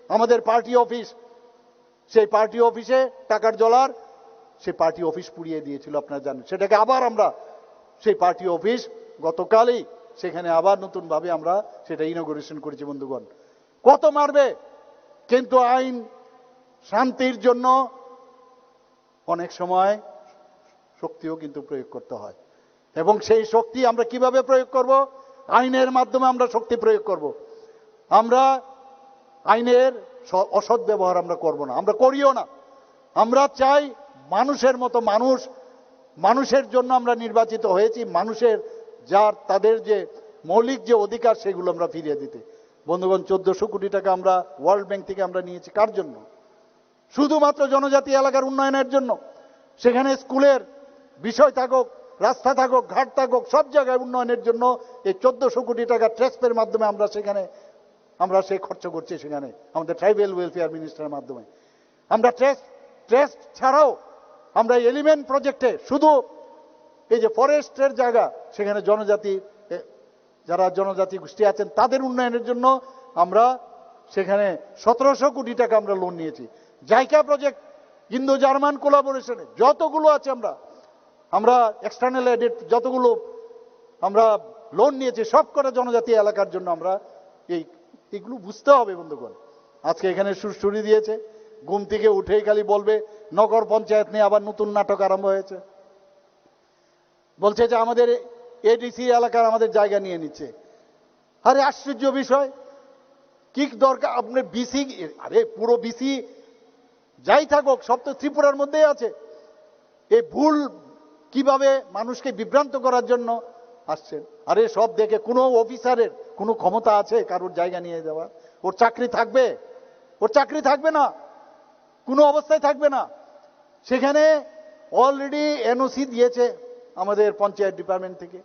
আমাদের পার্টি অফিস, সেই পার্টি অফিসে টাকার জলার, সেই পার্টি অফিস পুড়িয়ে দিয়েছিল, আপনারা জানেন। সেটাকে আবার আমরা সেই পার্টি অফিস গতকালই সেখানে আবার নতুনভাবে আমরা সেটা ইনোগুরেশন করেছি, বন্ধুগণ। কত মারবে, কিন্তু আইন শান্তির জন্য অনেক সময় শক্তিও কিন্তু প্রয়োগ করতে হয়। এবং সেই শক্তি আমরা কিভাবে প্রয়োগ করব? আইনের মাধ্যমে আমরা শক্তি প্রয়োগ করব। আমরা আইনের স-, অসৎ ব্যবহার আমরা করব না, আমরা করিও না। আমরা চাই মানুষের মতো মানুষ, মানুষের জন্য আমরা নির্বাচিত হয়েছি, মানুষের যার, তাদের যে মৌলিক যে অধিকার, সেগুলো আমরা ফিরিয়ে দিতে। বন্ধুগণ, চোদ্দশো কোটি টাকা আমরা ওয়ার্ল্ড ব্যাংক থেকে আমরা নিয়েছি। কার জন্য? শুধুমাত্র জনজাতি এলাকার উন্নয়নের জন্য। সেখানে স্কুলের বিষয় থাকুক, রাস্তা থাকুক, ঘাট থাকুক, সব জায়গায় উন্নয়নের জন্য এই চোদ্দশো কোটি টাকা ট্রেস্পের মাধ্যমে আমরা সেখানে, আমরা সেই খরচ করছি। সেখানে আমাদের ট্রাইবাল ওয়েলফেয়ার মিনিস্টারের মাধ্যমে আমরা ট্রেস্ট, ট্রেস্ট ছাড়াও আমরা এলিমেন্ট প্রজেক্টে শুধু এই যে ফরেস্টের জায়গা, সেখানে জনজাতি, এ, যারা জনজাতি গোষ্ঠী আছেন, তাদের উন্নয়নের জন্য আমরা সেখানে সতেরোশো কোটি টাকা আমরা লোন নিয়েছি। জাইকা প্রজেক্ট, ইন্দো জার্মান কোলাবোরেশনে যতগুলো আছে, আমরা, আমরা এক্সটার্নাল এডেড যতগুলো আমরা লোন নিয়েছি, সব কটা জনজাতি এলাকার জন্য আমরা এই, এগুলো বুঝতে হবে, বন্ধুগণ। আজকে এখানে সুরসুরি দিয়েছে, ঘুম থেকে উঠেই খালি বলবে নগর পঞ্চায়েত নিয়ে আবার নতুন নাটক আরম্ভ হয়েছে। বলছে যে আমাদের এডিসি এলাকার আমাদের জায়গা নিয়ে নিচ্ছে। আরে আশ্চর্য বিষয়, কি দরকার আপনি বিসি, আরে পুরো বিসি যাই থাকুক, সব তো ত্রিপুরার মধ্যেই আছে। এই ভুল কিভাবে মানুষকে বিভ্রান্ত করার জন্য আসছেন। আরে সব দেখে কোনো অফিসারের কোনো ক্ষমতা আছে কারোর জায়গা নিয়ে যাওয়া? ওর চাকরি থাকবে? ওর চাকরি থাকবে না, কোনো অবস্থায় থাকবে না। সেখানে অলরেডি এনওসি দিয়েছে আমাদের পঞ্চায়েত ডিপার্টমেন্ট থেকে।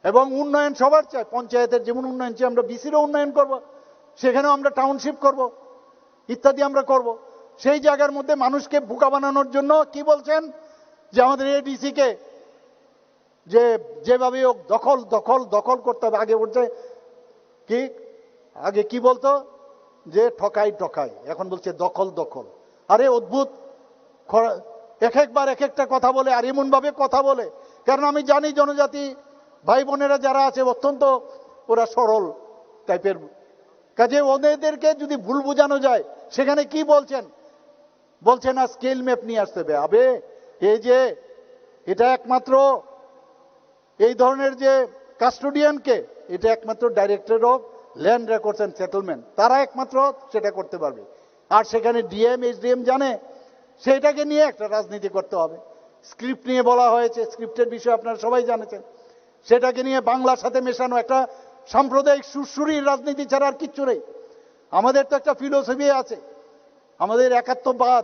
এবং উন্নয়ন সবার চাই, পঞ্চায়েতের যেমন উন্নয়ন চাই, আমরা বিসিরও উন্নয়ন করব, সেখানেও আমরা টাউনশিপ করব, ইত্যাদি আমরা করব। সেই জায়গার মধ্যে মানুষকে বোকা বানানোর জন্য কি বলছেন যে আমাদের এডিসি কে যে যেভাবে হোক দখল, দখল, দখল করতে হবে। আগে বলছে কি, আগে কি বলতো যে ঠকাই, ঠকাই, এখন বলছে দখল, দখল। আরে অদ্ভুত, খ-, এক একবার এক একটা কথা বলে আর এমন ভাবে কথা বলে। কারণ আমি জানি জনজাতি ভাই বোনেরা যারা আছে অত্যন্ত ওরা সরল টাইপের। কাজে ওদেরকে যদি ভুল বোঝানো যায়, সেখানে কি বলছেন, বলছে না স্কেল ম্যাপ নিয়ে আসতে হবে। আবে, এই যে এটা একমাত্র এই ধরনের যে কাস্টোডিয়ানকে, এটা একমাত্র director of land records and settlement, তারা একমাত্র সেটা করতে পারবে। আর সেখানে ডিএম, এসডিএম জানে, সেটাকে নিয়ে একটা রাজনীতি করতে হবে। স্ক্রিপ্ট নিয়ে বলা হয়েছে, স্ক্রিপ্টের বিষয়ে আপনারা সবাই জানেছেন। সেটাকে নিয়ে বাংলার সাথে মেশানো একটা সাম্প্রদায়িক সুরসুরির রাজনীতি ছাড়া আর কিচ্ছু নেই। আমাদের তো একটা ফিলোসফি আছে, আমাদের একাত্মবাদ,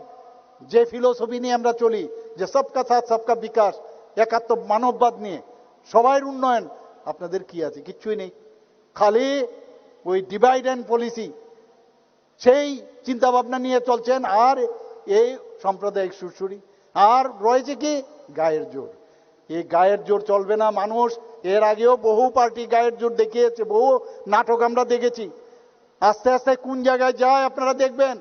যে ফিলোসফি নিয়ে আমরা চলি, যে সবকা সাথ সবকা বিকাশ, একাত্ম মানববাদ নিয়ে সবাইর উন্নয়ন, আপনাদের কি আছে? কিচ্ছুই নেই। খালি ওই ডিভাইড অ্যান্ড পলিসি, সেই চিন্তা ভাবনা নিয়ে চলছেন। আর এই সাম্প্রদায়িক সুরসুরি, আর রয়েছে কি গায়ের জোর। এই গায়ের জোর চলবে না মানুষ। এর আগেও বহু পার্টি গায়ের জোর দেখিয়েছে, বহু নাটক আমরা দেখেছি। আস্তে আস্তে কোন জায়গায় যায় আপনারা দেখবেন,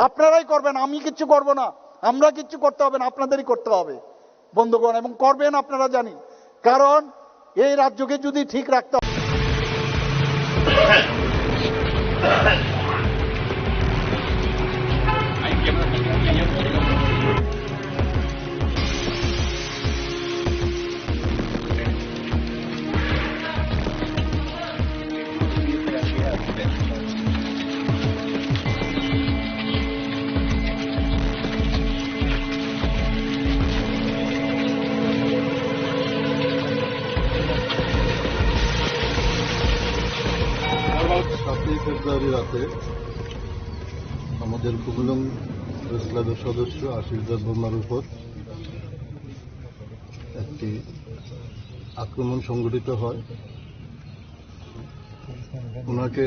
আপনারাই করবেন, আমি কিচ্ছু করব না, আমরা কিচ্ছু করতে হবে না, আপনাদেরই করতে হবে বন্ধুগণ, এবং করবেন আপনারা জানি। কারণ এই রাজ্যকে যদি ঠিক রাখতে হয় সাতই ফেব্রুয়ারি রাতে আমাদের কুমলুং প্রেস ক্লাবের সদস্য আশিস দেববর্মার উপর একটি আক্রমণ সংঘটিত হয়। ওনাকে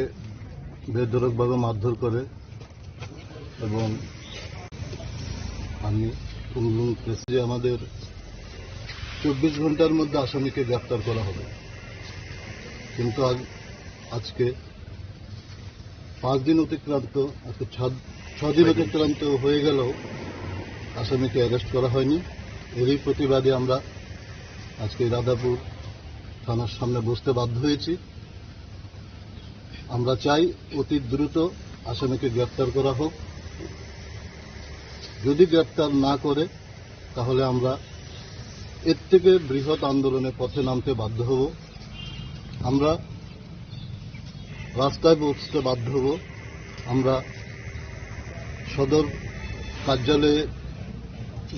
বেধড়কভাবে মারধর করে এবং আমি কুমলুং প্রেসে আমাদের চব্বিশ ঘন্টার মধ্যে আসামিকে গ্রেপ্তার করা হবে, কিন্তু আজ, আজকে পাঁচ দিন অতিক্রান্ত, আজকে ছ-, ছ দিন অতিক্রান্ত হয়ে গেলেও আসামিকে অ্যারেস্ট করা হয়নি। এরই প্রতিবাদে আমরা আজকে রাধাপুর থানার সামনে বসতে বাধ্য হয়েছি। আমরা চাই অতি দ্রুত আসামিকে গ্রেপ্তার করা হোক। যদি গ্রেপ্তার না করে, তাহলে আমরা এর থেকে বৃহৎ আন্দোলনে পথে নামতে বাধ্য হব। আমরা রাস্তায় বসতে বাধ্য হব। আমরা সদর কার্যালয়ে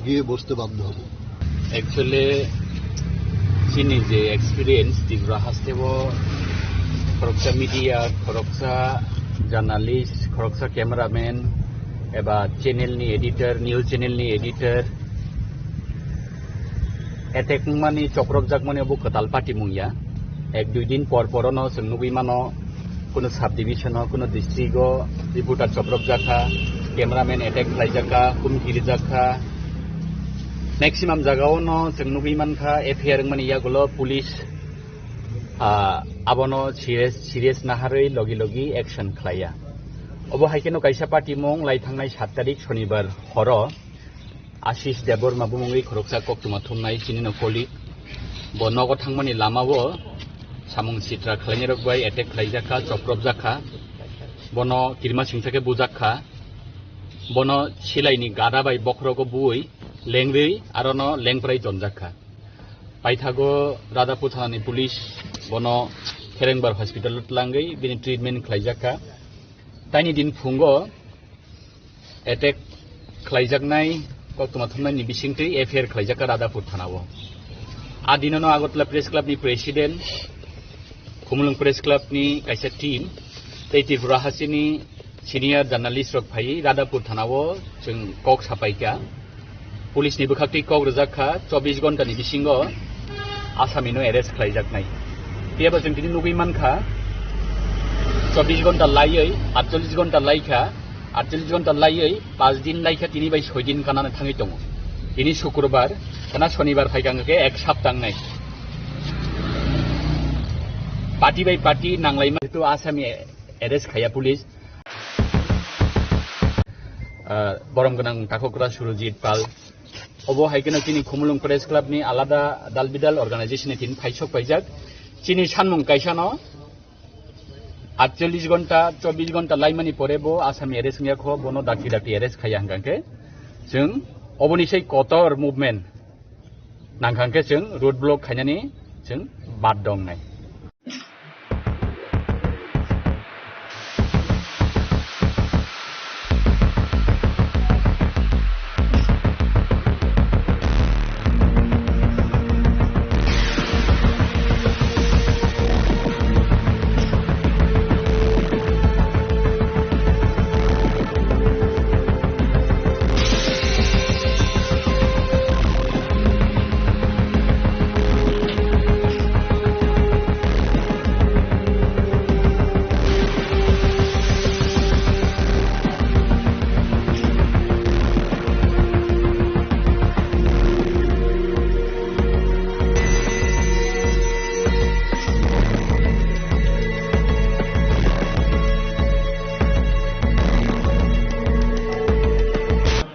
গিয়ে বসতে বাধ্য হব। Actually, chini je experience, Tripura hasteo khoroksa media, khoroksa journalist, khoroksa cameraman, eba channel ni editor, news channel ni editor, attack wngmani, chopropjakmani obo kwtal patimung ya. Ek dui din por porono chwng nugwi mano, kuno sub division o, kuno district o reporter chopropjakha, cameraman attack khlaijakha, humki rijakha. Maximum jagao no chwng nugwi mankha, F I R wngmani yagulo police, ah, abono serious, serious naharwi logi logi action khlaiya. Obo hai kheno kaisa patimung lai thangnai sat tarik Shonibar horo Ashish Debbarma bumungwi khoroksa koktwma thumnai chini no colleague. Bo nogo thangmani lamao samung sitra khlainai rok bai attack khlaijakha, chopropjakha. Bono kirima singsa khe bujakha. Bono silaini gada bai bokhorogo buwi lengwi arono lengprai tonjakha. Paithago Radhapur thanani police bono Kherengbar hospital o tlangwi bini treatment khlaijakha. Taini din phungo attack khlaijaknai koktwma thumnaini bisingtwi F I R khlaijakha Radhapur thanao. A dinono Agartala Press Club ni president, Khumulwng Press Club ni kaisa team tei Tripura hasteni senior journalist rok phaiwi Radhapur thanao chwng kok sapaikha. Police ni bwkhaktwi kok rwjak kha, chobbish ghonta ni bisingo asami no arrest khlaijaknai. Phiya ba chwng tini nugwi mankha, chobbish ghonta laiwi, aatcholish ghonta laikha, aatcholish ghonta laiwi, panch din laikha, tini bai soi din kanano thangwi tongo. Tini Shukurbar, kana Shonibar phaikha hwnkhe ek sapta wngnai. Party bai party nanglaima hetu asami arrest khaiya police. Ah, borom gwnang takhukra Surojit Pal. Obo hai kheno chini Khumulwng Press Club ni alada dal bidal organization ni thini phaisok paijak. Chini sanmung kaisano aatcholish ghonta, chobbish ghonta laimani pore bo asami arrest wngya kho, bono dakti dakti arrest khaiya hwnkha khe chwng oboni sai kotor movement nangkha khe chwng road block khainani chwng bad dongnai.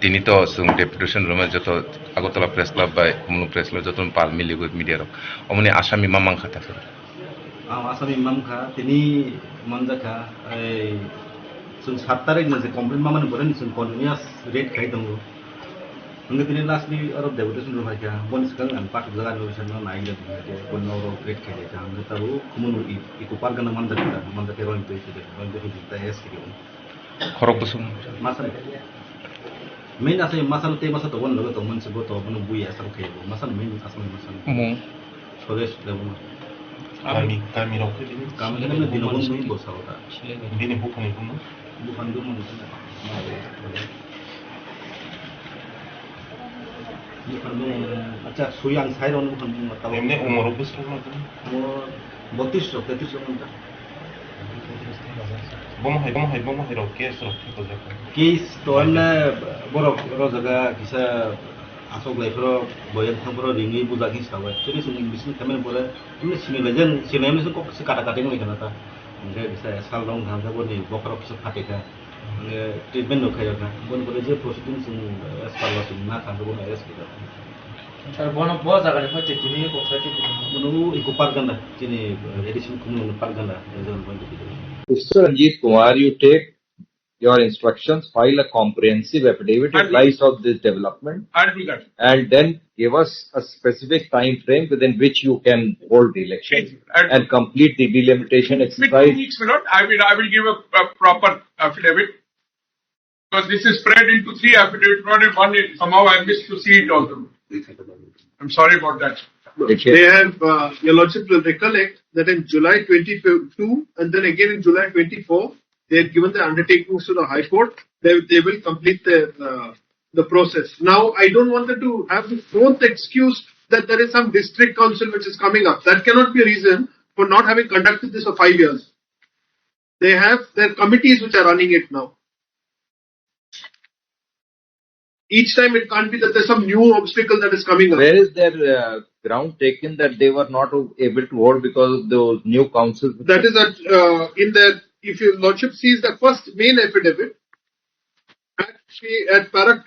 Tini to chwng deputation rwmani joto Agartala Press Club bai Khumulwng Press Club joto pal miligwi media rok. Omoni asami ma mankha ta. Ang asami mankha, tini manjakha, ei, chwng sat tarik ni je complaint mamani pore ni chwng continuous raid khai tongo. Hwnkhe tini lastly oro deputation rwkhaikha, boni swkang ang pathak jaga ni officer no nai gwnang hwnkhe boni oro raid khai laikha, hwnkhe tabuk Khumulwng i-, Eco Park gana manjakha, manjakhe roin twi side, roin twi side ta S K. Khorok bwswk. Masani. Main asai masani tei masa tobon logo tongmani se bo tobon buya asal khe bo. Masani main asal masani. Mung. Sodesh Debbarma. Kami, kami rok khe bini. Kami khe bini dino bon bini bo sao ta. Bini buphani bumo. Buphani bumo. Buphani bumo. Acha, sui ang sai rok buphani bumo tabo. Emne umor bwswk ma. Umor botris rok, tetris rok ta. Bomo hai, bomo hai, bomo hai rok case rok thik ojak. Case to anne borok ro jaga kisa asok lai phoro boyan thang phoro ringwi bujak hi sawi. Tini sini bising khamen pore, ini sini lejen, sini ini kok se kata kata ngi kana ta. Hingke kisa sal rong thang khe boni bokhorok kisa phatikha. Hingke treatment no khaiyokha. Boni pore je proceeding chwng as per law chwng na thang khe bono arrest khaijak. Sir, bono bo jaga ni phaite tini kok sai tini. Bono Eco Park ganda, chini, eh, addition Khumulwng Park ganda, regional point of view. Mister Ranjit Kumar, you take your instructions, file a comprehensive affidavit in light of this development and then give us a specific time frame within which you can hold the election and complete the delimitation exercise. Within two weeks, my lord, I will, I will give a, a proper affidavit. Because this is spread into three affidavits, not in one. Somehow I missed to see it also. I'm sorry about that. They have, uh, Your Lordship will recollect that in July twenty-two and then again in July twenty-four, they had given the undertakings to the High Court. They, they will complete the, uh, the process. Now, I don't want them to have the fourth excuse that there is some district council which is coming up. That cannot be a reason for not having conducted this for five years. They have their committees which are running it now. Each time it can't be that there's some new obstacle that is coming up. Where is their, uh, ground taken that they were not able to hold because of those new councils? That is at, uh, in their, if your lordship sees the first main affidavit, at, at para